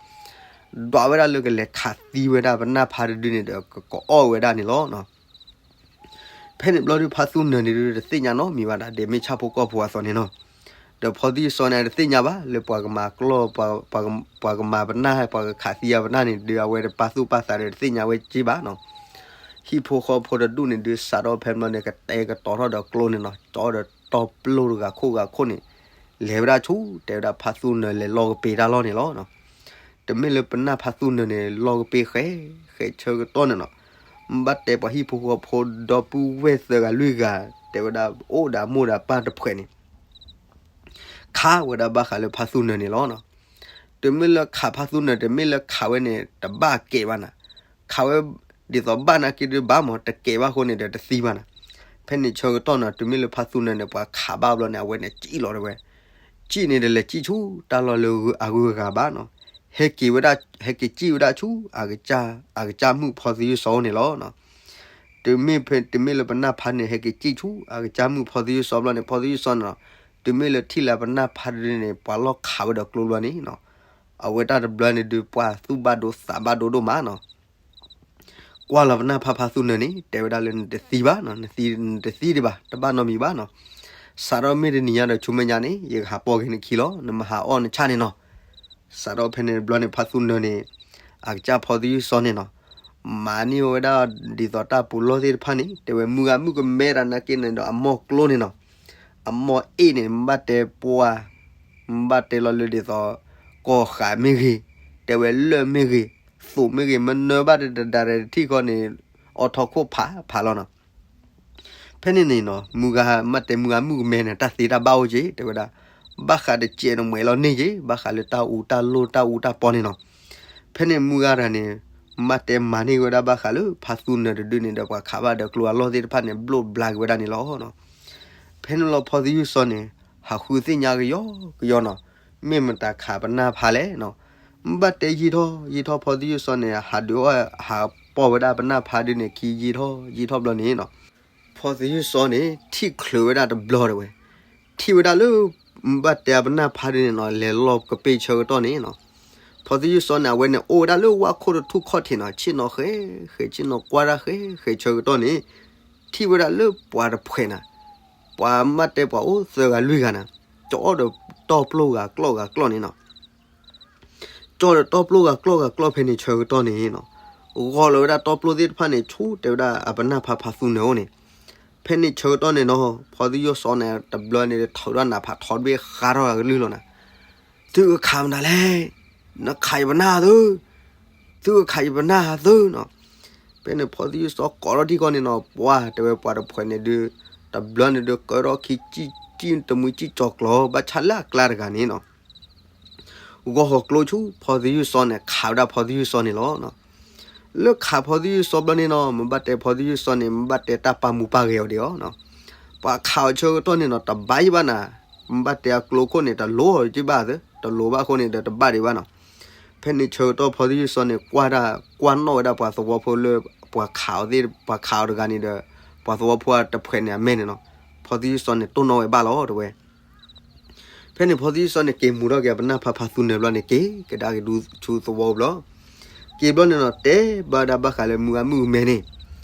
ဒွးဝဲဒၣ်လၢကလဲၤခးသံဝဲဒၣ်ပနၢ်ဖါတဒုန့ၣ်ဒီး ကအီၣ်ဝဲဒၣ်န့ၣ်လီၤ. ဖဲန့ၣ်ဘျီဒုးဖါသူနၢၤန့ၣ်ဒုး တသ့ၣ်ညါနီတမံၤဘၣ်ဒီး ဒ်မ့ၢ်ဆၣ်ဖိကီၢ်ဖိအသိးန့ၣ်နီၤ ဒီးဖီသယုၢ်စီၤန့ၣ် တသ့ၣ်ညါဘၣ်လၢပှၤကမၤကျီၢ် ပှၤကမၤပနၢ် ပှၤကခးသံအပနၢ်န့ၣ်ဒုး အဝဲတပာ်သူၣ်ပာ်သးဒီး တသ့ၣ်ညါဝဲက့ဘၣ်နီၤ ဟံၣ်ဖိဃီဖိတဒူၣ်န့ၣ်ဒုး စးထီၣ်ဖဲဘျီန့ၣ် ကတဲာ်ကတီၤထီၣ်ဒီးကျိန့ၣ်နီၤ ကၠီဒီးတီပျိတဂၤခိၣ်ဂၤခိၣ်န့ၣ် လဲၤဝဲဒၣ်ဆူ တဲဝဲဒၣ်ဖါသူနၢၤလဲၤလီၤကပ့ၤတၢ်လီၢ်န့ၣ်လီၤ. တမ့ၢ်လၢပနၢ်ဖါသူနၢၤန့ၣ် လီၤကပ့ၤဃဲ ဃဲဆၢကတီၢ်န့ၣ်နီၤ ဘၣ်တဲပှၤဟံၣ်ဖိဃီဖိဒီပုၢ်ဝဲၢ်သၢဂၤလွံၢ်ဂၤ တဲဝဲဒၣ်အိၣ်ဒီးအမိၢ်ဒီးပၢ်တဖှဲးန့ၣ် ခးဝဲဒၣ်ဘၣ်ဃးလၢဖါသူနၢၤန့ၣ်လီၤ. တမ့ၢ်လၢခးဖါသူနၢၤ တမ့ၢ်လၢခးဝဲန့ၣ် တဘၣ်ကဲးဘၣ်နၤ ခးဝဲ ဒ်သိးဘၣ်နာ်က့ဒုးဘၣ်မး တကဲးဘၣ်အဃိန့ၣ်ဒီးတသံဘၣ်နၤ. ဖဲန့ၣ်ဆၢကတီၢ်နီၤ တုၤမ့ၢ်လၢဖါသူနၢၤန့ၣ် ပှၤခးဘၣ်ဘျီန့ၣ် အဝဲန့ၣ်စံၣ်လီၤတဲဝဲ စံၣ်န့ၣ်ဒီးလဲၤစံၣ်ဆူတၢ်လီၢ်လၢအဂုၤအဂၤဘၣ်နီၤ. ဟဲက့ၤဝဲဒၣ် ဟဲက့ၤစံၣ်ဝဲဒၣ်ဆူ အကစၢ် အကစၢ်မုၣ်ဖီသယုၢ်စီၤန့ၣ်လီၤ. တမ့ၢ်ဖဲ တမ့ၢ်လၢပနၢ်ဖါန့ၣ် ဟဲက့ၤစံၣ်ဆူ အကစၢ်မုၣ်ဖီသယုၢ်စီၤဘျီန့ၣ် ဖီသယုၢ်စီၤန့ၣ်နီၤ တုၤမ့ၢ်လၢထံၣ်လၢပနၢ်ဖါတဒုန့ၣ် ပှၤလီၢ်ခးဝဲဒီးကျိဘျီန့ၣ်နီၤ အဝဲတၢ်တဘျီန့ၣ်ဒုး ပှၤသူၣ်ဘၣ်ဒိသးဘၣ်ဒိဒိၣ်မးနီၤ ကွၢ်လီၤပနၢ်ဖါဖါသူနၢၤန့ၣ် တဲဝဲဒၣ်လၢနတသံဘၣ်နီၤ နတသံဒံးဘၣ် တဘၣ်နီတမံၤဘၣ်နီၤ. စးထီၣ်မ့ၢ်တနံၤညါဒီးဆူမဲာ်ညါန့ၣ် ယကဟးပိာ်က့ၤနခံလီၤ နမ့ၢ်ဟးအီၣ်နဆၣ်န့ၣ်နီၤ. စးထီၣ်ဖဲန့ၣ်တဘျီန့ၣ် ဖါသူနၢၤန့ၣ် အကစၢ်ဖီသယုၢ်စီၤန့ၣ်နီၤ မၤန့ၢ်ဝဲဒၣ်ဒ်သိးတၢ်ပူၤလီၢ်သ့ၣ်တဖၣ်န့ၣ် တဲဝဲမုၢ်ဂၤမုၣ်ကမဲတၢ်နာ်က့န့ၣ်ဒီး အမိၢ်ကျိန့ၣ်နီၤ အမိၢ်အ့ၣ်န့ၣ် မ့ၢ်ဘၣ်တဲပှၤ မ့ၢ်ဘၣ်တဲလီၤလၢဒ်သိး ကီၢ်ဃးမ့ၢ်ဂ့ၤ တဲဝဲလၢၢ်မ့ၢ်ဂ့ၤ သိးမ့ၢ်ဂ့ၤ မ့ၢ်နၢဘၣ်တဒါဒီးတထံၣ်ဃီန့ၣ် အိးထီၣ်ခိၣ်ဖးဖးလီၤနီၤ. ဖဲန့ၣ်န့ၣ်နီၤ မုၢ်ဂၤမ့ၢ်တဲမုၢ်ဂၤမုၣ်ကမဲန့ၣ် တၢ်သ့တၢ်ဘၣ်အိၣ်က့ၤ တဲဝဲဒၣ် ဘၣ်ဃးတစဲးတမှဲးလီၤန့ၢ်က့ၤ ဘၣ်ဃးလၢတၢ်အူတၢ်လိၣ်တၢ်အူတၢ်ပီန့ၣ်နီၤ. ဖဲန့ၣ်မုၢ်ဂၤတဂၤန့ၣ် မ့ၢ်တဲမၤန့ၢ်ဝဲဒၣ်ဘၣ်ဃးလၢဖါသူနၢၤတဒုန့ၣ်ဒီး ပှၤခးဘၣ်ဒီးကျိအလီၢ်သ့ၣ်တဖၣ်န့ၣ် ဘျိးဘျါက့ၤဝဲဒၣ်န့ၣ်လီၤ. ဖဲန့ၣ်လီၤဖီသယုၢ်စီၤန့ၣ် ဟးဃုသ့ၣ်ညါကယီကယီနီၤ မ့ၢ်မတၤခးပနၢ်ဖါလဲၣ်နီၤ. ဘၣ်တဲယံာ်ထီၣ်ယံာ်ထီၣ်ဖီသယုၢ်စီၤန့ၣ် ဟးဒုးအီၣ်ဟးပိာ်ဝဲဒၣ်ပနၢ်ဖါဒုန့ၣ် ခံယံာ်ထီၣ်ယံာ်ထီၣ်ဘျီန့ၣ်နီၤ ဖီသယုၢ်စီၤန့ၣ် ထံၣ်ချုးဝဲဒၣ်တဘျီတဲဝဲ ထံၣ်ဝဲဒၣ်လၢ ဘၣ်တဲအပနၢ်ဖါဒုန့ၣ်နီၤ လဲၤလီၤကပ့ၤဆၢကတီၢ်န့ၣ်နီၤ ဖီသယုၢ်စီၤန့ၣ် အဝဲန့ၣ်အိၣ်ဝဲဒၣ်လၢဝၣ်ခိၣ်တထူၣ်ခီၣ်ထံးနီၤ ဆ့ၣ်နီၤဃဲဃဲ ဆ့ၣ်နီၤကွၢ်တၢ်ဃဲဃဲဆၢကတီၢ်န့ၣ် ထံၣ်ဝဲဒၣ်လၢပှၤတဖှဲးနၤ ပှၤမ့ၢ်တဲပှၤအိၣ်သၢဂၤလွံၢ်ဂၤနၤ ကၠီဒီးတီပျိဂၤကျီၢ်ဂၤကျီၢ်န့ၣ်နီၤ ကၠီဒီးတီပျိဂၤကျီၢ်ဂၤကျီၢ်ဖဲန့ၣ်ဆၢကတီၢ်န့ၣ်နီၤ ဂီၤလီၤဝဲဒၣ်တီပျိသ့ၣ်တဖၣ်န့ၣ် ဆူတဲဝဲဒၣ်အပနၢ်ဖါဖါသူနၢၤအိၣ်န့ၣ် ဖဲန့ၣ်ဆၢကတီၢ်န့ၣ်နီၤ ဖီသယုၢ်စီၤန့ၣ် တဘျီန့ၣ် ထုးထီၣ်နးဖးထီတဘ့ၣ်ဃါထီၣ်အကလုၢ်လီၤနၤ သုကခးမနုၤလဲၣ်, နခးယပနၢ်သု, သုကခးယပနၢ်သုနီၤ. ဖဲန့ၣ်ဖီသယုၢ်စီၤကိးထီၣ်ထံကီၢ်န့ၣ်နီၤ ပှၤတဲဝဲပှၤတဖှဲးန့ၣ်ဒုး တဘျီန့ၣ်ဒီး ကၢထီၣ်ခံ တမှံၤကံၣ်ကၠီၤကျီၤ ဘၣ်ဆၣ်လၢအကျါတဂၤန့ၣ်နီၤ ဂီၤဟီၣ်ကျိဆူ ဖီသယုၢ်စီန့ၣ် ခးဝဲဒၣ်ဖီသယုၢ်စီန့ၣ်လီၤ. လၢခးဖီသယုၢ်စီဘျီန့ၣ်နီၤ မ့ၢ်ဘၣ်တဲဖီသယုၢ်စီန့ၣ် မ့ၢ်ဘၣ်တဲတၢ်ပာ်မူပာ်ဂဲၤအီၤဒံးအီၤနီၤ. ပှၤခးအီၤဆၢကတီၢ်န့ၣ်နီၤ တဘၣ်ယံၣ်ဘၣ်နၤ, မ့ၢ်ဘၣ်တဲအကျိခိၣ်န့ၣ် တလိၣ်အီၤယံၣ်ဘၣ်သ့, တလိၣ်ဘၣ်အဃိန့ၣ်ဒီး တဘၣ်ဒံးဘၣ်နီၤ. ဖဲန့ၣ်ဆၢကတီၢ်ဖီသယုၢ်စီန့ၣ် ကွၢ်တၢ် ကွၢ်နီၣ်ဝဲဒၣ်ပှၤသဝီဖိလၢ ပှၤခးအီၤသ့ၣ် ပှၤခးအီၤတဂၤန့ၣ်ဒီး ပှၤသဝီဖိတဖုန့ၣ်အမဲာ်န့ၣ်နီၤ, ဖီသယုၢ်စီန့ၣ် တိၢ်နီၣ်ဝဲဘၣ်လီၤ တဲဝဲ. ဖဲန့ၣ်ဖီသယုၢ်စီန့ၣ် က့ၤမူထီၣ်က့ၤအပနၢ်ဖးဖးသူနၢၤဘျီန့ၣ် က့ၤကဒါက့ၤဒူဆူသဝီဘျီ, က့ၤဘျီန့ၣ်နီၤ တဲဘၣ်ဝဲဒၣ်ဘၣ်ဃးလၢမုၢ်ဂၤမုၣ်ကမဲန့ၣ်,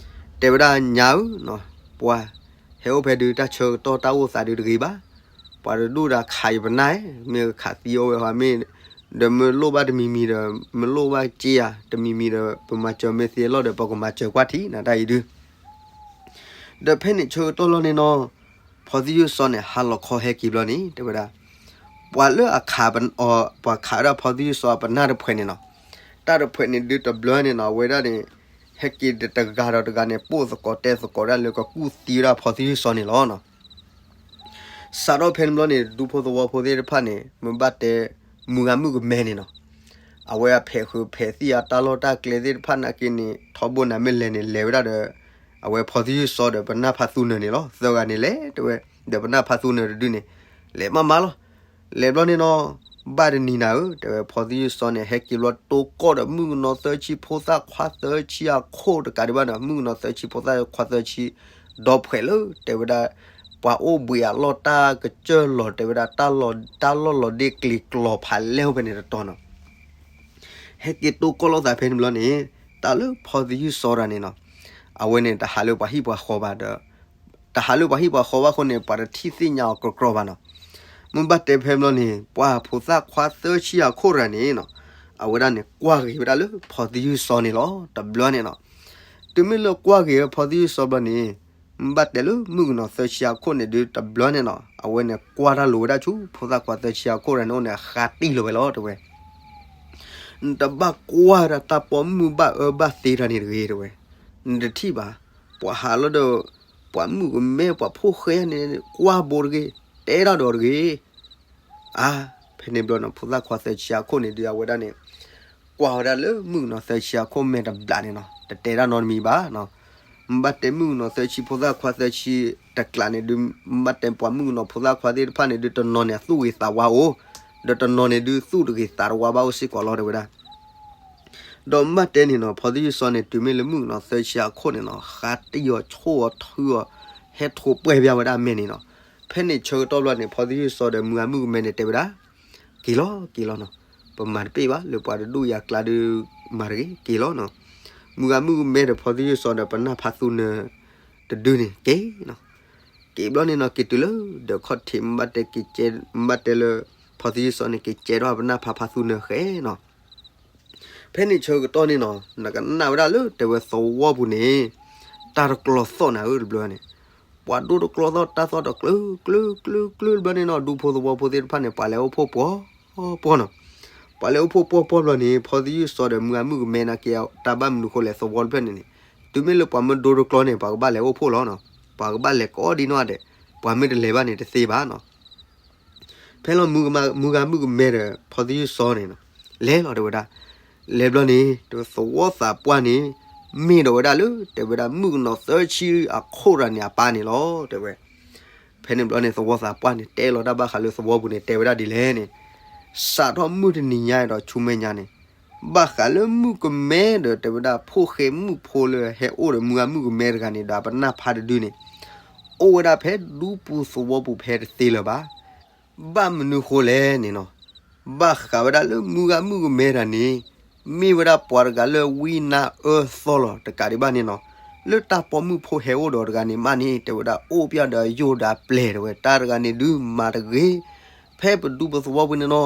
တဲဝဲဒၣ်ညါဧၢ, ပှၤဟဲအိၣ်ဖဲဒုး တၢ်ဆၢကတီၢ်တၢ်အိၣ်သးဒုးတဂ့ၤဘၣ်, ပှၤတဒူၣ်ဒီးခးယပနၢ်, မ့ၢ်ခးသံအိၣ်ဝဲဟီမ့ၢ်, ဒီးမ့ၢ်လိၣ်ဘၣ်တမံၤမံၤဒီး မ့ၢ်လိၣ်ဘၣ်စ့ဧါ တမံၤမံၤဒီး ပမၤစၢၤမ့ၢ်သ့အလီၢ်ဒီး ပကမၤစၢၤကွၢ်ထံနၤတၢ်အံၤဒုး ဒီးဖဲန့ၣ်ဆၢကတီၢ်လီၤန့ၣ်နီၤ, ဖီသယုၢ်စီန့ၣ် ဟါလီၤခီဟဲက့ၤဘျီန့ၣ် တဲဝဲဒၣ်, ပှၤလၢအခး, ပှၤခးဝဲဒၣ်ဖီသယုၢ်စီအပနၢ်တဖုန့ၣ်နီၤ, တၢ်တဖုန့ၣ်ဒုးတဘျီန့ၣ်နီၤ အဝဲဒၣ်န့ၣ် ဟဲက့ၤဒီးတဂၤဒီးတဂၤန့ၣ် ပိၢ်သကိးတဲသကိးဒၣ်လၢကကူၣ်သံဝဲဒၣ်ဖီသယုၢ်စီန့ၣ်လီၤနီၤ. စးထီၣ်ဖဲန့ၣ်ဘျီန့ၣ် ဒူဖိသဝီဖိသ့ၣ်တဖၣ်န့ၣ် မ့ၢ်ဘၣ်တဲ မုၢ်ဂၤမုၣ်ကမဲန့ၣ်နီၤ, အဝဲအဖဲးဃုာ်ဖဲးသံၣ်အတၢ်လီၢ်တၢ်ကျဲသ့ၣ်တဖၣ်နာ်က့န့ၣ် ထီဘိန့ၣ်မ့ၢ်လဲၤန့ၣ် လဲၤဝဲဒၣ်ဒီး အဝဲဖီသယုၢ်စီဒီးပနၢ်ဖးသူနၢၤန့ၣ်လီၤ. သၢဂၤန့ၣ်လဲၤတဲဝဲ, ဒီးပနၢ်ဖးသူနၢၤတဒုန့ၣ် လဲၤမးမးလီၤ. လဲၤဘျီန့ၣ်နီၤ, ဘၣ်တနံၤနၤဧၢ တဲဝဲ ဖီသယုၢ်စီန့ၣ် ဟဲက့ၤဘျီတိကိၢ်ဒီးမုၣ်ကနီၤသၢဆံဖိသၣ်ခွါသၢဆံအခိၣ်တကးဒံးဘၣ်ဒီး မုၣ်ကနီၤသၢဆံဖိသၣ်ခွါသၢဆံ ဒီးဖှဲးလၢတဲဝဲဒၣ် ပှၤအိၣ်ဘှံးအလီၢ်တၢ်ကစၢၢ်လီၤ တဲဝဲဒၣ် တၢ်လီၢ်လီၤဒ့ကျံၤကျီၤဖးလဲၢ်အိၣ်ဖဲန့ၣ်တတီၤနီၤ. ဟဲက့ၤတိကိၢ်လိာ်သးဖဲန့ၣ်ဘျီန့ၣ် တၢ်လၢဖီသယုၢ်စီတဂၤန့ၣ်နီၤ, အဝဲန့ၣ်တဟးလၢပှၤဟံၣ်ပှၤဃီဘၣ်ဒီး တဟးလၢပှၤဟံၣ်ပှၤဃီဘၣ်အဃိန့ၣ် ပှၤတထံၣ်သ့ၣ်ညါအီၤကြီကြီဘၣ်နီၤ. မ့ၢ်ဘၣ်တဲဖဲန့ၣ်ဘျီန့ၣ် ပှၤဖိသၣ်ခွါသၢဆံအခိၣ်တဂၤန့ၣ်နီၤ, အဝဲဒၣ်န့ၣ် ကွၢ်ဂ့ၤဝဲဒၣ်လၢဖီသယုၢ်စီန့ၣ်လီၤ. တဘျီန့ၣ်နီၤ, တုၤမ့ၢ်လၢကွၢ်ဂ့ၤဝဲဖီသယုၢ်စီဘျီန့ၣ် မ့ၢ်ဘၣ်တဲလၢမုၣ်ကနီၤသၢဆံအခိၣ်န့ၣ်ဒုးတဘျီန့ၣ်နီၤ, အဝဲန့ၣ်ကွၢ်တၢ်လိၤဝဲဒၣ်ဆူ ဖိသၣ်ခွါသၢဆံအခိၣ်တဂၤန့ၣ်အိၣ်န့ၣ် အဃါတံၢ်လီၤဝဲလီၤ တဲဝဲ. နတဘၣ်ကွၢ်ဒၣ်တၢ်ပိာ်မုၣ်ဘၣ်အၢဘၣ်သီတဂၤန့ၣ်တဂ့ၤ တဲဝဲ. နတထံၣ်ဘၣ်, ပှၤဟးလီၤဒီး ပှၤမုၣ်ကမဲ ပှၤဖိၣ်ဃဲန့ၣ် ကွၢ်ဘိတဂ့ၤ, တဲတၢ်ဒီးတဂ့ၤ. အါ, ဖဲန့ၣ်ဘျီန့ၣ် ဖိသၣ်ခွါသၢဆံအခိၣ်န့ၣ်ဒုးအဝဲဒၣ်န့ၣ် ကွၢ်ဝဲဒၣ်လၢမုၣ်ကနီၤသၢဆံအခိၣ်မဲာ်တဘျးန့ၣ်နီၤ, တတဲတၢ်နီတမံၤဘၣ်နီၤ. မ့ၢ်ဘၣ်တဲမုၣ်ကနီၤသၢဆံဖိသၣ်ခွါသၢဆံတကျးန့ၣ်ဒုး, မ့ၢ်ဘၣ်တဲပှၤမုၣ်ကနီၤဖိသၣ်ခွါသ့ၣ်တဖၣ်န့ၣ်ဒုး တနီၤန့ၣ်အသူၣ်ဂ့ၤသးဝါအိၣ်, ဒီးတနီၤန့ၣ်ဒုးသူၣ်တဂ့ၤသးတဝါဘၣ်အိၣ်စ့ၢ်ကီးလီၤ တဲဝဲဒၣ်. ဒီးမ့ၢ်ဘၣ်တဲန့ၣ်နီၤ, ဖီသယုၢ်စီန့ၣ် တုၤမ့ၢ်လၢမုၣ်ကနီၤသၢဆံအခိၣ်န့ၣ်နီၤ, ဃါတံၢ်အီၤ ဆိၣ်အီၤထုအီၤ, ဟဲထိးပှဲၤဘၣ်ဝဲဒၣ်အမဲာ်န့ၣ်နီၤ. ဖဲန့ၣ်ဆၢကတီၢ်ဘျီန့ၣ် ဖီသယုၢ်စီဒီးမုၢ်ဂၤမုၣ်ကမဲန့ၣ်တဲဝဲဒၣ်, က့ၤလီၤ, က့ၤလီၤနီၤ. ပမၤတပ့ၢ်ဘၣ်, လၢပှၤတဒူၣ်အကျါဒုးမၤတဂ့ၤ, က့ၤလီၤနီၤ. မုၢ်ဂၤမုၣ်ကမဲဒီးဖီသယုၢ်စီဒီးပနၢ်ဖးသူနၢၤတဒုန့ၣ် က့ၤနီၤ. က့ၤဘျီန့ၣ်နီၤ, က့ၤတုၤလၢ ဒီးခီၣ်ထံး မ့ၢ်ဘၣ်တဲက့ၤကဲ, မ့ၢ်ဘၣ်တဲလၢ ဖီသယုၢ်စီန့ၣ် က့ၤကဲထီၣ်ပနၢ်ဖးဖးသူနၢၤဃဲနီၤ. ဖဲန့ၣ်ဆၢကတီၢ်န့ၣ်နီၤ, နကနၣ်ဝဲဒၣ်လၢတဲဝဲသဝီပူၤန့ၣ် တၢ်တကျီသီၣ်နၤဧၢ တဘျီန့ၣ်, ပှၤဒိၣ်တကျီသီၣ်တၢ်သီၣ်တကျုၤကျုၤကျုၤကျုၤတဘျီန့ၣ်နီၤ, ဒူဖိသဝီဖိသ့ၣ်တဖၣ်န့ၣ် ပှၤလဲၤအိၣ်ဖှိၣ်ပှီၢ်ပှီၢ်နီၤ. ပှၤလဲၤအိၣ်ဖှိၣ်ပှီၢ်ပှီၢ်ဘျီန့ၣ် ဖီသယုၢ်စီဒီးမုၢ်ဂၤမုၣ်ကမဲနာ်က့ တၢ်ဘၣ်မနုၤဃိလဲၣ် သဝီတဖျၢၣ်န့ၣ်န့ၣ်, တုၤမ့ၢ်လၢပှၤမ့ၢ်ဒိတကျီန့ၣ် ပှၤကဘၣ်လဲၤအိၣ်ဖှိၣ်လီၤနီၤ. ပှၤကဘၣ်လဲၤကိးဒံနီၢ်ဒဲး, ပှၤမ့ၢ်တလဲၤဘၣ်န့ၣ်တသ့ဘၣ်နီၤ. ဖဲလီၤ မုၢ်ဂၤမုၣ်ကမဲဒီး ဖီသယုၢ်စီန့ၣ်နီၤ, လဲၤလီၤတဲဝဲဒၣ်. လဲၤဘျီန့ၣ် တဲဝဲသဝီသးပှၢ်န့ၣ် မ့ၢ်ဒီးဝဲဒၣ်လၢ တဲဝဲဒၣ်မုၣ်ကနီၤသၢဆံအခိၣ်တဂၤန့ၣ်အပၢ်န့ၣ်လီၤ တဲဝဲ. ဖဲန့ၣ်ဘျီန့ၣ် သဝီသးပှၢ်န့ၣ် တဲလီၤတၢ်ဘၣ်ဃးလၢသဝီပူၤန့ၣ် တဲဝဲဒၣ်ဒ်လဲၣ်န့ၣ်, စးထီၣ်မုၢ်တနံၤညါဒီးဆူမဲာ်ညါန့ၣ် ဘၣ်ဃးလၢမုၣ်ကမဲဒီးတဲဝဲဒၣ်ဖိၣ်ဃဲမုၣ်ဖိလၢဟဲအိၣ်ဒီးမုၢ်ဂၤမုၣ်ကမဲတဂၤန့ၣ်ဒီး အပနၢ်ဖးတဒုန့ၣ် အိၣ်ဝဲဒၣ်ဖဲဒူပူၤသဝီပူၤဖဲတသ့လၢၤဘၣ်. ဘၣ်မနုၤဃိလဲၣ်န့ၣ်နီၤ, ဘၣ်ဃးဝဲဒၣ်လၢမုၢ်ဂၤမုၣ်ကမဲတဂၤန့ၣ် မ့ၢ်ဝဲဒၣ်ပှၤတဂၤလၢဝံနါအၢသီလီၤတကးဒံးဘၣ်န့ၣ်နီၤ, လၢတၢ်ပိာ်မုၣ်ဖိဟဲအိၣ်ဒီးတဂၤန့ၣ်မးန့ၣ် တဲဝဲဒၣ်အိၣ်ပျဲၢ်ဒီးယိၣ်ဒီးပျဲၢ် တဲဝဲ တၢ်တဂၤန့ၣ်ဒုးမၤတဂ့ၤ. ဖဲပဒူပသဝီပူၤန့ၣ်နီၤ,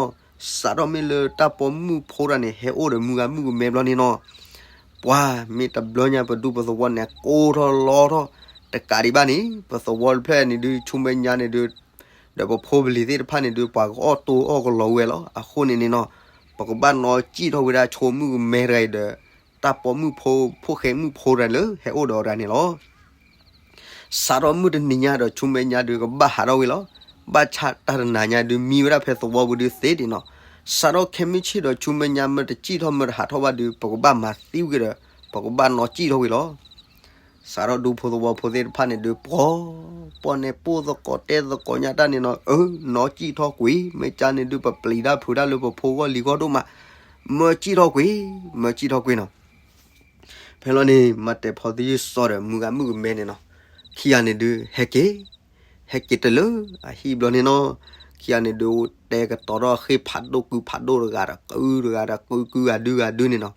စးထီၣ်မ့ၢ်လၢတၢ်ပိာ်မုၣ်ဖိတဂၤန့ၣ် ဟဲအိၣ်ဒီးမုၢ်ဂၤမုၣ်ကမဲဘျီန့ၣ်နီၤ, ပှၤမ့ၢ်တဘျီညါပဒူပသဝီန့ၣ် ကိၢ်ထီၣ်လီထီၣ်တကးဒံးဘၣ်န့ၣ် ပသဝီတဖျၢၣ်န့ၣ်ဒုး ဆူမဲာ်ညါန့ၣ်ဒုး ဒီးပဖိပလံၤသ့ၣ်တဖၣ်န့ၣ်ဒုး ပှၤကအီၣ်တိၢ်အီၣ်ကလီၤဝဲလီၤ. အဃိန့ၣ်န့ၣ်နီၤ, ပကဘၣ်နီၣ်စံၣ်ထီၣ်ဝဲဒၣ်ဆိမုၣ်ကမဲတဂၤအံၤဒီး တၢ်ပိာ်မုၣ်ဖိ ဖိၣ်ဃဲမုၣ်ဖိတဂၤလၢဟဲအိၣ်ဒီးတဂၤန့ၣ်လီၤ. စးထီၣ်မုၢ်တနံၤညါဒီးဆူမဲာ်ညါဒုးကဘၣ်ဟးထီၣ်ဝံၤလီၤ. ဘၣ်ဆၣ်တၢ်တနၤညါဒုးမံဝဲဒၣ်ဖဲသဝီပူၤဒုးသ့ဒံးနီၤ. စးထီၣ်ခဲမုၢ်ဆ့ၣ်ဒီးဆူမဲာ်ညါ မ့ၢ်တစံၣ်ထီၣ် မ့ၢ်တဟးထီၣ်ဘၣ်ဒုး ပကဘၣ်မၤသံဝံၤဒီး ပကဘၣ်နီၣ်စံၣ်ထီၣ်ဝံၤလီၤ. စးထီၣ်ဒူဖိသဝီဖိသ့ၣ်တဖၣ်န့ၣ်ဒုး ပှီၤပှီၤန့ၣ် ပိၢ်သကိးတဲသကိးညါတၢ်န့ၣ်နီၤ, အၢ နီၣ်စံၣ်ထီၣ်ကွံာ်, မ့ၢ်ကါန့ၣ်ဒုး ပပျံၤတၢ်ဖုးတၢ်လၢပဖိဂီၢ်လံၤဂီၢ်ဒိၣ်မး, မၢစံၣ်ထီၣ်ကွံာ်, မၢစံၣ်ထီၣ်ကွံာ်နီၤ. ဖဲလီၤန့ၣ် မၤတဲာ်ဖီသယုၢ်စီဒီး မုၢ်ဂၤမုၣ်ကမဲန့ၣ်နီၤ, ခံဂၤန့ၣ်ဒုး ဟဲက့ၤ, ဟဲက့ၤတလၢအဟံၣ်ဘျီန့ၣ်နီၤ, ခံဂၤန့ၣ်ဒုး တဲကတီၤထီၣ်ဃ့ၢ်ဖးဒိၣ်ကုဖးဒိၣ်တဂၤဒီး ကုတဂၤဒီး ကုကုဂၤဒုဂၤဒုန့ၣ်နီၤ,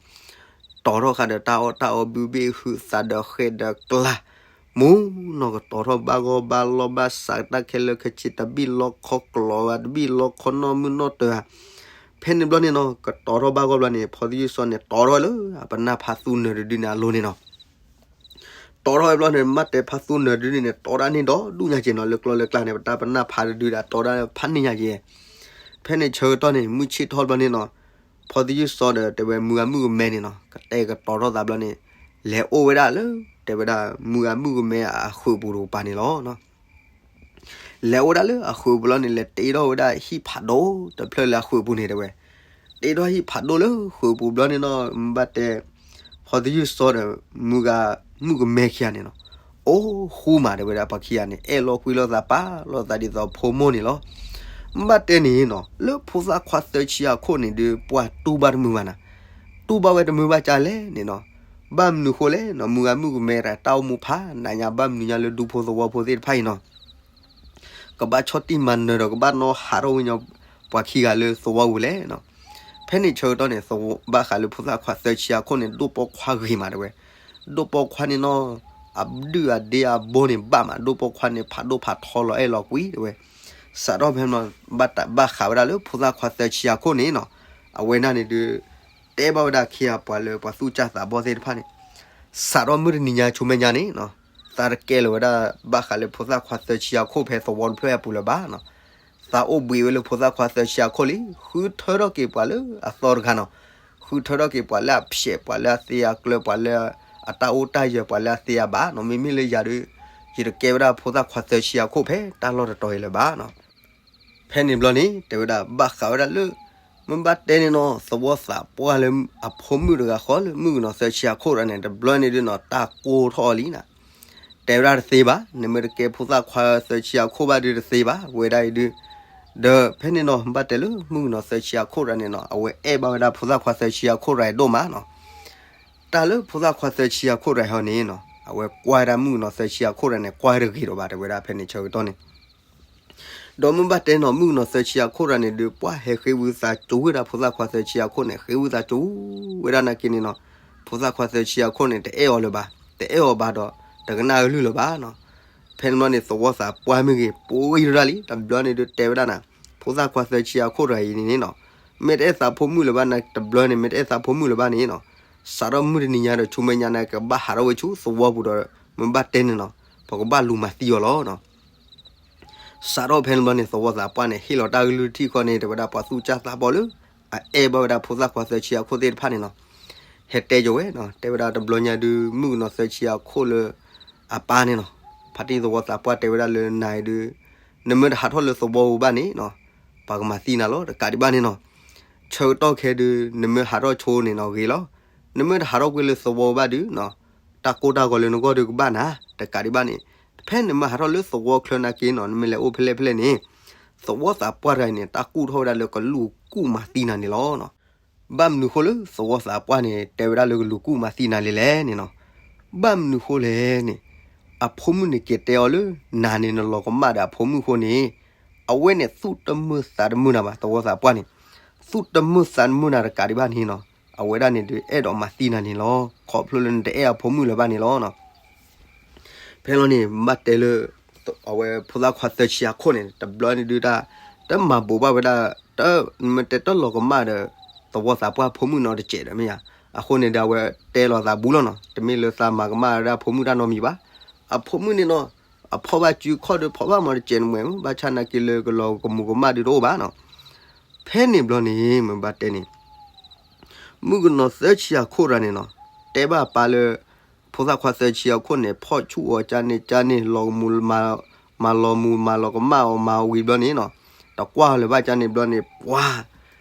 တီၤထီၣ်ဃာ်ဒီးတၢ်အီၣ်တၢ်အီ ဘုဘ့ၣ်ဟုးသးဒီးဃဲးဒီးကျါ, မူနီၤ ကတီၤထီၣ်ဘၣ်ဂီၢ်ဘၣ်လီၢ်ဘၣ်စးတၢ်ခဲလၢာ်ခဲဆ့ တဘံၣ်လီခီကျိးဘၣ် တဘံၣ်လီခီနီၢ်မုၢ်နီၢ်တၢၤဧါ. ဖဲန့ၣ်ဘျီန့ၣ်နီၤ ကတီၤထီၣ်ဘၣ်ဂီၢ်ဘျီန့ၣ် ဖီသယုၢ်စီန့ၣ် တီၤထီၣ်လၢအပနၢ်ဖးသူနၢၤတဒုန့ၣ်အလိၤန့ၣ်နီၤ. တီၤထီၣ်ဝဲဘျီန့ၣ် မၤတဲာ်ဖးသူနၢၤတဒုန့ၣ်န့ၣ် တီၤတၢ်န့ၢ်ဒီဒူၣ်ညါက့ၤနီၤ, လၢကျီလၢကျါန့ၣ် ပတၢ်ပနၢ်ဖးတဒုဒီး တီၤတၢ်ဖးန့ၢ်ညါက့ၤ. ဖဲန့ၣ်ဆၢကတီၢ်န့ၣ် မုၢ်ဆ့ၣ်ထီၣ်ဘျီန့ၣ်နီၤ, ဖီသယုၢ်စီဒီး တဲဝဲမုၢ်ဂၤမုၣ်ကမဲန့ၣ်နီၤ ကတဲာ်ကတီၤထီၣ်သးဘျီန့ၣ် လဲၤအိၣ်ဝဲဒၣ်လၢ တဲဝဲဒၣ် မုၢ်ဂၤမုၣ်ကမဲအဃုာ်ပူၤတကပၤန့ၣ်လီၤ. လဲၤအိၣ်ဝဲဒၣ်လၢအဃုာ်ပူၤလီၤန့ၣ် လဲၤတ့ထီၣ်ဝဲဒၣ်ဟံၣ်ဖးဒိၣ်တဖျၢၣ်လၢအဃုာ်ပူၤန့ၣ်တဲဝဲ. တ့ထီၣ်ဟံၣ်ဖးဒိၣ်လၢဃုာ်ပူၤဘျီန့ၣ်နီၤ မ့ၢ်ဘၣ်တဲ ဖီသယုၢ်စီဒီး မုၢ်ဂၤမုၣ်ကမဲခံဂၤန့ၣ်နီၤ အိၣ်ဃူမး တဲဝဲဒၣ် ပှၤခံဂၤန့ၣ် အဲၣ်လိာ်ကွံလိာ်သးပာ်လိာ်သးဒ်သိးဖိမိၢ်န့ၣ်လီၤ. မ့ၢ်ဘၣ်တဲန့ၣ်နီၤ လၢဖိသၣ်ခွါသၢဆံအခိၣ်န့ၣ်ဒုး ပှၤတူၢ်ဘၣ်တမုာ်ဘၣ်နၤ, တူၢ်ဘၣ်ဝဲတမုာ်ဘၣ်ကၢ်လဲၣ်န့ၣ်နီၤ. ဘၣ်မနုၤဃိလဲၣ်နီၤ မုၢ်ဂၤမုၣ်ကမဲတၢ်အိၣ်မူဖးနးညါ ဘၣ်မနုၤညါလၢဒူဖိသဝီဖိသ့ၣ်တဖၣ်အံၤနီၤ ကဘၣ်ဆီၣ်တံၢ်မၤနၢၤဒီးကဘၣ်နီၣ်ဟးထီၣ်ဝဲညီ ပှၤခံဂၤလၢသဝီပူၤလဲၣ်နီၤ. ဖဲန့ၣ်ဆၢကတီၢ်န့ၣ် ဘၣ်ဃးလၢဖိသၣ်ခွါသၢဆံအခိၣ်န့ၣ် ဒိၣ်ပိာ်ခွါဂ့ၤမးတဲဝဲ. ဒိၣ်ပိာ်ခွါန့ၣ်နီၤ အဒုၣ်အဒ့အဘီန့ၣ်ဘၣ်မး ဒိၣ်ပိာ်ခွါန့ၣ် ဖးဒိၣ်ဖးထီလီၤအဲၣ်လီၤကွံတဲဝဲ. စးထီၣ်ဖဲန့ၣ် ဘၣ်ဃးဝဲဒၣ်လၢဖိသၣ်ခွါသၢဆံအခိၣ်န့ၣ်နီၤ အဝဲဒၣ်န့ၣ်ဒုး တဲဘၣ်ဝဲဒၣ်ခံဂၤပှၤလၢပှၤသူၣ်စၢ်သးဘီၣ်သ့ၣ်တဖၣ်န့ၣ် စးထီၣ်မုၢ်တနံၤညါဆူမဲာ်ညါန့ၣ်နီၤ သးတကဲလၢၤဝဲဒၣ် ဘၣ်ဃးလၢဖိသၣ်ခွါသၢဆံအခိၣ်ဖဲသဝီတဖျၢၣ်အပူၤလၢၤဘၣ်နီၤ. သးအိၣ်ဘှံးဝဲလၢဖိသၣ်ခွါသၢဆံအခိၣ်လံ ဃုထၢထီၣ်က့ၤပှၤလၢအသီတဂၤနီၤ, ဃုထၢထီၣ်က့ၤပှၤလၢအဖျဲး ပှၤလၢအသ့အကျၢၤ ပှၤလၢအတၢ်အိၣ်တၢ်ယၢၤ ပှၤလၢအသ့အဘၣ်နီၤ. မ့မ့ၢ်လၢယၤဒုး ယတကဲဝဲဒၣ်ဖိသၣ်ခွါသၢဆံအခိၣ်ဖဲတၢ်လီၢ်တတီၤအံၤလၢၤဘၣ်နီၤ. ဖဲန့ၣ်ဘျီန့ၣ် တဲဝဲဒၣ်ဘၣ်ဃးဝဲဒၣ်လၢ မ့ၢ်ဘၣ်တဲန့ၣ်နီၤ သဝီသးပှၢ်လၢအဖိမုၣ်တဂၤဃီလၢမုၣ်ကနီၤသၢဆံအခိၣ်တဂၤန့ၣ် တဘျီန့ၣ်ဒုးနီၤ တၢ်ကိၢ်ထီၣ်အီၤလံနၤ. တဲဝဲဒၣ်တသ့ဘၣ် နမ့ၢ်တကဲဖိသၣ်ခွါသၢဆံအခိၣ်ဘၣ်ဒုးတသ့ဘၣ် ဝဲဒၣ်အံၤဒုး ဒီးဖဲန့ၣ်နီၤ ဘၣ်တဲလၢမုၣ်ကနီၤသၢဆံအခိၣ်တဂၤန့ၣ်နီၤ အဝဲအဲၣ်ဘၣ်ဝဲဒၣ်ဖိသၣ်ခွါသၢဆံအခိၣ်တဂၤအံၤဒိၣ်မးနီၤ. တၢ်လၢဖိသၣ်ခွါသၢဆံအခိၣ်တဂၤဟီန့ၣ်နီၤ အဝဲကွၢ်ဝဲဒၣ်မုၣ်ကနီၤသၢဆံအခိၣ်တဂၤန့ၣ် ကွၢ်တဂ့ၤဒီးဘၣ် တဲဝဲဒၣ်ဖဲန့ၣ်ဆၢကတီၢ်န့ၣ် ဒီးမ့ၢ်ဘၣ်တဲနီၤ မုၣ်ကနီၤသၢဆံအခိၣ်တဂၤန့ၣ်ဒုး ပှၢ်ဟဲဃ့ဝံသးစူၤဝဲဒၣ်ဖိသၣ်ခွါသၢဆံအခိၣ်န့ၣ် ဃ့ဝံသးစူၤဝဲဒၣ်နာ်က့န့ၣ်နီၤ ဖိသၣ်ခွါသၢဆံအခိၣ်န့ၣ် တအဲၣ်အီၤလၢၤဘၣ် တအဲၣ်အီၤဘၣ်ဒီး တကနၣ်အကလုၢ်လၢၤဘၣ်နီၤ. ဖဲန့ၣ်ဘျီန့ၣ် သဝီသးပှၢ်မ့ၢ်ဂ့ၤ ပှ့ၤရဒၣ်လံ တဘျီန့ၣ်ဒုးတဲဝဲဒၣ်နၤ ဖိသၣ်ခွါသၢဆံအခိၣ်တဂၤအံၤန့ၣ်နီၤ မ့ၢ်တအဲၣ်သးဖိမုၣ်လၢၤဘၣ်နၤ တဘျီန့ၣ် မ့ၢ်တအဲၣ်သးဖိမုၣ်လၢၤဘၣ်န့ၣ်နီၤ စးထီၣ်မုၢ်တနံၤညါဒီးဆူမဲာ်ညါန့ၣ် ကဘၣ်ဟးထီၣ်ဝဲဆူသဝီပူၤဒီး မ့ၢ်ဘၣ်တဲန့ၣ်နီၤ ပကဘၣ်လူၤမၤသံအီၤလီၤနီၤ. စးထီၣ်ဖဲန့ၣ်ဘျီန့ၣ် သဝီသးပှၢ်န့ၣ် ဟ့ၣ်လီၤတၢ်ကလုၢ်ထံၣ်ဃီန့ၣ် တဲဝဲဒၣ်ပှၤသူၣ်စၢ်သးဘီၣ်လၢ အအဲၣ်ဘၣ်ဝဲဒၣ်ဖိသၣ်ခွါသၢဆံအခိၣ်သ့ၣ်တဖၣ်န့ၣ်နီၤ ဟဲတဲက့ၤဝဲနီၤ တဲဝဲဒၣ်တဘျီညါဒုး မုၣ်ကနီၤသၢဆံအခိၣ်လၢ အပၢ်န့ၣ်နီၤ ဖါတံၢ်သဝီသးပှၢ်တဲဝဲဒၣ်လၢနၤအံၤဒုး နမ့ၢ်တဟးထီၣ်လၢသဝီပူၤဘၣ်န့ၣ်နီၤ ပှၤကမၤသံနၤလီၤ တကးဒံးဘၣ်န့ၣ်နီၤ ဆၢကတီၢ်ခဲဒုး နမ့ၢ်ဟးထီၣ်ဆိန့ၣ်နီၤဂ့ၤလီၤ နမ့ၢ်တဟးထီၣ်ကွံာ်လၢသဝီပူၤဘၣ်ဒုးနီၤ တၢ်ကိၢ်တၢ်ဂီၤလၢနဂီၢ်ဒုးကဘၣ်နၤ တကးဒံးဘၣ်န့ၣ် ဖဲနမ့ၢ်ဟးထီၣ်လၢသဝီချၢနာ်က့နီၤ နမ့ၢ်လဲၤအိၣ်ဖဲလဲၣ်ဖဲလဲၣ်န့ၣ် သဝီသးပှၢ်တဂၤအံၤန့ၣ် တၢ်ကူၣ်ထီၣ်ဝဲဒၣ်လၢကလူၤကူၣ်မၤသံနၤန့ၣ်လီၤနီၤ. ဘၣ်မနုၤဃိလၢသဝီသးပှၢ်န့ၣ် တဲဝဲဒၣ်လၢကလူၤကူၣ်မၤသံနၤလဲၣ်လဲၣ်န့ၣ်နီၤ ဘၣ်မနုၤဃိလဲၣ်န့ၣ် အဖိမုၣ်န့ၣ်က့ၤတဲအီၤလၢ နၤန့ၣ်နလီၤကမၣ်ဒီးအဖိမုၣ်အဃိန့ၣ် အဝဲန့ၣ် သူၣ်တမုာ်သးတမုာ်နၤဘၣ် သဝီသးပှၢ်န့ၣ် သူၣ်တမုာ်သးတမုာ်နၤတကးဒံးဘၣ်န့ၣ်နီၤ အဝဲဒၣ်န့ၣ်ဒုး အဲၣ်ဒိးမၤသံနၤန့ၣ်လီၤ ခီဖျိလၢနတအဲၣ်အဖိမုၣ်လၢၤဘၣ်န့ၣ်လီၤနီၤ. ဖဲလီၤန့ၣ် ဘၣ်တဲလၢ အဝဲဖိသၣ်ခွါသၢဆံအခိၣ်န့ၣ် တဘျီန့ၣ်ဒုးတၢ် တမၤဘိးဘၣ်ဝဲဒၣ် တမ့ၢ်တဲတၢ်လီၤကမၣ်ဒီး သဝီသးပှၢ်ဖိမုၣ်နီတစဲးဒီးမ့ၢ်ဧါ. အဃိန့ၣ်ဒီး အဝဲတဲလီၤသးဘူးလီၤနီၤ တမ့ၢ်လၢသးမၤကမၣ်ဝဲဒၣ်ဖိမုၣ်တၢ်နီတမံၤဘၣ်. အဖိမုၣ်န့ၣ်နီၤ အဖီၣ်ဘၣ်စုခီၣ်ဒီးဖီၣ်ဘၣ်မၤတစဲးနမဲာ် ဘၣ်ဆၣ်နာ်က့လၢကလီၤကမူၤကမၣ်ဒုးတအိၣ်ဘၣ်နီၤ. ဖဲန့ၣ်ဘျီန့ၣ် မ့ၢ်ဘၣ်တဲန့ၣ် မုၣ်ကနီၤသၢဆံအခိၣ်တဂၤန့ၣ်နီၤ တဲဘၣ်အပၢ်လၢ ဖိသၣ်ခွါသၢဆံအခိၣ်န့ၣ် ဖီၣ်ဆူၣ်အီၤကန့ၣ်ကန့ၣ် လီၤကမူၤ မၤလီၤမူၤမၤလီၤကမၣ်အီၤ မၤဝံၤဘျီန့ၣ်နီၤ, တကွၢ်လၢၤဘၣ်ကန့ၣ်ဘျီန့ၣ် ပှၤ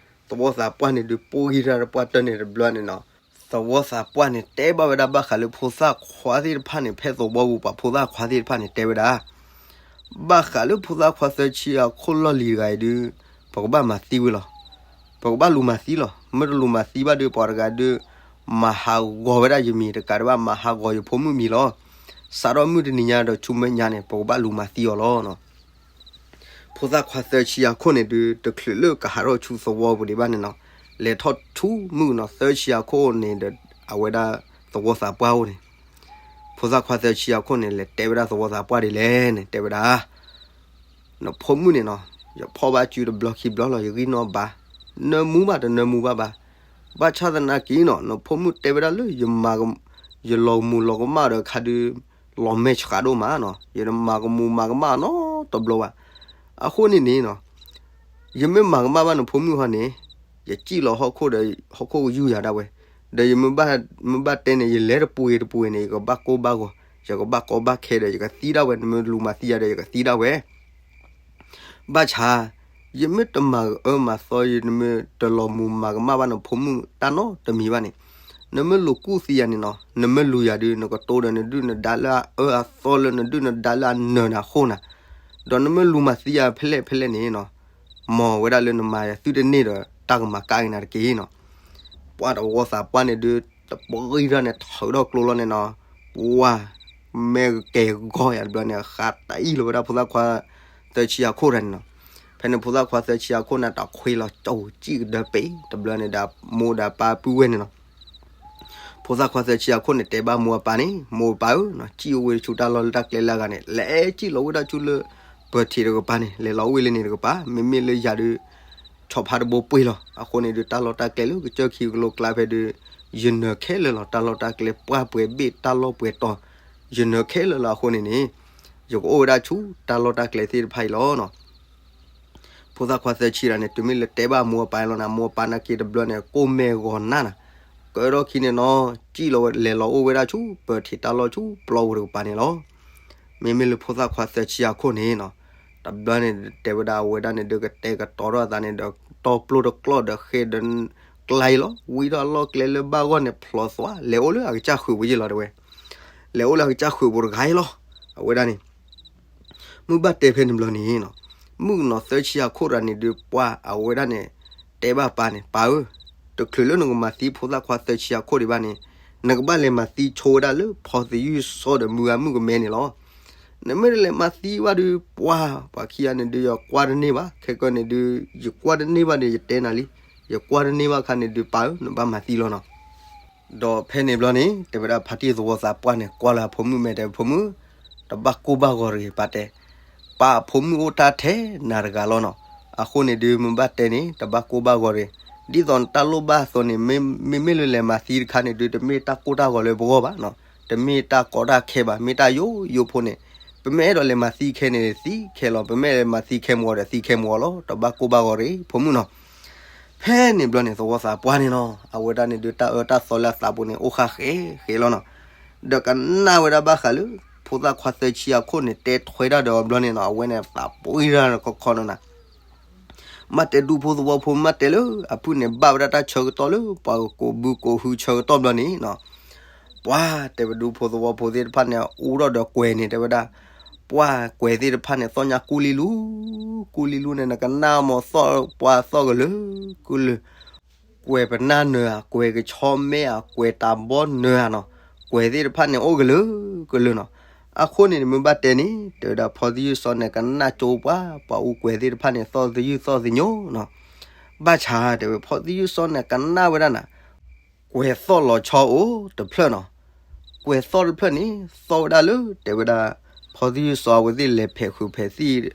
သဝီသးပှၢ်န့ၣ်ဒုး ပှံတၢ်တပှၢ်တၢၢ်န့ၣ်တဘျီန့ၣ်နီၤ, သဝီသးပှၢ်န့ၣ် တဲဘၣ်ဝဲဒၣ်ဘၣ်ဃးလၢဖိသၣ်ခွါသ့ၣ်တဖၣ်န့ၣ် ဖဲသဝီပူၤပှၤဖိသၣ်ခွါသ့ၣ်တဖၣ်န့ၣ် တဲဝဲဒၣ် ဘၣ်ဃးလၢဖိသၣ်ခွါသၢဆံအခိၣ်လီၢ်လံၤတဂၤအံၤဒုး ပကဘၣ်မၤသံဝဲလီၤ. ပကဘၣ်လူၤမၤသံလီၤ. မ့ၢ်တလူၤမၤသံဘၣ်ဒုး ပှၤတဂၤဒုး မၤဟးဂီၤဝဲဒၣ်ယမံၤတကးဒံးဘၣ် မၤဟးဂီၤယဖိမုၣ်မံၤလီၤ. စးထီၣ်မုၢ်တနံၤညါဒီးဆူမဲာ်ညါန့ၣ် ပကဘၣ်လူၤမၤသံအီၤလီၤနီၤ. ဖိသၣ်ခွါသၢဆံအခိၣ်န့ၣ်ဒုး တချုးလၢကဟးထီၣ်ဆူသဝီပူၤဒံးဘၣ်န့ၣ်နီၤ, လဲၤထီၣ်ဆူမုၢ်နီၤ သၢဆံအခိၣ်န့ၣ်ဒီး အဝဲဒၣ်သဝီသးပှၢ်အိၣ်န့ၣ် ဖိသၣ်ခွါသၢဆံအခိၣ်န့ၣ် လဲၤတဲဝဲဒၣ်သဝီသးပှၢ်ဒ်လဲၣ်န့ၣ် တဲဝဲဒၣ် နဖိမုၣ်န့ၣ်နီၤ, ယဖီၣ်ဘၣ်စုတဘျီခံဘျီလီၤ ယဂံၢ်နီၣ်ဘါ, နၢမူဘၣ်တနၢမူဘၣ်ဘၣ်. ဘၣ်ဆၣ်သနာ်က့နီၤ နဖိမုၣ်တဲဝဲဒၣ်လၢ ယမၤက ယလီၤမူၤလီၤကမၣ်ဒီးခါဒုး လီၤမဲာ်ဆှးဒိၣ်မးနီၤ, ယတမၤကမူၤမၤကမၣ်နီတဘျီဘၣ်. အဃိန့ၣ်န့ၣ်နီၤ ယမ့ၢ်မၤကမၣ်ဘၣ်နဖိမုၣ်ဟီန့ၣ် ယစံၣ်လီၤဟီၣ်ခိၣ်ဒီး ဟီၣ်ခိၣ်ကယူၢ်ယၤဒၣ်ဝဲ, ဒီးယမ့ၢ်ဘၣ်တဲန့ၣ် ယလဲၤတပူၤဂ့ၤတပူၤဂ့ၤန့ၣ် ယကဘၣ်ကိၢ်ဘၣ်ဂီၤ, ယကဘၣ်ကီဘၣ်ခဲဒီး ယကသံဒၣ်ဝဲ, နမ့ၢ်လူၤမၤသံယၤဒီး ယကသံဒၣ်ဝဲ. ဘၣ်ဆၣ် ယမ့ၢ်တမၤကအၢမၤသီ ယမ့ၢ်တလီၤမူၤမၤကမၣ်ဘၣ်နဖိမုၣ်တၢ်နီတမံၤဘၣ်န့ၣ်, နမ့ၢ်လူၤကူၣ်သံယၤန့ၣ်နီၤ, နမ့ၢ်လူၤယၤဒုး နကတိၤဒီးနဒုၣ်နဒါလၢအအၢအသီလၢနဒုၣ်နဒါလၢအနၢၤနၤဃိၣ်နၤ, ဒီးနမ့ၢ်လူၤမၤသံယၤဖဲလဲၣ်ဖဲလဲၣ်န့ၣ်နီၤ, မ်ဝဲဒၣ်လၢနမၤယၤသုတန့ၢ်ဒီး တၢ်ကမၤကၣ်က့ၤနၤတက့ၢ်နီၤ. ပှၤသဝီသးပှၢ်န့ၣ်ဒုး တပှံတၢ်န့ၣ် ထုးထီၣ်ကျိလီၤန့ၣ်နီၤ, ပှၤ မ့ၢ်ကဲဂီၢ်ယၤတဘျီန့ၣ် ဃးတအံၣ်လီၤဝဲဒၣ်ဖိသၣ်ခွါ သၢဆံအခိၣ်တဂၤန့ၣ်နီၤ. ဖဲန့ၣ်ဖိသၣ်ခွါသၢဆံအခိၣ်န့ၣ် တခွ့လီၤကၠိကံၣ်ကဒၢပ့ၤ တဘျီန့ၣ်ဒီး မိၢ်ဒီးပၢ်ပုၢ်ဝဲၢ်န့ၣ်နီၤ. ဖိသၣ်ခွါသၢဆံအခိၣ်န့ၣ် တဲဘၣ်မိၢ်အပၢ်န့ၣ်, မိၢ်ပၢ်ဧၢ, စံၣ်အိၣ်ဝဲဆူတၢ်လီၢ်လၢတၢ်ကျဲလၢအဂၤန့ၣ် လဲၤစံၣ်လီၤဝဲဒၣ်ဆူလၢ ပၢၤထံးတကပၤန့ၣ် လဲၤလီၤအိၣ်ဝဲလၢန့ၣ်တကပၤ, မ့မ့ၢ်လၢယၤဒုး ဆီဖါတဘိပှ့ၤလီၤ. အဃိန့ၣ်ဒုး တၢ်လီၢ်တၢ်ကျဲလၢကစၢၢ်ခံကလိကျါဖဲဒုး ယနၢၤခဲလၢာ်လီၤ. တၢ်လီၢ်တၢ်ကျဲပှၢ်ပှဲၤဘ့ၣ် တၢ်လီၢ်ပှဲၤတီၤ ယနၢၤခဲလၢာ်လီၤ. အဃိန့ၣ်န့ၣ် ယကအိၣ်ဝဲဒၣ်ဆူတၢ်လီၢ်တၢ်ကျဲသ့ၣ်တဖၣ်အံၤလီၤနီၤ. ဖိသၣ်ခွါသၢဆံတဂၤန့ၣ် တုၤမ့ၢ်လၢတဲဘၣ်မိၢ်အပၢ်လီၤနၤ, မိၢ်အပၢ်နာ်က့တဘျီန့ၣ် ကိၢ်မဲာ်ဂီၤနးနၤ, ကဒီၢ်ခံန့ၣ်နီၤ စံၣ်လီၤဝဲ လဲၤလီၤအိၣ်ဝဲဒၣ်ဆူ ပၢၤထံးတၢ်လီၢ်ဆူပျီပူၤတကပၤန့ၣ်လီၤ. မ့မ့ၢ်လၢဖိသၣ်ခွါသၢဆံအခိၣ်န့ၣ်နီၤ, တဘျီန့ၣ်တဲဝဲဒၣ်အဝဲဒၣ်န့ၣ်ဒုး ကတဲာ်ကတီၤထီၣ်အသးန့ၣ်ဒီး တီပျိတကျီၢ်ဒီးဃ့ဒီး ကျါအံၤလီၤ. ဝံထီၣ်အလီၢ်ကျဲလၢဘၣ်ဂီၢ်န့ၣ် ဖျိးသွါ လဲၤအိၣ်လၢအကစၢ်ဃုာ်ပူၤယ့ၢ်လီၤတဲဝဲ, လဲၤအိၣ်လၢအကစၢ်ဃုာ်ပူၤတဂၤအံၤလီၤ. အဝဲဒၣ်န့ၣ် မုၢ်ဘၣ်တဲဖဲန့ၣ်ဘျီန့ၣ်နီၤ, မုၣ်ကနီၤသၢဆံအခိၣ်တဂၤန့ၣ်ဒုး ပှၤအဝဲဒၣ်န့ၣ် တဲဘၣ်ပၢ်န့ၣ်, ပၢ်ဧၢ, တချုးလၢနကမၤသံဖိသၣ်ခွါသၢဆံအခိၣ်ဒံးဘၣ်န့ၣ်, နကဘၣ်လဲၤမၤသံဆိဝဲဒၣ်လၢဖီသယုၢ်စီဒီးမုၢ်ဂၤမုၣ်ကမဲန့ၣ်လီၤ. နမ့ၢ်တလဲၤမၤသံဘၣ်ဒုး ပှၤ ပှၤခံဂၤန့ၣ်ဒုး ယကွၢ်တန့ၢ်ဘၣ်, ခဲကနံၣ်န့ၣ်ဒုး ယကွၢ်တန့ၢ်ဘၣ်ဒီး ယတဲနၤလံ, ယကွၢ်တန့ၢ်ဘၣ်အခါန့ၣ်ဒုး ပၢ်ဧၢ နဘၣ်မၤသံလီၤနီၤ. ဒီးဖဲန့ၣ်ဘျီန့ၣ် တဲဝဲဒၣ်ဖါတံၢ်သဝီသးပှၢ်န့ၣ် ကွၢ်လၢအဖိမုၣ်မဲာ်တဲ ဖိမုၣ်, တဘၣ်ကိၢ်ဘၣ်ဂီၤတဂ့ၤ ပၢ်တဲ, ပၢ်အဖိမုၣ်အိၣ်တၢ်ထဲနၤတဂၤလီၤနီၤ. အဃိန့ၣ်ဒုး မ့ၢ်ဘၣ်တဲန့ၣ် တဘၣ်ကိၢ်ဘၣ်ဂီၤတဂ့ၤ, ဒ်သိးနတၢ်လိၣ်ဘၣ်အသိးန့ၣ် မ့မ့ၢ်လၢလဲၤမၤသံတခါန့ၣ်ဒုး တမ့ၢ်တၢ်ကိၢ်တၢ်ဂီၤလၢပဂီၢ်ဘၣ်နီၤ, တမ့ၢ်တၢ်ကီတၢ်ခဲဘၣ်, မ့ၢ်တၢ်ယိယိဖိန့ၣ်, ပမ့ၢ်အဲၣ်ဒိးလဲၤမၤသံခဲန့ၣ် သံခဲလီၤ, ပမ့ၢ်အဲၣ်ဒိးမၤသံခဲမုၢ်ဂီၤဒီး သံခဲမုၢ်ဂီၤလီၤ, တဘၣ်ကိၢ်ဘၣ်ဂီၤတဂ့ၤ ဖိမုၣ်နီၤ. ဖဲန့ၣ်ဘျီန့ၣ် သဝီသးပှၢ်န့ၣ်နီၤ အဝဲဒၣ်န့ၣ်ဒုး တၢ်အၢတၢ်သီလၢအသးပူၤန့ၣ် အိၣ်ဃၣ်ဃဲဃဲလီၤနီၤ. ဒီးကနၣ်ဝဲဒၣ်ဘၣ်ဃးလၢ ဖိသၣ်ခွါသၢဆံအခိၣ်န့ၣ် တဲထွဲတၢ်ဒီးအဘျီန့ၣ်နီၤ အဝဲန့ၣ်သးပှံတၢ်ခီခီနီၤနၤ. မ့ၢ်တဲဒူဖိသဝီဖိ မ့ၢ်တဲလၢအဖုၣ်န့ၣ် ဘၣ်ဝဲဒၣ်တၢ်ဆၢကတီၢ်လၢ ပှၤကိးဘုကိးဟုဆၢကတီၢ်ဘျီန့ၣ်နီၤ ပှၤတဲဝဲဒူဖိသဝီဖိသ့ၣ်တဖၣ်န့ၣ် အူထီၣ်ဒီးကွဲၤန့ၣ် တဲဝဲဒၣ် ပှၤကွဲၤသ့ၣ်တဖၣ်န့ၣ် သီၣ်ညါကူလံလူ, ကူလံလူန့ၣ် နကနၣ်မ့ၢ်သီၣ်ပှၤသီၣ်ကလုာ်ကလုာ်, ကွဲၤပနၢ်နၢၤဧါ, ကွဲၤကဆီမဲဧါ, ကွဲၤတၢ်ဘီနၢၤဧါနီၤ, ကွဲၤသ့ၣ်တဖၣ်န့ၣ် အိၣ်ကလုာ်ကလုာ်နီၤ. အဃိန့ၣ် မ့ၢ်ဘၣ်တဲန့ၣ် တဲဝဲဒၣ်ဖီသယုၢ်စီန့ၣ် ကနၣ်ကၠိပှၤ ပှၤအူကွဲၤသ့ၣ်တဖၣ်န့ၣ် သီၣ်သယုၢ်သီၣ်သညိနီၤ. ဘၣ်ဆၣ်တဲဝဲ ဖီသယုၢ်စီန့ၣ် ကနၣ်ဝဲဒၣ်နၤ ကွဲၤသီၣ်လီၤဆီအိၣ်တဖျၢၣ်နီၤ. ကွဲၤသီၣ်တဖျၢၣ်န့ၣ် သီၣ်ဝဲဒၣ်လၢ တဲဝဲဒၣ် ဖီသယုၢ်စီအဝဲသ့ၣ်လဲၤဖဲးဃုာ်ဖဲးသံၣ်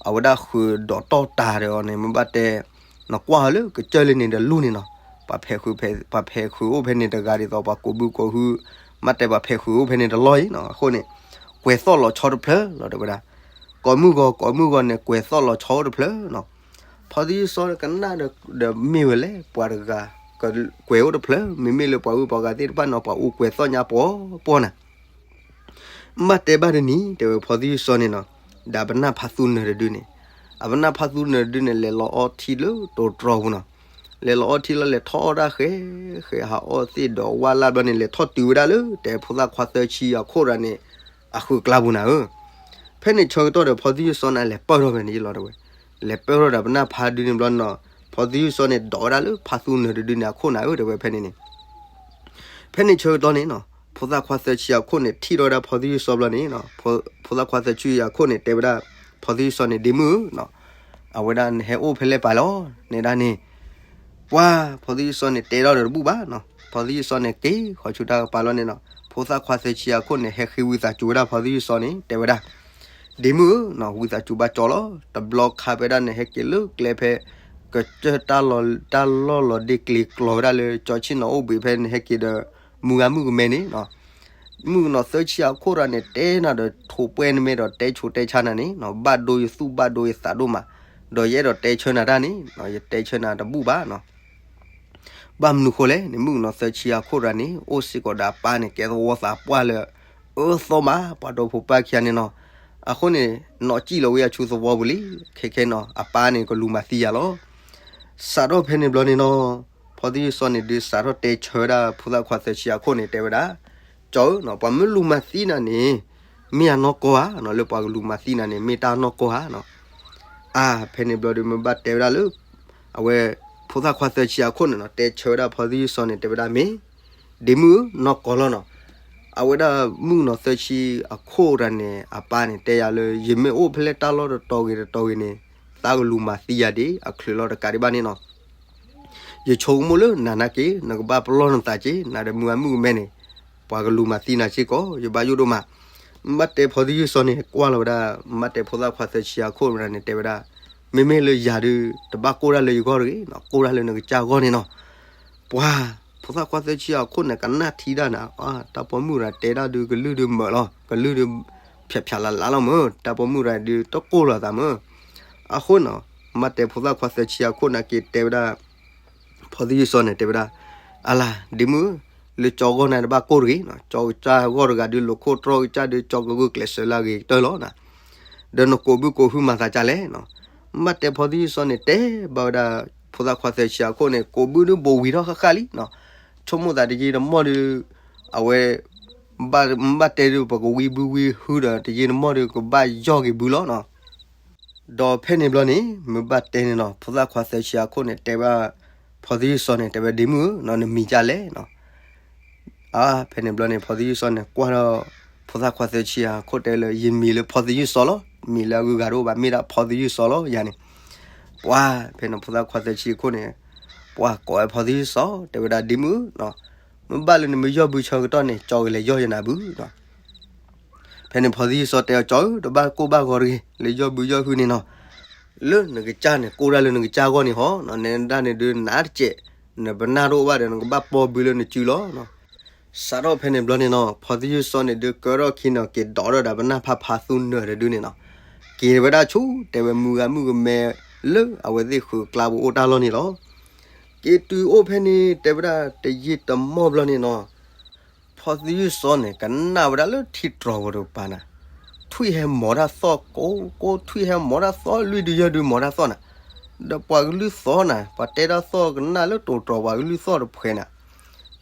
အဝဲဒၣ်ဃုာ်ဒီးတီၢ်တၤဒီးအီၤန့ၣ် မ့ၢ်ဘၣ်တဲ နကွၢ်လၢကစၢၢ်လၢန့ၣ်ဒီးလူၢ်န့ၣ်နီၤ. ပှၤဖဲးဃုာ်ဖဲး ပှၤဖဲးဃုာ်အိၣ်ဖဲန့ၣ်တဂၤဒ်သိး ပှၤကိးဘုကိးဟု မ့ၢ်တဲပှၤဖဲးဃုာ်အိၣ်ဖဲန့ၣ်တလီၢ်အံၤနီၤ. အဃိန့ၣ် ကွဲၤသီၣ်လီၤဆီတဖျၢၣ်လီၤ တဲဝဲဒၣ် ကိးမုၢ်ဂီၤ ကိးမုၢ်ဂီၤန့ၣ် ကွဲၤသီၣ်လီၤဆီအိၣ်တဖျၢၣ်နီၤ. ဖီသယုၢ်စီကနၣ်ဒီး မ့ၢ်ဝဲလဲၣ် ပှၤတဂၤ ကွဲၤအိၣ်တဖျၢၣ် မ့မ့ၢ်လၢပှၤဂုၤပှၤဂၤသ့ၣ်တဖၣ်နီၤ ပှၤအူကွဲၤသီၣ်ညါပှီၤပှီၤနၤ. မ့ၢ်တဲဘၣ်တနံၤ တဲဝဲဖီသယုၢ်စီၤန့ၣ်နီၤ, ဒီးပနၢ်ဖးသူနၢၤတဒုန့ၣ်, အပနၢ်ဖးသူနၢၤတဒုန့ၣ် လဲၤလီၤအီထံလၢတိၤတြီၤပူၤနီၤ, လဲၤလီၤအီထံလီၤ လဲၤထီၣ်အီၣ်ဒၣ်ဃဲဃဲ ဟးအီၣ်သ့ၣ်ဒီးဝၢ်လၢ်ဘျီန့ၣ် လဲၤထီၣ်တုၤဝဲဒၣ်လၢ တဲဖိသၣ်ခွါသၢဆံအခိၣ်ရၤန့ၣ် အဃုာ်ကျါပူၤနၤဧၢ. ဖဲန့ၣ်ဆၢကတီၢ်ဒီး ဖီသယုၢ်စီၤန့ၣ် လဲၤပၢၢ်ထီၣ်ဖဲန့ၣ်ယလီၤတဲဝဲ, လဲၤပၢၢ်ထီၣ်ဒီးပနၢ်ဖးဒုန့ၣ်ဘျီနီၤ, ဖီသယုၢ်စီၤန့ၣ် ဒိးဝဲဒၣ်လၢဖးသူနၢၤတဒုန့ၣ်အခိၣ်နၤဧၢ တဲဝဲဖဲန့ၣ်န့ၣ် ဖဲန့ၣ်ဆၢကတီၢ်န့ၣ်နီၤ, ဖိသၣ်ခွါသၢဆံအခိၣ်န့ၣ် ထံၣ်ထီၣ်ဝဲဒၣ်ဖီသယုၢ်စီၤဘျီန့ၣ်, ဖိသၣ်ခွါသၢဆံအခိၣ်န့ၣ် တဲဝဲဒၣ် ဖီသယုၢ်စီၤန့ၣ် ဒ့မုၣ်ဧၢ, အဝဲဒၣ်နဟဲအိၣ်ဖဲလဲၣ်ပာ်လီၤ နဲဒၣ်န့ၣ်, ပှၤ ဖီသယုၢ်စီၤန့ၣ် တဲထီၣ်ဒီးတဘူၣ်ဘၣ်နီၤ, ဖီသယုၢ်စီၤန့ၣ် က့ၤဃီၤဆူတၢ်ကပၤလီၤန့ၣ်နီၤ, ဖိသၣ်ခွါသၢဆံအခိၣ်န့ၣ် ဟဲဃ့ဝံသးစူၤဝဲဒၣ်ဖီသယုၢ်စီၤန့ၣ် တဲဝဲဒၣ် ဒ့မုၣ်ဧၢ, ဝံသးစူၤဘၣ်ကၠီလီၤ, တဘျီခါဖဲဒၣ်န့ၣ် ဟဲက့ၤလၢကျဲဖဲ ကစၢၢ်တၢ်လီၢ်လီၤဒ့ကျ့ၤကျီၤဝဲဒၣ်လၢ ကၠီဆ့ၣ်နီၤအိၣ်ဘှံးဖဲန့ၣ် ဟဲက့ၤဒီး မုၢ်ဂၤမုၣ်ကမဲန့ၣ်နီၤ, မုၣ်ကနီၤသၢဆံအခိၣ်ရၤန့ၣ် တဲနၤဒီးထိးပှဲၤနမ့ၢ်ဒီးတဲဆူးတဲဆါနၤန့ၣ်နီၤ, ဘၣ်ဒိယသူၣ်ဘၣ်ဒိယသးဒိၣ်မး, ဒီးယအဲၣ်ဒိးတဲဆၢနၤတၢ်န့ၣ်နီၤ, ယတဲဆၢနၤတဘူၣ်ဘၣ်နီၤ ဘၣ်မနုၤဃိလဲၣ်န့ၣ် မုၣ်ကနီၤသၢဆံအခိၣ်ရၤန့ၣ် အိၣ်စ့ၢ်ကီးဒီးအပၢ်န့ၣ် ကဲသဝီသးပှၢ်လၢ အၢသီမး ပှၤဒီဖိပၢ်ခံဂၤန့ၣ်နီၤ, အဃိန့ၣ် နီၢ်စံၣ်လီၤဝဲအဆူသဝီပူၤလံ, ခဲခဲနီၤ အပၢ်န့ၣ် ကလူၤမၤသံယၤလီၤ. စးထီၣ်ဖဲန့ၣ်ဘျီန့ၣ်နီၤ, ဖီသယုၢ်စီၤန့ၣ်ဒုးစးထီၣ်တဲဆၢဝဲဒၣ် ဖိသၣ်ခွါသၢဆံအခိၣ်န့ၣ် တဲဝဲဒၣ်, ကၠီဧၢ, ပှၤမ့ၢ်လူၤမၤသံနၤန့ၣ် မ့ၢ်အနီၢ်ကီၢ်ဧါနီၤ, လၢပှၤကလူၤမၤသံနၤန့ၣ် မ့ၢ်တၢ်နီၢ်ကီၢ်ဧါနီၤ အါ ဖဲန့ၣ်ဘျီဒီး မ့ၢ်ဘၣ်တဲဝဲဒၣ်လၢ အဝဲ ဖိသၣ်ခွါသၢဆံအခိၣ်န့ၣ်နီၤ တဲဆၢဝဲဒၣ်ဖီသယုၢ်စီၤန့ၣ် တဲဝဲဒၣ်မ့ၢ် ဒ့မုၣ်ဧၢ, နီၢ်ကီၢ်လီၤနီၤ, အဝဲဒၣ်မုၣ်ကနီၤသၢဆံအခိၣ်တဂၤန့ၣ် အပၢ်န့ၣ် တဲယၤလၢ ယမ့ၢ်အိၣ်ဖဲလဲၣ်တၢ်လီၢ်တတီၤဂ့ၤတတီၤဂ့ၤန့ၣ် သးကလူၤမၤသံယၤဒံး အချုးလီၤတကးဒံးဘၣ်န့ၣ်နီၤ ယဆိကမိၣ်လၢနၤနာ်က့ နကဘၣ်ပလီၢ်နသးက့ နၤဒီးမုၢ်ဂၤမုၣ်ကမဲန့ၣ် ပှၤကလူၤမၤသံနၤစ့ၢ်ကီး ယဘၣ်ယိၣ်ဒိၣ်မး. မ့ၢ်ဘၣ်တဲဖီသယုၢ်စီၤန့ၣ် ကွၢ်လီၤဝဲဒၣ် မ့ၢ်ဘၣ်တဲဖိသၣ်ခွါသၢဆံအခိၣ်ဝဲဒၣ်န့ၣ် တဲဝဲဒၣ်, မ့မ့ၢ်လၢယၤဒုး တဘၣ်ကိၢ်တၢ်လၢယဂီၢ်တဂ့ၤနီၤ, ကိၢ်တၢ်လၢနကစၢ်ဂီၢ်န့ၣ်နီၤ. ပှၤ ဖိသၣ်ခွါသၢဆံအခိၣ်န့ၣ် ကနၣ်ထံဒၣ်နၤ, တၢ်ပိာ်မုၣ်ရၤတဲဒၣ်ဒုး ကလုၢ်ဒုးမၢာ်လီၤ, ကလုၢ်ဒုး ဖျးဖျးလးလးလီၤမၢ်, တၢ်ပိာ်မုၣ်ရၤဒုး တကိၢ်လီၤသးမၢ်. အဃိနီၤ, မ့ၢ်ဘၣ်တဲဖိသၣ်ခွါသၢဆံအခိၣ်န့ၣ်က့ၤတဲဝဲဒၣ် ဖီသယုၢ်စီၤန့ၣ် တဲဝဲဒၣ်, အလၤ ဒ့မုၣ်, လၢကၠီဂီၢ်န့ၣ်တဘၣ်ကိၢ်တဂ့ၤနီၤ, ကၠီကစၢ်ဂီၢ်တဂၤဒုး လိာ်ခိၣ်တြီၢ်ကစၢ်ဒုး ကၠီကဂုာ်ကျဲးစၢးလၢအဂ့ၤကတၢၢ်လီၤနီၤ. ဒီးနကိးဘုကိးဟုမၤသးဒ်လဲၣ်နီၤ. မ့ၢ်ဘၣ်တဲဖီသယုၢ်စီၤန့ၣ် တဲဘၣ်ဝဲဒၣ် ဖိသၣ်ခွါသၢဆံအခိၣ်န့ၣ် ကိးဘုဒုးဘိးဝံၤထီၣ်ဃၣ်ဃၣ်လံနီၤ. ဆိကမိၣ်သးတယံာ်တမီၢ်ဒုး အဝဲ မ့ၢ်ဘၣ်တဲဒုး ပကဝံဘုဝံဟုဒီး တယံာ်တမီၢ်ဒုး ကဘၣ်ယီၢ်က့ၤဘုလီၤနီၤ. ဒီးဖဲန့ၣ်ဘျီန့ၣ် မ့ၢ်ဘၣ်တဲန့ၣ်နီၤ ဖိသၣ်ခွါသၢဆံအခိၣ်န့ၣ် တဲဘၣ် ဖီသယုၢ်စီၤန့ၣ် တဲဝဲဒ့မုၣ်ဧၢနီၤ နမံၤဒ်လဲၣ်နီၤ. အါ ဖဲန့ၣ်ဘျီန့ၣ် ဖီသယုၢ်စီၤန့ၣ် ကွၢ်ဒီး ဖိသၣ်ခွါသၢဆံအခိၣ်တဲလၢ ယမံၤလၢဖီသယုၢ်စီၤလီၤ, မံၤလၢအဂုၤအဂၤတအိၣ်ဘၣ် မ့ၢ်ဒၣ်ဖီသယုၢ်စီၤလီၤ ယၤန့ၣ်. ပှၤ ဖဲန့ၣ်ဖိသၣ်ခွါသၢဆံအခိၣ်န့ၣ် ပှၤကိးဝဲဖီသယုၢ်စီၤ တဲဝဲဒၣ်ဒ့မုၣ်ဧၢနီၤ, မ့ၢ်ဘၣ်လၢနမ့ၢ်ယီၢ်ဘုဆၢကတီၢ်န့ၣ် ကၠီကလဲၤယီၢ်ယနၤဘုနီၤ. ဖဲန့ၣ်ဖီသယုၢ်စီၤတဲအီၤ ကၠီဧၢ တဘၣ်ကိၢ်ဘၣ်ဂီၤတဂ့ၤ လၢယီၢ်ဘုယီၢ်ဟုန့ၣ်နီၤ. လၢနကစၢ်န့ၣ် ကိၢ်ဒၣ်လၢနကစၢ်ဂီၢ်န့ၣ်ဟီနီၤ, နဲဒၣ်န့ၣ်ဒုးနးတစဲး, နပနၢ်တအိၣ်ဘၣ်ဒီး နကဘၣ်ပီဘုလၢနစုလီၤနီၤ. စးထီၣ်ဖဲန့ၣ်ဘျီန့ၣ်နီၤ ဖီသယုၢ်စီၤန့ၣ်ဒုး ကၢထီၣ်ခံနီၤ က့ၤဒိးထီၣ်ဒီးပနၢ်ဖးဖးသူနၢၤတဒုန့ၣ်နီၤ. က့ၤဝဲဒၣ်ဆူ တဲဝဲမုၢ်ဂၤမုၢ်ကမဲ လၢအဝဲသ့ၣ်ဃုာ်ကျါပူၤအိၣ်တၢ်လီၢ်န့ၣ်လီၤ. က့ၤတုၤအိၣ်ဖဲန့ၣ် တဲဝဲဒၣ်တယံာ်တမီၢ်ဘျီန့ၣ်နီၤ ဖီသယုၢ်စီၤန့ၣ် ကနၣ်ဝဲဒၣ်လၢထံတြီၤပူၤတကပၤနၤ, ထွံၣ်ဟဲမီၤတၢ်သီၣ်ကိးကိး ထွံၣ်ဟဲမီၤတၢ်သီၣ် လွံၢ်ဒုယဲၢ်ဒုမီၤတၢ်သီၣ်နၤ, ဒီးပှၤကလုၢ်သီၣ်နၤ ပှၤတဲတၢ်သီၣ်ကနၣ်လၢတိၤတြီၤပှၤကလုၢ်သီၣ်တဖှဲးနၤ.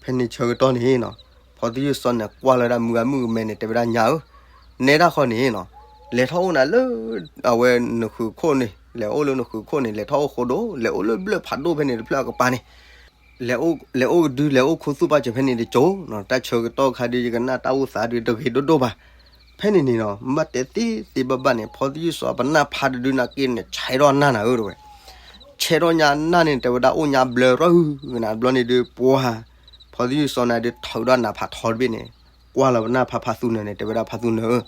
ဖဲန့ၣ်ဆၢကတီၢ်န့ၣ်နီၤ ဖီသယုၢ်စီၤန့ၣ် ကွၢ်လီၤဝဲဒၣ်မုၢ်ဂၤမုၢ်ကမဲန့ၣ် တဲဝဲဒၣ်ညါဧၢ, နဲဒၣ်ဃီန့ၣ်နီၤ လဲၤထီၣ်အိၣ်နၤလၢ အဝဲနဃုာ်ခိၣ်န့ၣ် လဲၤအိၣ်လၢနဃုာ်ခိၣ်န့ၣ် လဲၤထီၣ်အိၣ်ဃိဒိၣ် လဲၤအိၣ်လၢဘျၢၣ်ဖးဒိၣ်ဖဲန့ၣ်တဖျၢၣ်အကပၤန့ၣ် လဲၤအိၣ်ကဒု လဲၤအိၣ်ခူသူၣ်ပာ်စၢၤဖဲန့ၣ်တကၠိနီၤ, တၢ်ဆၢကတီၢ်ခါဒုး ယကနၣ်တၢ်အိၣ်သးဒုးတဂ့ၤဒိၣ်ဒိၣ်ဘၣ်. ဖဲန့ၣ်န့ၣ်နီၤ မ့ၢ်ဘၣ်တဲသ့သ့ဘၣ်ဘၣ်န့ၣ် ဖီသယုၢ်စီၤပနၢ်ဖးတဒုနာ်က့န့ၣ် ဆဲးထီၣ်နၢ်နၤဧၢတဝဲ, ဆဲးထီၣ်ညါနၢ်န့ၣ် တဲဝဲဒၣ်အိၣ်ညါဘျၢရၢ်ဟုၣ်ကနၤဘျီန့ၣ်ဒုး ပှၤ ဖီသယုၢ်စီၤန့ၣ်ဒုး ထုးဒီးနးဖးထီတဘ့ၣ်န့ၣ် ကွၢ်လီၤပနၢ်ဖးဖးသူနၢၤန့ၣ် တဲဝဲဒၣ်ဖးသူနၢၤဧၢ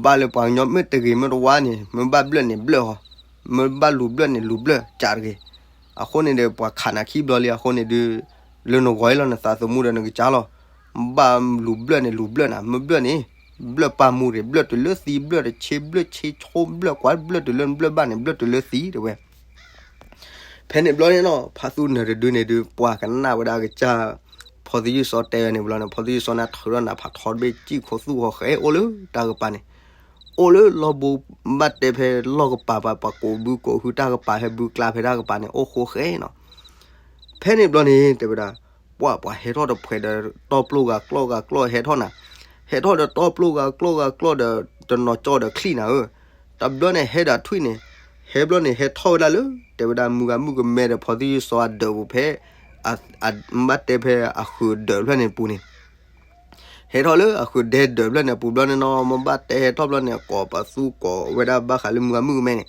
ဘၣ်လၢပှၤကညီမ့ၢ်တဂ့ၤမ့ၢ်တဝါန့ၣ် မ့ၢ်ဘၣ်ဘျၢၣ်န့ၣ်ဘျၢၣ်ဟီ, မ့ၢ်ဘၣ်လူၤဘျၢၣ်န့ၣ်လူၤဘျၢၣ်ကးတဂ့ၤ. အဃိန့ၣ်ဒီး ပှၤခးနၤခံဘျီလံအဃိန့ၣ်ဒုး လၢနဂီၢ်အံၤလီၤ နသးသမူဒီးနကစၢ်လီၤ. ဘၣ်လူၤဘျၢၣ်န့ၣ်လူၤဘျၢၣ်နၤ, မ့ၢ်ဘျၢၣ်န့ၣ် ဘျၢၣ်ပာ်မူတဂ့ၤ, ဘျၢၣ်တုၤလၢသံ, ဘျၢၣ်တဆ့, ဘျၢၣ်ဆ့ဆိ, ဘျၢၣ်ကွၢ်, ဘျၢၣ်တုၤလၢနဘျၢၣ်ဘၣ်န့ၣ် ဘျၢၣ်တုၤလၢသံတဝဲ. ဖဲန့ၣ်ဘျီန့ၣ်နီၤ ဖါသူနၢၤတဒုန့ၣ်ဒုး ပှၤကနၣ်ဝဲဒၣ်အကစၢ် ဖီသယုၢ်စီတဲဝဲန့ၣ်ဘျီန့ၣ် ဖီသယုၢ်စီန့ၣ်ထုးထီၣ်နးဖးထီတဘ့ၣ် စံၣ်ခိၣ်သူၣ်ဃီဃဲအိၣ်လၢတၢ်ကပၤန့ၣ်, အိၣ်လၢလီၢ်ဘိ ဘၣ်တဲဖဲလီၢ်ကပၤ ပှၤ ပှၤကိးဘုကိးဟုတၢ်ကပၤ ဟဲဘုကျါဖဲတၢ်ကပၤန့ၣ် အိၣ်ဃိဃဲနီၤ. ဖဲန့ၣ်ဘျီန့ၣ် တဲဝဲဒၣ် ပှၤ ပှၤဟဲထီၣ်တဖှဲးဒီး တီပျိၢ်ဂၤကျီၢ်ဂၤကျီၢ်ဟဲထီၣ်နၤ, ဟဲထီၣ်ဒီးတီပျိၢ်ဂၤကျီၢ်ဂၤကျီၢ်ဒီး တနီၤကၠီဒီးချံၣ်နၤဧၢ, တဘျီန့ၣ်ဟဲဒီးထွံၣ်န့ၣ်, ဟဲဘျီန့ၣ်ဟဲထီၣ်ဝဲဒၣ်လၢ တဲဝဲဒၣ်မုၢ်ဂၤမုၣ်ကမဲဒီးဖီသယုၢ်စီအဒၢးပူၤဖဲ ဘၣ်တဲဖဲအဃုာ်ဒၢးဖျၢၣ်န့ၣ်ပူၤန့ၣ် ဟဲထီၣ်လၢအဃုာ်ဒဲဒၢးဖျၢၣ်န့ၣ်ပူၤဘျီန့ၣ်နီၤ မ့ၢ်ဘၣ်တဲဟဲထီၣ်ဘျီန့ၣ် ကိးပသူကိးဝဲဒၣ်ဘၣ်ဃးလၢမုၢ်ဂၤမုၣ်ကမဲန့ၣ်,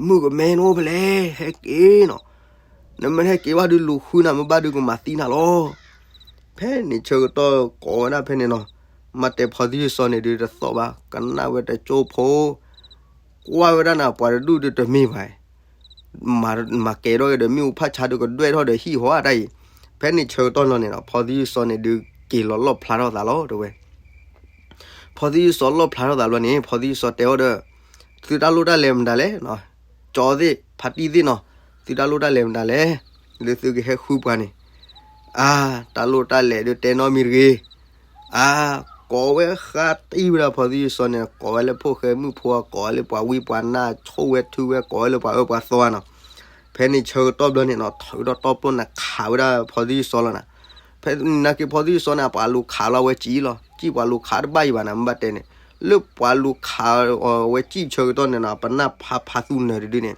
မုၣ်ကမဲနအိၣ်ဖဲလဲၣ် ဟဲက့ၤနီၤ, နမ့ၢ်ဟဲက့ၤဘၣ်ဒုးလူၤဃုနၤ မ့ၢ်ဘၣ်ဒုးကမၤသံနၤလီၤ. ဖဲန့ၣ်ဆၢကတီၢ်ကိးဝဲဒၣ်ဖဲန့ၣ်နီၤ, မ့ၢ်တဲဖီသယုၢ်စီန့ၣ်ဒုးတသီၣ်ဘၣ် ကနၣ်ဝဲတကၠိဖိ ကွၢ်ဝဲဒၣ်နၤ ပှၤတဒူၣ်ဒုးတမ့ၢ်ဘၣ် မၤကဲၤထီၣ်က့ၤဒီးမ့ၣ်အူဖးဆါဒုးကဒွဲၣ်ထီၣ်ဒီးဟံၣ်ဟီအတၢ်အံၤ, ဖဲန့ၣ်ဆၢကတီၢ်လီၤန့ၣ်နီၤ ဖီသယုၢ်စီန့ၣ်ဒုးက့ၤလီၤလီၣ်ဖျါထီၣ်သးလီၤ တဲဝဲ. ဖီသယုၢ်စီလီၣ်ဖျါထီၣ်သးဘျီန့ၣ် ဖီသယုၢ်စီတဲအီၤဒီး သုတၢ်လိၣ်တၢ်လဲၤမတၤလဲၣ်, ကၠီသ့ၣ် ဖါတံၢ်သ့ၣ်နီၤ, သုတၢ်လိၣ်တၢ်လဲၤမတၤလဲၣ်, လၢသုကဟဲဃုပှၤန့ၣ်, အါ, တၢ်လိၣ်တၢ်လဲၤဒုးတဲနီတမံၤတဂ့ၤ အါ, ကိးဝဲဃါတံၢ်ဝဲဒၣ်ဖီသယုၢ်စီန့ၣ် ကိးဝဲလၢဖိၣ်ဃဲမုၣ်ဖိ ကိးဝဲလၢပှၤဝံပှၤနါ ဆိၣ်ဝဲထုဝဲ ကိးဝဲလၢပှၤအၢပှၤသီနီၤ. ဖဲန့ၣ်ဆၢကတီၢ်ဘျီန့ၣ်နီၤ ထုးထီၣ်တီပျိၢ်န့ၣ်ခးဝဲဒၣ်ဖီသယုၢ်စီလီၤနၤ. ဖဲန့ၣ်နာ်က့ဖီသယုၢ်စီန့ၣ် ပှၤလူၤခးလီၤဝဲစံၣ်လီၤ စံၣ်ပှၤလူၤခးတဘၣ်အံၤဘၣ်နၤ မ့ၢ်ဘၣ်တဲန့ၣ် လၢပှၤလူၤခးအီၤဝဲစံၣ်ဆၢကတီၢ်န့ၣ်နီၤ ပနၢ်ဖးဖါသူနၢၤတဒုန့ၣ်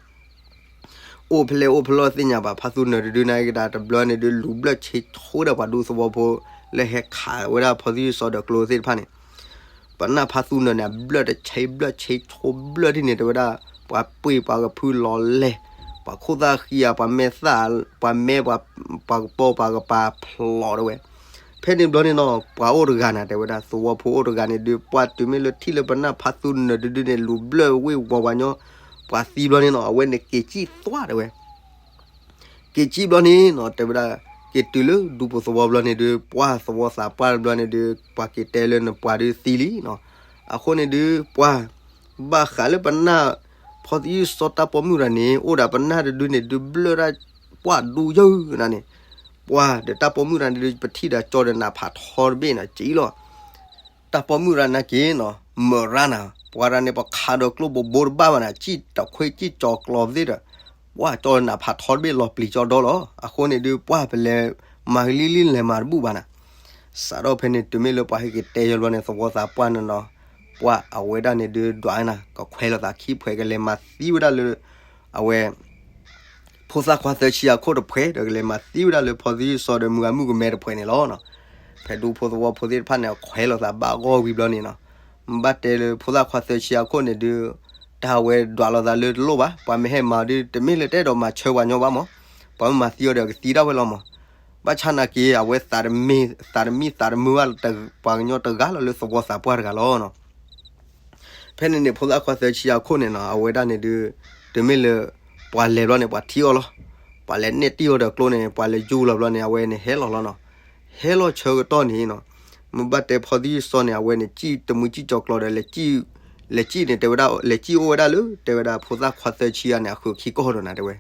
အိၣ်ဖဲလဲၣ်အိၣ်ဖဲလဲၣ်သ့ၣ်ညါဘၣ် ဖါသူနၢၤတဒုန့ၣ်က့ၤတၢ်တဘျီန့ၣ်ဒုး လူၤဘျၢၣ်ဆ့ဆိဒီးပှၤဒူသဝီဖိ လၢဟဲခးဝဲဒၣ်ဖီသယုၢ်စီဒီးကျိသ့ၣ်တဖၣ်န့ၣ်, ပနၢ်ဖါသူနၢၤန့ၣ် ဘျၢၣ်တဆ့ဘျၢၣ်ဆ့ဆိဘျၢၣ်ဒ်န့ၣ် တဲဝဲဒၣ် ပှၤပှ့ၤပှၤကဖုလီၤလဲၢ်, ပှၤခိၣ်သၣ်ဃံဧါ ပှၤမဲာ်သၣ် ပှၤမဲ ပှၤကပီၤပှၤကပၤဖျိးတဲဝဲ. ဖဲန့ၣ်ဘျီန့ၣ်နီၤ ပှၤအိၣ်တဂၤနၤ တဲဝဲဒၣ် သဝီဖိအိၣ်တဂၤန့ၣ်ဒုး ပှၤတုၤမ့ၢ်လၢထံၣ်လၢပနၢ်ဖါသူနၢၤတဒုန့ၣ် လူၤဘျၢၣ်ဝ့ၢ်ဝီၤပှၤညီ ပှၤသံဘျီန့ၣ်နီၤ အဝဲန့ၣ်က့ၤစံၣ်သွါတဲဝဲ က့ၤစံၣ်ဘျီန့ၣ်နီၤ တဲဝဲဒၣ် က့ၤတုၤလၢဒူပူၤသဝီဘျီန့ၣ်ဒုး ပှၤသဝီသးပှၢ်တဘျီန့ၣ်ဒုး ပှၤက့ၤတဲလၢနပှၤဒုးသံလံနီၤ. အဃိန့ၣ်ဒုး ပှၤ ဘၣ်ဃးလၢပနၢ် ဖီသယုၢ်စီတၢ်ပိာ်မုၣ်တဂၤန့ၣ် အိၣ်ဒီးပနၢ်တဒုန့ၣ်ဒုး ဘျၢၣ်ဒၣ်ပှၤဒူယၢၢ်နၤန့ၣ်, ပှၤဒီးတၢ်ပိာ်မုၣ်တဂၤန့ၣ်ဒုး ပထံၣ်ဒီးကၠီဒီးနးဖးထီတဘ့ၣ်နီၤ စံၣ်လီၤ တၢ်ပိာ်မုၣ်ရၤနာ်က့ၤနီၤ မရၤနၤ ပှၤရၤန့ၣ် ပခးဒီးကျိဘိဘိတဘၣ်ဘၣ်နၤ စံၣ်တခွ့စံၣ်ကၠီၤကျီသ့ၣ်ဒီး ပှၤကၠီၤနးဖးထီတဘ့ၣ်လီၤပျံၤကၠီဒီလီၤ. အဃိန့ၣ်ဒုး ပှၤပလဲၤမၤကလံၤလံၤလဲၤမၤတဘူၣ်ဘၣ်နၤ. စးထီၣ်ဖဲန့ၣ် တုၤမ့ၢ်လၢပှၤဟဲက့ၤတဲယဲဘျီန့ၣ် သဝီသးပှၢ်န့ၣ်နီၤ ပှၤအဝဲဒၣ်န့ၣ်ဒုး ဒွးနၤ ကခွဲးလိာ်သးခံဖှဲး ကလဲၤမၤသံဝဲဒၣ်လၢ အဝဲ ဖိသၣ်ခွါသၢဆံအခိၣ်တဖှဲး ဒီးကလဲၤမၤသံဝဲဒၣ်လၢဖီသယုၢ်စီဒီးမုၢ်ဂၤမုၢ်ကမဲတဖှဲးန့ၣ်လီၤ. ဖဲဒူဖိသဝီဖိသ့ၣ်တဖၣ်န့ၣ် အခွဲးလိာ်သးဘၣ်ဂီၢ်ဝံၤဘျီန့ၣ်နီၤ ဘၣ်တဲလၢဖိသၣ်ခွါသၢဆံအခိၣ်န့ၣ်ဒုး တၢ်ဝဲဒွးလိာ်သးလၢတလိၣ်ဘၣ် ပှၤမ့ၢ်ဟဲမၤဒုး တမ့ၢ်လၢတအဲၣ်ဒိးမၤဆၢပှၤညီဘၣ်မး ပှၤမ့ၢ်မၤသံအီၤဒီးကသံဒၣ်ဝဲလီၤမး. ဘၣ်ဆၣ်နာ်က့ၤ အဝဲသးတမံသးတမုာ်ဘၣ် ပှၤကညီတဂၤလီၤလၢသဝီသးပှၢ်တဂၤလီၤနီၤ. ဖဲန့ၣ်န့ၣ် ဖိသၣ်ခွါသၢဆံအခိၣ်န့ၣ်နီၤ အဝဲဒၣ်န့ၣ်ဒုး တုၤမ့ၢ်လၢ ပှၤလဲၤဘျီန့ၣ် ပှၤထံၣ်အီၤလီၤ. ပှၤလဲၤနဲၣ်တံၢ်အီၤဒီးကျိန့ၣ် ပှၤလဲၤယူၤလီၤဘျီန့ၣ် အဝဲန့ၣ်ဟဲလီၤလီၤနီၤ. ဟဲလီၤဆၢကတီၢ်န့ၣ်နီၤ မ့ၢ်ဘၣ်တဲဖီသယုၢ်စီန့ၣ် အဝဲန့ၣ် စံၣ်တမှံစံၣ်ကၠီၤကျီၤဒီး လဲၤစံၣ်န့ၣ် တဲဝဲဒၣ် လဲၤစံၣ်အိၣ်ဝဲဒၣ်လၢ တဲဝဲဒၣ် ဖိသၣ်ခွါသၢဆံအန့ၣ် အဃုာ်ခံကီၢ်ဒီးနၤတဲဝဲ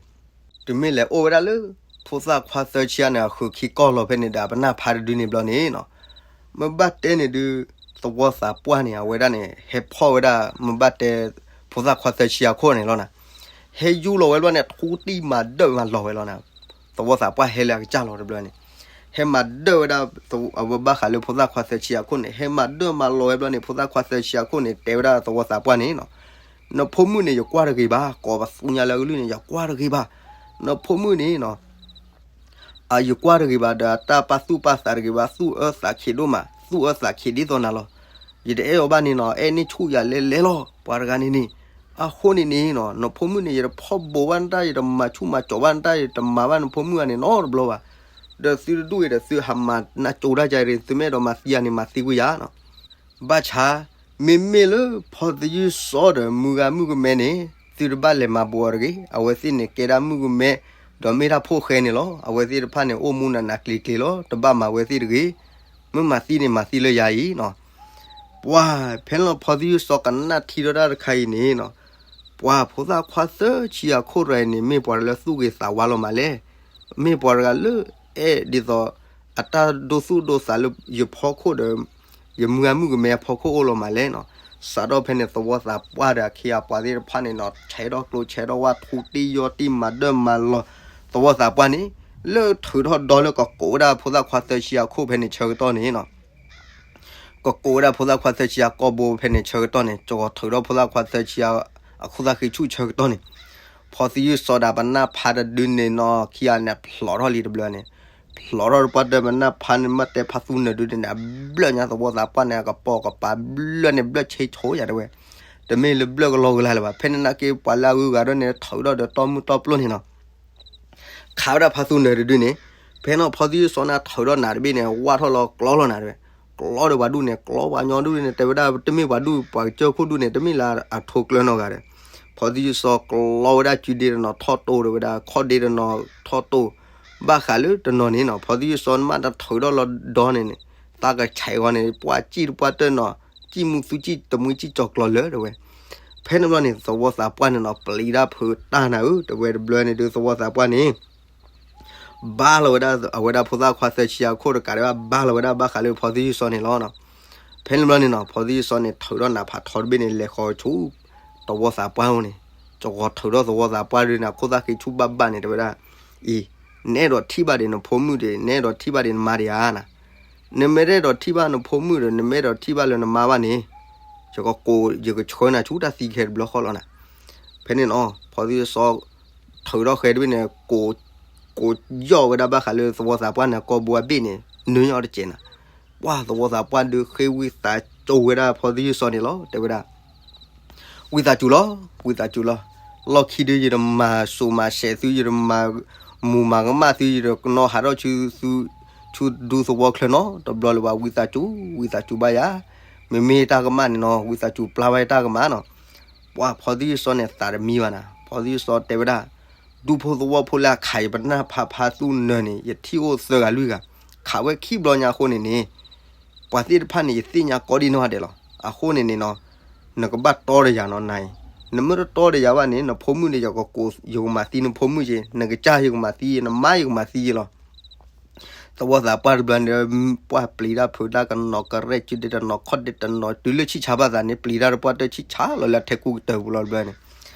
တုၤမ့ၢ်လဲၤအိၣ်ဝဲဒၣ်လၢ ဖိသၣ်ခွါသၢဆံအန့ၣ် အဃုာ်ခံကီၢ်လီၤဖဲန့ၣ်ဒီး ပနၢ်ဖးတဒုန့ၣ်ဘျီန့ၣ်နီၤ မ့ၢ်ဘၣ်တဲန့ၣ်ဒုး သဝီသးပှၢ်န့ၣ် အဝဲဒၣ်န့ၣ် ဟဲဖီၣ်ဝဲဒၣ် မ့ၢ်ဘၣ်တဲ ဖိသၣ်ခွါသၢဆံအခိၣ်န့ၣ်လီၤနၤ. ဟဲယူၤလီၤဝဲဘျီန့ၣ် ထူတံၢ်မၤဒၢၣ်မၤလီၤဝဲလီၤနၤ. သဝီသးပှၢ်ဟဲလၢအကစၢ်လီၤတဘျီန့ၣ် ဟဲမၤဒၢၣ်ဝဲဒၣ် အဝဲဘၣ်ဃးလၢဖိသၣ်ခွါသၢဆံအခိၣ်န့ၣ် ဟဲမၤဒၢၣ်မၤလီၤဝဲဘျီန့ၣ် ဖိသၣ်ခွါသၢဆံအခိၣ်န့ၣ် တဲဝဲဒၣ်သဝီသးပှၢ်န့ၣ်နီၤ နဖိမုၣ်န့ၣ် ယကွၢ်တဂ့ၤဘၣ် ကိးပသူညါလၢအကလုၢ်န့ၣ် ယကွၢ်တဂ့ၤဘၣ်. နဖိမုၣ်န့ၣ်နီၤ အယကွၢ်တဂ့ၤဘၣ်ဒီး အတၢ်ပာ်သူၣ်ပာ်သးတဂ့ၤဘၣ် သူၣ်အၢသးခံးဒိၣ်မး သူၣ်အၢသးခံးဒ်သိးနၤလီၤ. ယတအဲၣ်အီၤဘၣ်န့ၣ်နီၤ အဲၣ်န့ၢ်ဆူၣ်ယၤလဲၤလဲၤလီၤ ပှၤတဂၤန့ၣ်န့ၣ်. အဃိန့ၣ်န့ၣ်နီၤ နဖိမုၣ်န့ၣ် ယတဖီၣ်ဘိးဘၣ်နတၢ် ယတမၤဆူၣ်မၤစီၤဘၣ်နတၢ် ယတမၤဘၣ်နဖိမုၣ်ဂၤန့ၣ်နီတဘျီဘၣ်. ဒီးသုတဒူၣ်အံၤဒီးသုဟးမၤနၢ်ကၠိတၢ်ကန့ၣ် သုမ့ၢ်အဲၣ်ဒိးမၤသံယၤန့ၣ် မၤသံကွံာ်ယၤနီၤ. ဘၣ်ဆၣ် မ့မ့ၢ်လၢဖီသယုၢ်စီဒီးမုၢ်ဂၤမုၢ်ကမဲန့ၣ် သုတဘၣ်လဲၤမၤဘိးအီၤတဂ့ၤ. အဝဲသ့ၣ်န့ၣ်ကဲဒၣ်မုၢ်ကမဲ ဒီးမ့ၢ်ဒၣ်ဖိၣ်ဃဲန့ၣ်လီၤ. အဝဲသ့ၣ်တဖၣ်န့ၣ် အိၣ်မူနးနးကျံၤကျံၤလီၤ. တဘၣ်မၤဝဲသ့ၣ်တဂ့ၤ. မ့ၢ်မၤသံန့ၣ်မၤသံလၢယၤအံၤနီၤ. ပှၤဖဲလီၤဖီသယုၢ်စီကနၣ်ထံထီၣ်တၢ်တခါအံၤန့ၣ်နီၤ ပှၤဖိသၣ်ခွါသၢဆံအခိၣ်တဂၤအံၤန့ၣ် မ့ၢ်ပှၤတဂၤလၢသူၣ်ဂ့ၤသးဝါလီၤမးလဲၣ်. မ့ၢ်ပှၤတဂၤလၢအဲၣ်ဒ်သိး အတၢ်ဒိသူၣ်ဒိသးလၢယဖီခိၣ်ဒီး ယမုၢ်ဂၤမုၣ်ကမဲအဖီခိၣ်အိၣ်လီၤမးလဲၣ်နီၤ. စးထီၣ်ဖဲန့ၣ် သဝီသးပှၢ်ဒီးအခ့အပှၤသ့ၣ်တဖၣ်န့ၣ်နီၤ ဆဲးထီၣ်ကျိဆဲးထီၣ်ဝၣ် ထူတ့ၢ်ယီၢ်တ့ၢ်မၤဒၢၣ်မၤလီၤ သဝီသးပှၢ်န့ၣ် လၢထုးထီၣ်ဒီလၢကကိးဝဲဒၣ်ဖိသၣ်ခွါသၢဆံအခိၣ်ဖဲန့ၣ်ဆၢကတီၢ်န့ၣ်နီၤ ကကိးဝဲဒၣ်ဖိသၣ်ခွါသၢဆံအကီၢ်ဘိဖဲန့ၣ်ဆၢကတီၢ်န့ၣ် ကထုးထီၣ်ဖိသၣ်ခွါသၢဆံအခိၣ်သၣ်ဃံဆူၣ်ဆၢကတီၢ်န့ၣ် ဖီသယုၢ်စီၤဒၣ်ပနၢ်ဖးတဒုန့ၣ်နီၤ ခံဂၤန့ၣ် ဖျိးထီၣ်လံတဘျီန့ၣ် ဖျိးထီၣ်တပှၢ်တၢ်ပနၢ်ဖးန့ၣ် မ့ၢ်တဲဖါသူနၢၤဒုန့ၣ် အဘျၢၣ်ညါသဝီသးပှၢ်န့ၣ် အကပိာ်ကပၤဘျၢၣ်န့ၣ် ဘျၢၣ်ဆ့ဆိယၤတဲဝဲ တမ့ၢ်လၢဘျၢၣ်ကလီကလီလၢၤဘၣ် ဖဲန့ၣ်နာ်က့ပှၤလၢအဂုၤအဂၤဒိၣ်န့ၣ် ထုးထီၣ်ဒီးတီၢ်မုၢ်တီၢ်ပျိၢ်န့ၣ်နီၤ ခးဝဲဒၣ်ဖါသူနၢၤတဒုန့ၣ် ဖဲန့ၣ်ဖီသယုၢ်စီၤန့ၣ်ထုးထီၣ်နၤတဘ့ၣ်န့ၣ် ဝၢ်ထီၣ်လီၤကျီလီၤနၤတဲဝဲ ကျီဒီးပှၤဒူၣ်န့ၣ် ကျီပှၤညီဒူၣ်န့ၣ် တဲဝဲဒၣ် တမ့ၢ်ပှၤဒူၣ် ပှၤကစၢၢ်ခိၣ်ဒူၣ်န့ၣ် တမ့ၢ်လၢအထိးကျၢနီတဂၤဒီး ဖီသယုၢ်စီၤကျီဝဲဒၣ်စုဒ့တနီၤထီၣ်တိၢ်ဒီးဝဲဒၣ် ခီၣ်ဒ့တနီၤထီၣ်တိၢ် ဘၣ်ဃးလၢတနီၤန့ၣ်နီၤ ဖီသယုၢ်စီၤနမ့ၢ်တထုးထီၣ်လီၤဒီန့ၣ်န့ၣ် သးကဆဲးဂီၤန့ၣ် ပှၤစံၣ်တပှၢ်တၢၢ်နီၤ စံၣ်မူသူစံၣ်တမှံစံၣ်ကၠီၤကျီၤလၢာ်တဲဝဲ ဖဲန့ၣ်ဘျီန့ၣ် သဝီသးပှၢ်န့ၣ်နီၤ ပျံၤတၢ်ဖုးတၢ်နၤဧၢ တဲဝဲတဘျီန့ၣ်ဒုးသဝီသးပှၢ်န့ၣ် ဘါလီၤဝဲဒၣ်အဝဲဒၣ်ဖိသၣ်ခွါသၢဆံအခိၣ်တကးဒံးဘၣ် ဘါလီၤဝဲဒၣ်ဘၣ်ဃးလၢဖီသယုၢ်စီၤန့ၣ်လီၤ. ဖဲန့ၣ်ဘျီန့ၣ်နီၤ ဖီသယုၢ်စီၤန့ၣ် ထုးထီၣ်နးဖးထီတဘ့ၣ်န့ၣ် လဲၤဃီၤဆူ သဝီသးပှၢ်အိၣ်န့ၣ် ကဂီၤထုးထီၣ်သဝီသးပှၢ်ဒုးန့ၣ် အခိၣ်သၣ်ဃံဆူၣ်ဘၣ်ဘၣ်န့ၣ် တဲဝဲဒၣ် အံၤ နအဲၣ်ဒိးထံၣ်ဘၣ်ဒံးနဖိမုၣ်ဒံး နအဲၣ်ဒိးထံၣ်ဘၣ်ဒံးနမါဒံးဧါနၤ နမ့ၢ်တအဲၣ်ဒိးထံၣ်ဘၣ်နဖိမုၣ်ဒီး နမ့ၢ်အဲၣ်ဒိးထံၣ်ဘၣ်လၢနမါဘၣ်န့ၣ် ယကကိး ယကဆှၢနၤဆူတၢ်သံခဲတဘျီဃီလီၤနၤ. ဖဲန့ၣ်နီၤ ဖီသယုၢ်စီၤ ထုးထီၣ်ဃဲတဘ့ၣ်န့ၣ် ကိး ကိးယီၢ်ဝဲဒၣ်ဘၣ်ဃးလၢသဝီသးပှၢ်န့ၣ် ကီၢ်ဘိအဘ့ၣ်န့ၣ် နၢယီၢ်တစဲးနၤ. ပှၢ်သဝီသးပှၢ်ဒုးဃ့ဝံသးစူၤဝဲဒၣ်ဖီသယုၢ်စီၤန့ၣ်လီၤ တဲဝဲဒၣ် ဝံသးစူၤလီၤ ဝံသးစူၤလီၤ. လီၢ်ခံဒုးယတမၤစိးမၤစဲးသု ယတမၤမူးမၤကမၣ်သု ယတကနီၣ်ဟးထီၣ်ဆူသု ဆူဒူသဝီချၢနီတဘျီလၢၤဘၣ် ဝံသးစူၤ ဝံသးစူၤဘၣ်ယၤ မ့မ့ၢ်တၢ်ကမၣ်န့ၣ်နီၤ ဝံသးစူၤပျၢ်ဘၣ်ယတၢ်ကမၣ်နီၤ. ပှၢ်ဖီသယုၢ်စီၤန့ၣ်သးတမံဘၣ်နၤ ဖီသယုၢ်စီၤတဲဝဲဒၣ် ဒူဖိသဝီဖိလၢအခးယပနၢ်ဖးဖါသူနၢၤန့ၣ် ယထံၣ်အိၣ်သၢဂၤလွံၢ်ဂၤ ခးဝဲခံဘျီညါအဃိန့ၣ်န့ၣ် ပှၤသ့ၣ်တဖၣ်န့ၣ် ယသ့ၣ်ညါကိးဒံနီၢ်ဂၤဒဲးလီၤ. အဃိန့ၣ်န့ၣ်နီၤ နကဘၣ်တီဒီးယၤနီၤနၤအံၤ နမ့ၢ်တတီဒီးယၤဘၣ်န့ၣ် နဖိမုၣ်န့ၣ် ယကကိး ယကမၤသံနဖိမုၣ်က့ၤ နကစၢ်ယကမၤသံ နမါယကမၤသံက့ၤလီၤ. သဝီသးပှၢ်တဘျီန့ၣ် ပှၢ်ပျံၤတၢ်ဖုးတၢ်ကနီၤကရဲၣ် စုဒ့တနီၤ ခီၣ်ဒ့တနီၤ တုၤလၢဆံၣ်ဆါဘၣ်သးန့ၣ် ပျံၤတၢ်တပှၢ်တၢၢ်ဆံၣ်ဆါလီၤလၢအထဲကူကတၢၢ်ပူၤလီၤတဘျီန့ၣ်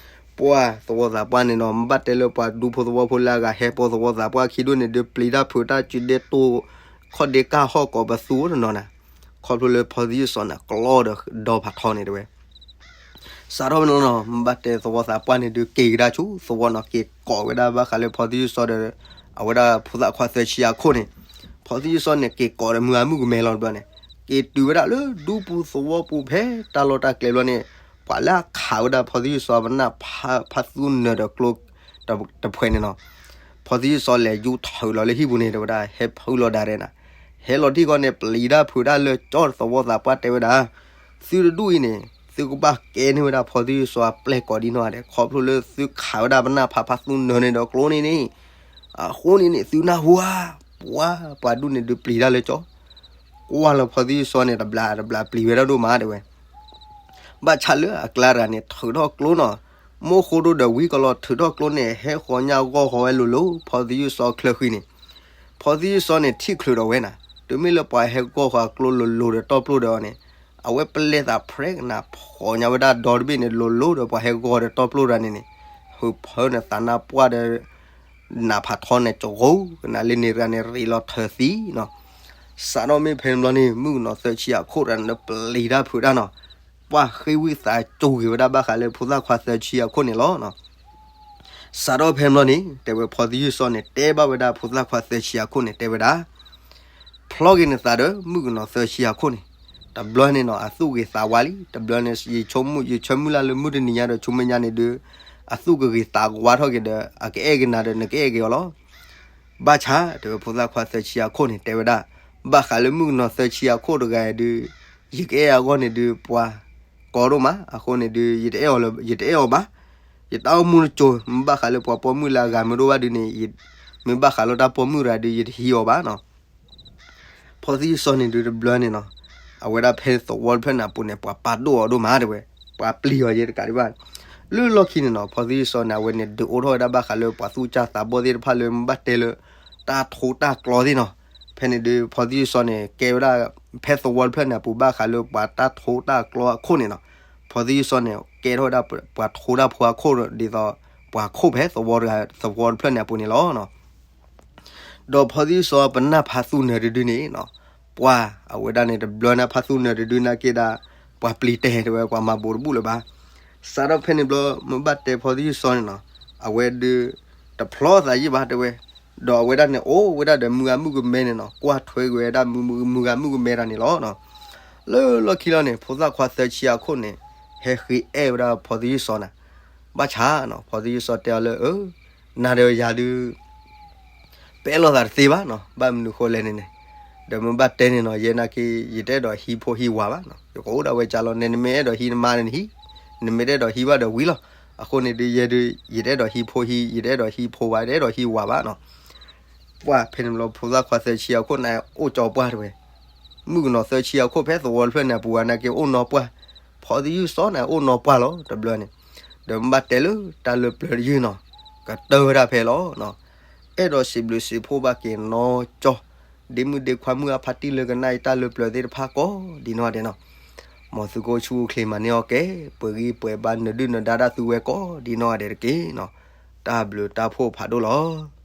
ပှၢ်သဝီသးပှၢ်န့ၣ်နီၤ မ့ၢ်ဘၣ်တဲလၢပှၤဒူဖိသဝီဖိလၢအဂၤဟဲပိာ်သဝီသးပှၢ်ခံဒိၣ်န့ၣ် ဒုးပျံၤတၢ်ဖုးတၢ်စုဒ့တိၢ် ခီၣ်ဒ့ကၢ်ဟီၣ်ကိးပသူတနီၤနၤ ခီဖျိလၢဖီသယုၢ်စီၤန့ၣ် ကျီဒီးဒီဖးထီန့ၣ်တဲဝဲ စးထီၣ်ဖဲန့ၣ်လီၤနီၤ မ့ၢ်ဘၣ်တဲသဝီသးပှၢ်န့ၣ်ဒုးက့ၤကဒါဆူသဝီနီၤ က့ၤကိးဝဲဒၣ်ဘၣ်ဃးလၢဖီသယုၢ်စီၤဒီး အဝဲဒၣ်ဖိသၣ်ခွါသၢဆံအခိၣ်န့ၣ် ဖီသယုၢ်စီၤန့ၣ် က့ၤကိးဒီးမုၢ်ဂၤမုၢ်ကမဲလီၤတဘျီန့ၣ် က့ၤတုၤဝဲဒၣ်လၢဒူပူၤသဝီပူၤဖဲတၢ်လီၢ်တၢ်ကျဲဘျီန့ၣ် ပှၤလၢအခးဝဲဒၣ်ဖီသယုၢ်စီၤပနၢ်ဖး ဖါသူနၢၤဒီးကျိ တဖှဲးန့ၣ်နီၤ ဖီသယုၢ်စီၤလဲၤယူထၢလီၤလၢဟံၣ်ပူၤန့ၣ် တဲဝဲဒၣ် ဟဲဖုးလီၤဒၣ်ရဲၣ်နၤ ဟဲလီၤထံၣ်ဃီန့ၣ် ပျံၤတၢ်ဖုးတၢ်လၢကၠီသဝီသးပှၢ်တဲဝဲဒၣ် သုတဒူၣ်အံၤန့ၣ် သုကဘၣ်ကဲန့ၢ်ဝဲဒၣ်ဖီသယုၢ်စီၤအပျဲၢ်ကိးဒံနီၢ်ဂၤဒဲး ခီဖျိလၢသုခးဝဲဒၣ်ပနၢ်ဖးဖါသူနၢၤန့ၣ်ဒီးကျိန့ၣ်န့ၣ် အဃိန့ၣ်န့ၣ် သုနၢ်ဟူဧါ ပှၤ ပှၤဒူၣ်န့ၣ်ဒုးပျံၤတၢ်လၢကၠီ ကွၢ်လၢဖီသယုၢ်စီၤန့ၣ် တဘျးတဘျးပျံၤဝဲဒၣ်ဒိၣ်မးတဲဝဲ ဘၣ်ဆၣ်လၢအကျါတဂၤန့ၣ် ထုးထီၣ်ကျိနီၤ မိၢ်ဃိဒိၣ်ဒီးဝံကလီၤ ထုးထီၣ်ကျိန့ၣ် ဟဲဃီၤညၣ်ဂီၢ်ဃီၤဝဲလိၤလိၤ ဖီသယုၢ်စီၤချၢဃံန့ၣ် ဖီသယုၢ်စီၤန့ၣ် ထံၣ်ချုးဒီးဝဲနၤ တုၤမ့ၢ်လၢပှၤဟဲဂီၢ်ဃီၤကျိလိၤလိၤဒီးတီၢ်ပျိၢ်ဒီးအီၤန့ၣ် အဝဲပလဲၤသးဖြဲကနၣ်ဖီၣ်ညါဝဲဒၣ်ဒီတဘ့ၣ်န့ၣ် လိၤလိၤဒီးပှၤဟဲဂီၢ်ဒီးတီၢ်ပျိၢ်တဂၤန့ၣ်န့ၣ် ဟုးဖၢနသးနါပှၢ်ဒီး နးဖးထီန့ၣ် ကဂိၤကနၣ်လၢန့ၣ်တဂၤန့ၣ် ရ့းလီၤထၢသံနီၤ စးထီၣ်မ့ၢ်ဖဲန့ၣ်ဘျီန့ၣ် မုၣ်ကနီၤသၢဆံအခိၣ်တဂၤန့ၣ် ပျံၤတၢ်ဖုးတၢ်နီၤ ပှၢ်ဃ့ဝံသးစူၤက့ၤဝဲဒၣ်ဘၣ်ဃးလၢဖိသၣ်ခွါသၢဆံအခိၣ်န့ၣ်လီၤ. စးထီၣ်ဖဲန့ၣ်ဘျီန့ၣ် တဲဝဲဖီသယုၢ်စီၤန့ၣ် တဲဘၣ်ဝဲဒၣ်ဖိသၣ်ခွါသၢဆံအခိၣ်န့ၣ် တဲဝဲဒၣ် ဖျီက့ၤနသးဒီးမုၣ်ကနီၤသၢဆံအခိၣ်န့ၣ် တဘျီန့ၣ်နီၤ အသူၣ်ဂ့ၤသးဝါလံ တဘျီန့ၣ် ယဆိကမိၣ် ယဆၢမုၢ်လၢ်လၢမုၢ်တနံၤညါဒီး ဆူမဲာ်ညါန့ၣ်ဒုး အသူၣ်ကဂ့ၤသးဝါထီၣ်က့ၤဒီး အကအဲၣ်က့ၤနၤဒီး နကအဲၣ်က့ၤအီၤလီၤ. ဘၣ်ဆၣ် တဲဝဲဖိသၣ်ခွါသၢဆံအခိၣ်န့ၣ် တဲဝဲဒၣ် ဘၣ်ဃးလၢမုၣ်ကနီၤသၢဆံအခိၣ်တဂၤအံၤဒုး ယကအဲၣ်အဂီၢ်န့ၣ်ဒုး ပှၤကီဒိၣ်မး အဃိန့ၣ်ဒုး ယတအဲၣ်အီၤလၢ ယတအဲၣ်အီၤဘၣ်. ယတၢ်အိၣ်မူတစိၤ မ့ၢ်ဘၣ်ဃးလၢပှၤပိာ်မုၣ်လၢအဂၤမ့ၢ်ဒိၣ်ဘၣ်ဒုးန့ၣ် မ့ၢ်ဘၣ်ဃးလၢတၢ်ပိာ်မုၣ်တဂၤဒုး ယတဟံးအီၤဘၣ်နီၤ. ဖီသယုၢ်စီၤန့ၣ်ဒုးတဘျီန့ၣ်နီၤ အဝဲဒၣ်ဖဲသဝီတဖျၢၣ်န့ၣ်အပူၤန့ၣ် ပှၤပာ်ဒိၣ်အီၤဒိၣ်မးတဲဝဲ ပှၤပျံၤအီၤယဲတကးဒံးဘၣ်. လၢလီၢ်ခံန့ၣ်နီၤ ဖီသယုၢ်စီၤန့ၣ် အဝဲန့ၣ်ဒုးအိၣ်ထီၣ်ဝဲဒၣ်ဘၣ်ဃးလၢပှၤသူၣ်စၢ်သးဘီၣ်သ့ၣ်တဖၣ်လၢမ့ၢ်ဘၣ်တဲလၢ တၢ်ထိတၢ်ကျီသ့ၣ်နီၤ. ဖဲန့ၣ်ဒုး ဖီသယုၢ်စီန့ၣ် ကဲဝဲဒၣ် ဖဲသဝီတဖျၢၣ်န့ၣ်အပူၤ ဘၣ်ဃးလၢပှၤတၢ်ထိတၢ်ကျီအခိၣ်န့ၣ်နီၤ, ဖီသယုၢ်စီန့ၣ် ကဲထီၣ်ဝဲဒၣ်ပှၤထိတၢ်ဖိအခိၣ် ဒ်သိး ပှၤခိၣ်ဖဲသဝီတဂၤ သဝီတဖျၢၣ်န့ၣ်အပူၤန့ၣ်လီၤ. ဒီးဖီသယုၢ်စီပနၢ်ဖါသူနၢၤတဒုန့ၣ်နီၤ, ပှၤအဝဲဒၣ်န့ၣ် တဘျီန့ၣ်ဖါသူနၢၤတဒုနာ်က့ဒၣ် ပှၤပျံၤတဲာ်တဲဝဲ ပှၤမၤဘူးတဘူၣ်လၢၤဘၣ်. စးထီၣ်ဖဲန့ၣ်ဘျီ မ့ၢ်ဘၣ်တဲဖီသယုၢ်စီန့ၣ်နီၤ, အဝဲဒုး တဖျီသးယံၣ်ဘၣ်တဲဝဲ, ဒီးအဝဲဒၣ်န့ၣ်အိၣ်ဝဲဒၣ်ဒီးမုၢ်ဂၤမုၢ်ကမဲန့ၣ်နီၤ, ကွၢ်ထွဲကွံာ်ဝဲဒၣ်မုၢ်ဂၤမုၢ်ကမဲတၢ်န့ၣ်လီၤ. လၢလီၢ်ခံလီၤန့ၣ် ဖိသၣ်ခွါသၢဆံအခိၣ်န့ၣ် ဟဲဃ့အဲၣ်ဝဲဒၣ်ဖီသယုၢ်စီနၤ, ဘၣ်ဆၣ်နီၤ ဖီသယုၢ်စီတဲအီၤလၢ အၢ နၤဒီးယၤဒုး ပအဲၣ်လိာ်သးတသ့ဘၣ်နီၤ, ဘၣ်မနုၤဃိလဲၣ်န့ၣ်န့ၣ်, ဒီးမ့ၢ်ဘၣ်တဲန့ၣ်နီၤ ယဲနာ်က့ ယတအဲၣ်ဒိးဟံးဖိဟံးဝၤဘၣ်နီၤ, ယကအိၣ်ဒၣ်ဝဲကၢလီၤ, နမ့ၢ်အဲၣ်ဒိးဟံးနမါန့ၣ်နဟံး, နမ့ၢ်တအဲၣ်ဒိးဟံးဘၣ်ဒီးဝံၤလီၤ. အဃိန့ၣ်ဒုးယဲဒုး ယတအဲၣ်ဒိးဟံးဖိဟံး, ယတအဲၣ်ဒိးဟံးဖိဝၤ, ယတအဲၣ်ဒိးဟံးဝၤဘၣ်နီၤ. ပှၤဖဲန့ၣ်ဘျီဖိသၣ်ခွါသၢဆံအခိၣ်န့ၣ် အိၣ်ကၠီပှၢ်တဲဝဲ, မုၣ်ကနီၤသၢဆံအခိၣ်ဖဲသဝီတဖျၢၣ်န့ၣ်အပူၤ နာ်က့အိၣ်နီၢ်ပှၢ်, ဖီသယုၢ်စီန့ၣ် အိၣ်နီၢ်ပှၢ်လီၤတဘျီန့ၣ်, ဒီးမ့ၢ်ဘၣ်တဲလၢတၢ်လၢပျၢၤတယုၢ်နီၤ, ကတၢၢ်ဝဲဒၣ်ဖဲလီၤ. အဲၣ်ဒိးစံးဘျုးစံးဖှိၣ်ဘၣ်က့ၤနီၢ်ကၠီ, ဒ့မုၣ်ဒ့ခွါမုၣ်အဖါတံၢ်လၢကနၣ်အံၤတၢ်လၢပျၢၤသ့ၣ်တဖၣ်ကိးဒ်နီၢ်ဂၤဒဲးနီၤ, မ်သုကအိၣ်ဆူၣ်အိၣ်ချ့မၤန့ၢ်အီၣ်ကဲ, ပှဲၤဂံၢ်ပှဲၤဘါနဒုၣ်နဒါဒၣ်သုဝဲကိးဒ်နီၢ်ဂၤဒဲးတက့ၢ်နီၤ, တၢ်ဘျုးတၢ်ဖှိၣ်ဖးဒိၣ်လီၤ.